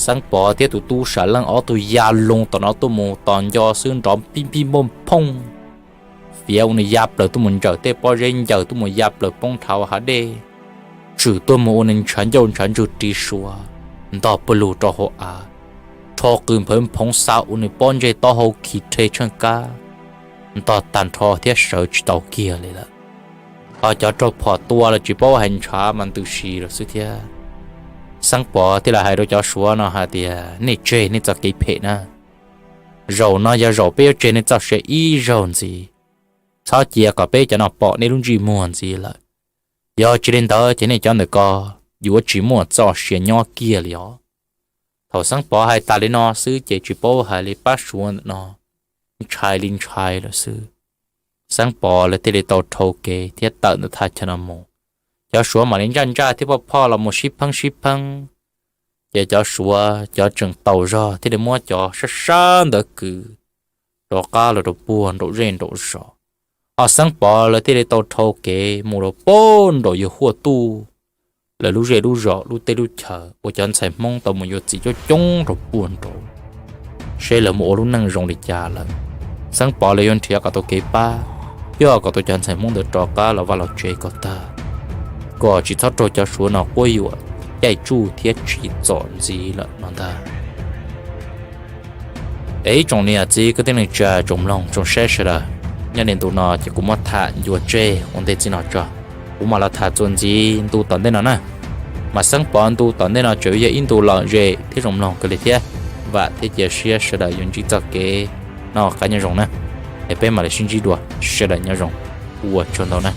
Xeeb Pov thiab tus tub Sam Leej ob tug ya loo tom no tuaj mus tos nco xwb nrov pib pib npauj phooj. fiav ua nws ya plaws tuaj mus ntsawm tej pob zeb, ncaws tuaj mus ya plaws poob nrhav hav dej, tshwm tuaj mus ua nws ntshav ncauj ntshav ntsug ri suav ntog pawg lug rau hauv av, rho qws nphawv nphoov xa ua nws pob ntseg taub hau khi rhe tsheej kab ntog tag nrho thiab sawv tsis tau kiag li lawm. Ho cov raug phom tua los tsis paub hais ntshav mas ntws si lawm xwb thiab. Xeeb Pov thiaj li hais rau cov Suav no hais tias, nej tseg nej txoj kev phem na. Zaum no yog zaum peb yuav tseg nej txoj sia ib zaug ntxiv, txhob cia kom peb cov no pom nej lub ntsej muag ntxiv lawm. Yog tsis li ntawd ces nej cov ntawm ko yuav tsis muaj txoj sia nyob kiag li os. Thaum Xeeb Pov hais tas li no xwb ces tsis paub hais li pab Suav ntawm no ntshai li ntshai lawm xwb. Xeeb Pov lawv thiaj li tau rhau kev thiab tawm ntawm thaj chaw no mus. Cov Suav mam li ntsaj ntsaj thiab phoj phoj los mus sib pheeb sib pheeb. Ces cov Suav cov tseem taus zog thiaj li muab cov sab sab ntawd kwv rov qab los rau puag nraum zej nraum zos. Ho Xeeb Pov lawv thiaj li tau rhau kev mus rau puag nraum yawg Huaj Tuj lawv lub zej lub zos lub teb lub chaw uas cov ntxhais Hmoob tau mus yuav txiv coob coob rau puag nraud, seb lawv mus ua lub neej zoo li cas lawm. Xeeb Pov lawv yuav nrhiav kom tau kev pab, coj kom tau cov ntxhais Hmoob ntawd rov qab los vaj los tsev kom tag, kom tsis txhob raug cov Suav no quab yuam caij tsuj thiab tsim txom ntxiv lawm no ntag. Es ib tsoom niam txiv kwv tij neej tsa tsoom mloog tsoom saib sawv daws, nyob li ntu no ces kuv muab tham ncua tseg ua ntej txij no tso, kuv mam los tham txuas ntxiv ntu tom ntej no na. Mas Xeeb Pov ntu tom ntej no tseem yog ib ntu lom zem thiab zoo mloog kawg li thiab. Vam thiab cia siab sawv daws yuav ntsib txoj kev noj qab nyob zoo na. Es peb mam li sib ntsib dua, sawv daws nyob zoo, ua tsaug ntau na.